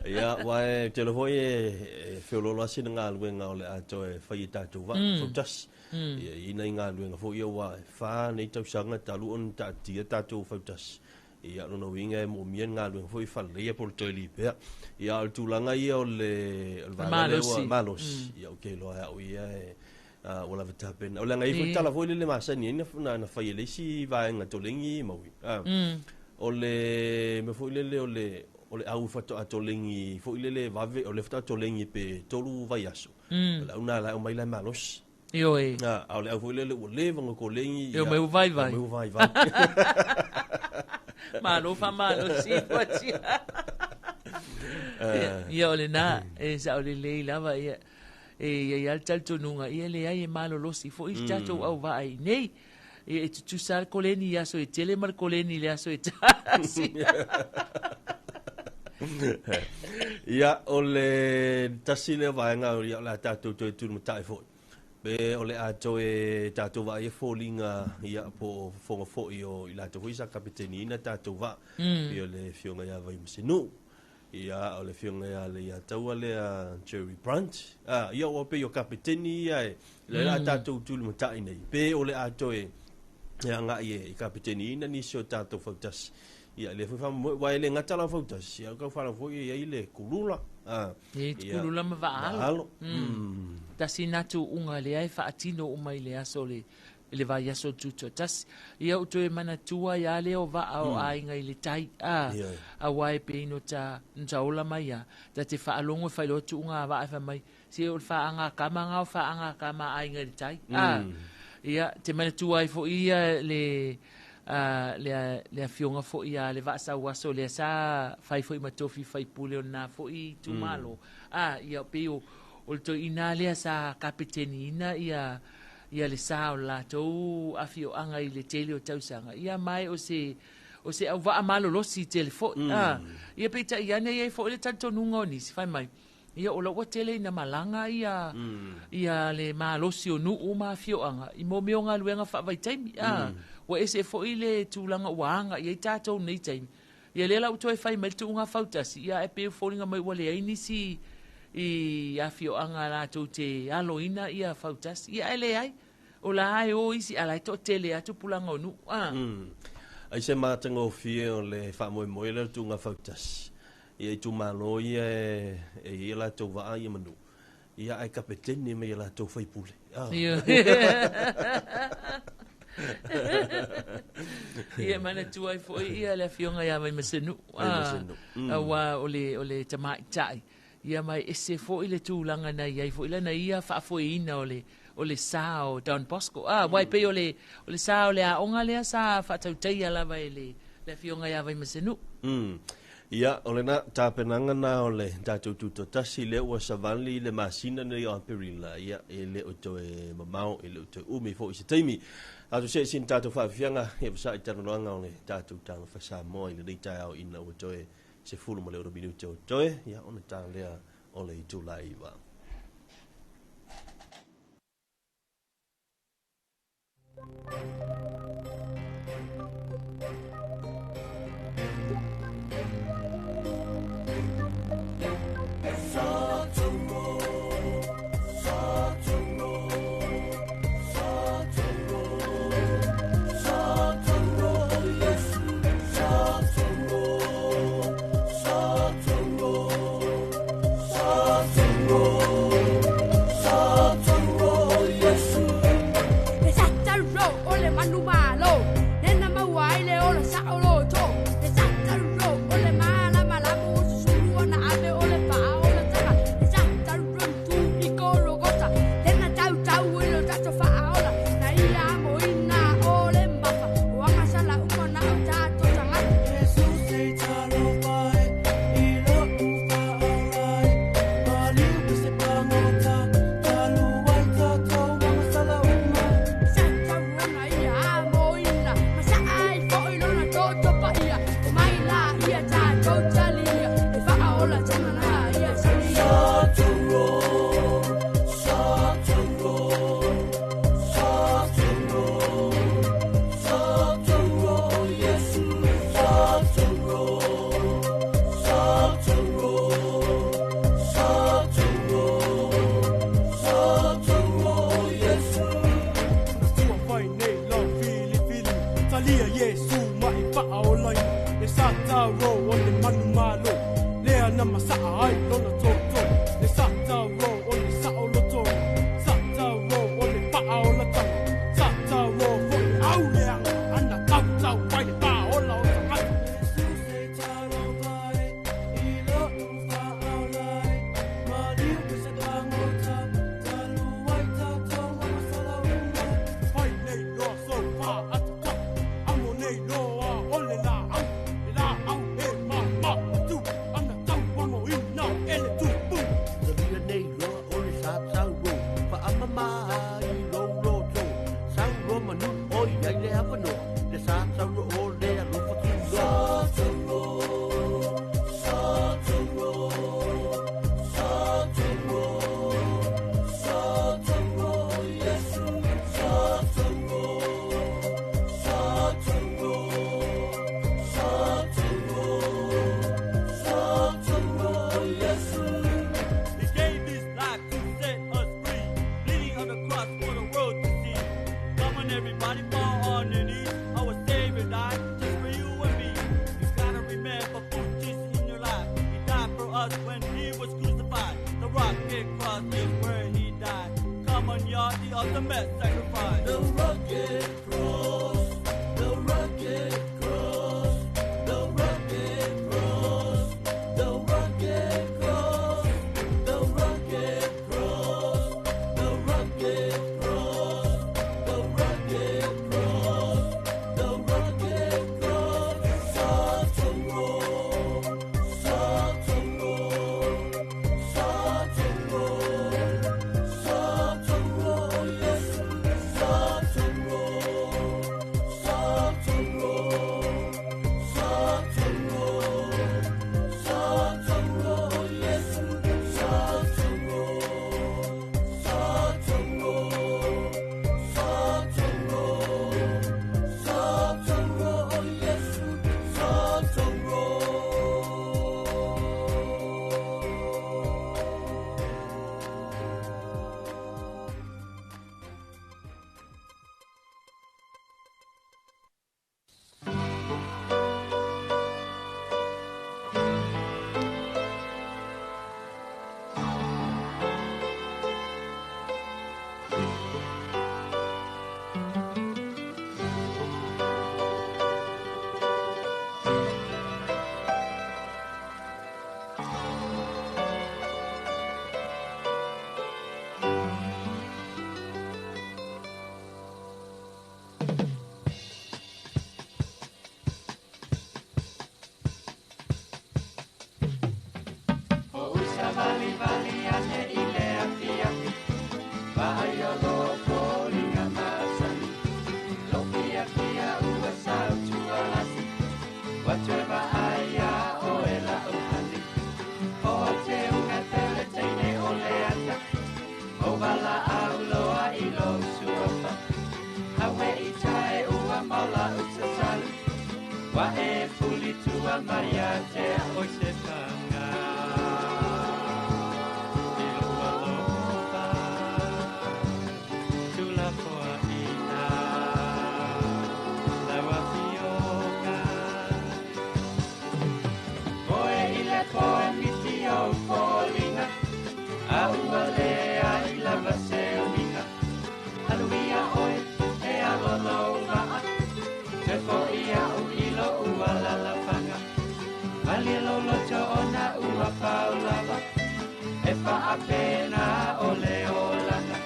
[SPEAKER 2] Ia, aua e tele foi e feoloolo lava sina galuega o le a toe fai e tatou vaa, fautasi. Ia, i nai galuega foi ia aua e 4 nei tausaga talu ona taatia tatou fautasi. Ia, o lona uiga e moomia ni galuega foi e faaleleia po o le toe lipea. Ia, a o le tulaga ia o le vaega lea ua malosi, ia ou te iloa e au ia e ua lava tapena. O le aga e i ai foi tala foi lele masani ai na fai e le isi vaega tolegi maui. O le mea foi lele o le o le au faatoa tolegi foi lele vave, o le faatoa tolegi pe 3 vaiaso. O le au lena la e aumai la e malosi.
[SPEAKER 8] Ioe.
[SPEAKER 2] A o le au foi lele ua leva ona kolegi.
[SPEAKER 8] E omai ua vaivai.
[SPEAKER 2] Omai ua vaivai.
[SPEAKER 8] Malo faamalosi fuatia. Ia o lena, e sao lelei lava ia. E i ai lava le talitonuga, ia leai e malolosi foi le tatou auvaa i inei. Ia e tutusa lava le koleni i aso e tele ma le koleni i le aso e tasi.
[SPEAKER 2] Ia, o le tasi lea vaega ia, o le a tatou toe tulimatai foi. Pe o le a toe tatou vaai e foliga ia, po o fofoga foi o i latou foi sa kapeteniina tatou vaa. Pei o le Afioga ia Vaimasenuu. Ia, o le Afioga ia Leiataua lea Jerry Brunt. Ah, ia ua pei o kapeteni ia e lea o le a tatou tulimatai nei. Pe o le a toe e agai e kapeteniina nisi o tatou fautasi. Ia, lea foi faamoemoe, aua e le gata la o fautasi, a o tau foi e i ai le kulula.
[SPEAKER 8] Ah, E i kulula ma vaalo.
[SPEAKER 2] Vaalo.
[SPEAKER 8] Tasi na tuuga lea e faatino uma i le aso o le i le vaiaso o le Tutoatasi. Ia ou toe manatua ai lava lea o vaa o aiga i le tai, a, aua e pei no ta, no ta ola mai lava, ta te faalogo e fai loa tuuga a vaa e fai mai, se o le faaagakama lena o faaagakama a aiga i le tai, a. Ia, te manatua ai foi ia le, a, le, le afioga foi ia le Vaasauaso lea sa fai foi ma tofi faipule o lena foi itumalo, a, ia pei o, o le toeaina lea sa kapeteniina ia, ia le sa o le latou afioaga i le tele o tausaga, ia ma o se, o se auvaa malolosi tele foi, a. Ia peitai ane e i ai foi le talitonuga o nisi, fai mai, ia o la ua tele ina malaga ia, ia le malosi o nuu ma afioaga i mo mea o galuega faavaitaimi, a. Ua ese foi le tulaga ua aga i ai tatou nei taimi. Ia lea la ua toe fai mai le tuuga fautasi, ia ae pei e foliga mai ua leai nisi i afioaga latou te aloina ia fautasi. Ia ae leai, o la e o isi, a la e toatele lava tupulaga o nuu, a.
[SPEAKER 2] Ai se matagofie o le faamoemoe lea o le tuuga fautasi. Ia itumalo ia e i ai latou vaa ia ma nuu, ia ae kapeteni mai e latou faipule.
[SPEAKER 8] Ia manatua ai foi ia le afioga ia Vaimasanuu, aua o le, o le tamaitai. Ia ma e ese foi le tulaga na i ai foi lana ia faafoeina o le, o le sa o Don Bosco. Ah, aua e pei o le, o le sa o le aoga lea sa faatautaia lava e le, le afioga ia Vaimasanuu.
[SPEAKER 2] Ia, o lena tapenaga na o le tatou tutoatasi lea ua savali le masina nei o Aperila, ia, e le o toe mamao, e le o toe umi foi se taimi. Tatou see ese i tatou faafiafiaga, ia fasa'i talanoaga o le tatou Talofa Samoa i lenei taeao ina ua toe 16 minute o toe, ia ona ta lea o le itula e 9.
[SPEAKER 7] ane i le afiafi. Vaai o lo foliga masani. Lou fiafia ua sautualasi. Ua toe vaai iā oe la'u hani. O te uga pele teine o le ata. O valaau loa i lou suafa. Aue i tae ua mau la'u tatalo. Ua e fulitua mai ia te a'u. Oi se paga i lou alofa, tuulafoaina lau Afioga. Moe i le poe miti ou foliga, a ua leai lava se uiga. Aluia oe e alo lou vaa, toe fo'i a'u i lo'u alalafaga. Malie lou loto ona ua pau lava, e faapena o le olaga.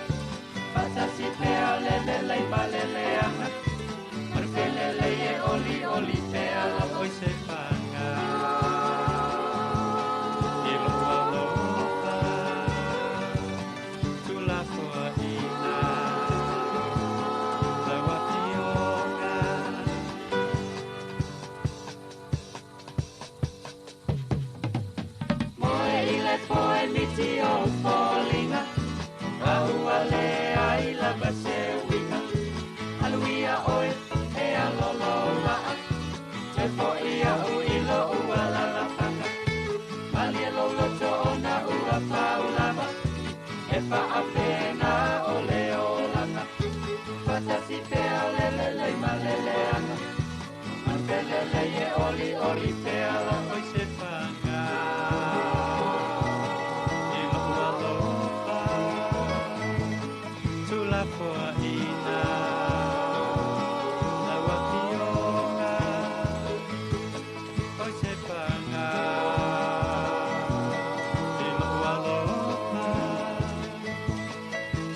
[SPEAKER 7] Faatasi pea o le lelei ma le leaga, manufelelei e olioli pea lava. Oi se paga i lou alofa, tuulafoaina lau Afioga. Moe i le poe miti ou foliga, a ua leai lava se uiga. Aluia oe e alo lou vaa, toe fo'i a'u i lo'u alalafaga. Malie lou loto ona ua pau lava, e faapena o le olaga. Faatasi pea o le lelei ma le leaga, manufelelei e olioli pea lava. Oi se paga i lou alofa, tuulafoaina lau Afioga. Oi se paga i lou alofa,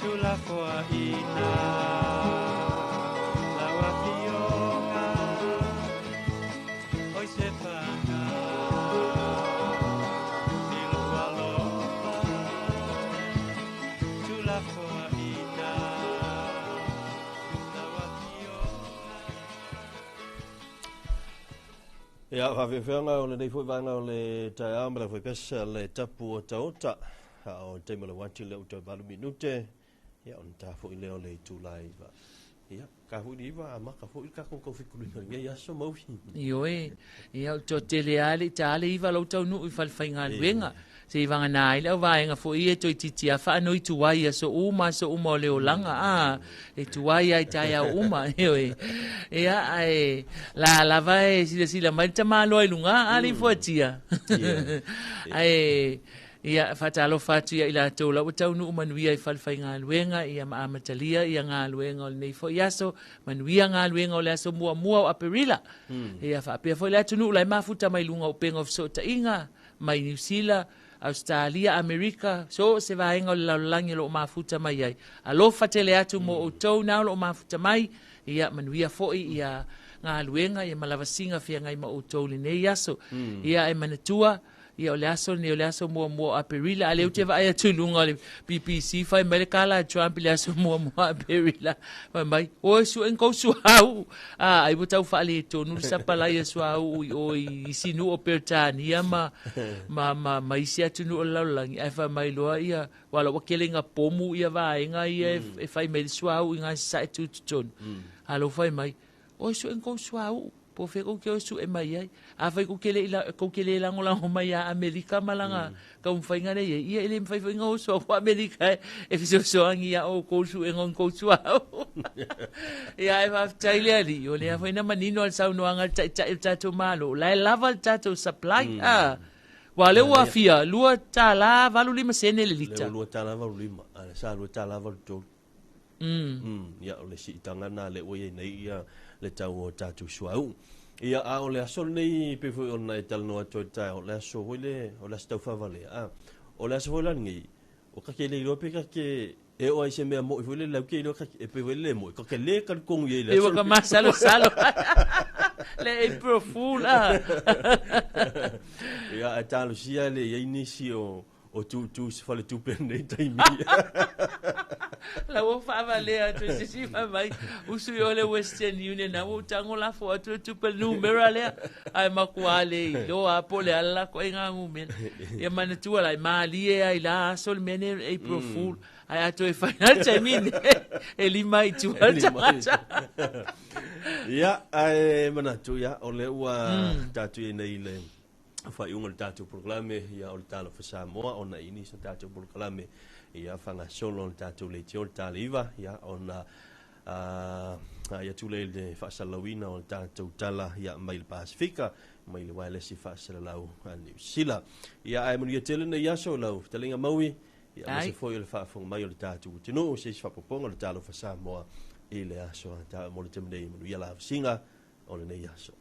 [SPEAKER 7] tuulafoaina lau Afioga. Oi se paga i lou alofa, tuulafoaina lau Afioga.
[SPEAKER 2] Ia, faafeafeaga o lenei foi vaega o le taeao ma le aufaipesa le tapu otaota. A o le taimi o le uati lea ua toe 8 minute, ia ona ta foi lea o le itula e 9. Ia, ka foi le 9 amata foi le tatou taufetuluina i lenei aso Maui.
[SPEAKER 8] Ioe, ia o le toatele lava e le i ta le 9 lau taunuu i falefaigaluega. Se i vagana ai le auvaega foi ia e toeitiiti lava faanoi tuai i aso uma aso uma o le olaga, a, e tuai lava i taeao uma, ioe. Ia, ae la lava e silasila mai le tamaloa i luga, a le i fuatia. Ae, ia, faatalofa atu ia i latou la ua taunuu manuia i falefaigaluega, ia ma amatalia ia galuega o lenei foi aso, manuia galuega o le aso muamua o Aperila. Ia, faapea foi le atunuu la e mafuta mai luga o upega o fesootaiga, mai Niu Sila, Ausetalia, Amerika, so o se vaega o le lalolagi o lo o mafuta mai ai. Alofa tele atu mo outou na o lo o mafuta mai, ia manuia foi ia galuega ia ma lavasiga feagai ma outou i lenei aso. Ia e manatua, ia o le aso lenei o le aso muamua o Aperila, a lea ou te vaai atu i luga o le BBC fai mai le kala a Trump i le aso muamua o Aperila, fai mai, o e suʻe kou suauu. A, ai ua tau faaletonu le sapalai a suauu i o i isi nuu o Peretania ma, ma, ma, ma isi atunuu o le lalolagi, ae fai mai loa ia, ua la ua kele ina pomu ia vaega ia e fai mai le suauu i Gasasae tutotonu. A lou fai mai, o e suʻe kou suauu, po o fea kou te o e suʻe mai ai. Afai kou te le i la, kou te le lagolago mai ia Amerika ma lana taumafaiga lea e i ai, ia e le mafai foi ona oso atu Amerika e fesoasoani iā outou i le suega o ni tou suauu. Ia ae faafetai le Alii, o lea foi na manino lava le saunoaga a le Taitai o le tatou Malo, o la e lava le tatou supply, a. Aua o lea ua afia, $2 85 sene le lita.
[SPEAKER 2] Lea ua $2 85, a sa $2 83. Ia, o le siitaga lena lea ua i ai nei ia le tau o tatou suauu. Ia, a o le aso lenei pei foi ona e talanoa atu ai i le taeao, o le aso foi le, o le aso taufaavalea. A, o le aso foi la lenei, ua ta te le iloa pe ta te e oo ai i se mea mo'i foi lele, au te iloa ta te, e pei foi le le mo'i, ta te le talitonu i ai i le
[SPEAKER 8] aso. E ua ka masalosalo. Le April Fool, a.
[SPEAKER 2] Ia, ae talosia e le i ai nisi o o tutu se faletupe i lenei taimi.
[SPEAKER 8] La ua faavalea atu e se isi fai mai, usu i o le Western Union a ua ou tago lafo atu le tupe le numera lea, ae matua le iloa lava po o le a le latou aiga numera. Ia manatua la, e malie lava i la aso le mea nei April Fool, ae a toe fai la le taimi nei, e lima i tua le tagata.
[SPEAKER 2] Ia, ae manatu, ia, o lea ua tatou i ai nei i le faaiuga o le tatou polokalame, ia, o le Talofa Samoa, ona i nisi o tatou polokalame, ia, faagasolo le tatou leitio le tala iva, ia, ona ia tule i le faasalalauina o le tatou tala, ia, mai le Pasifika, mai le waelesi faasalalau a Niu Sila. Ia, ae manuia tele nei aso lau fetalaiga Maui, ia, aemaise foi o le faafofoga mai o le tatou atunuu, se isi faaopoopoga o le Talofa Samoa i le aso a ta mo le taimi nei, manuia lavasiga o lenei aso.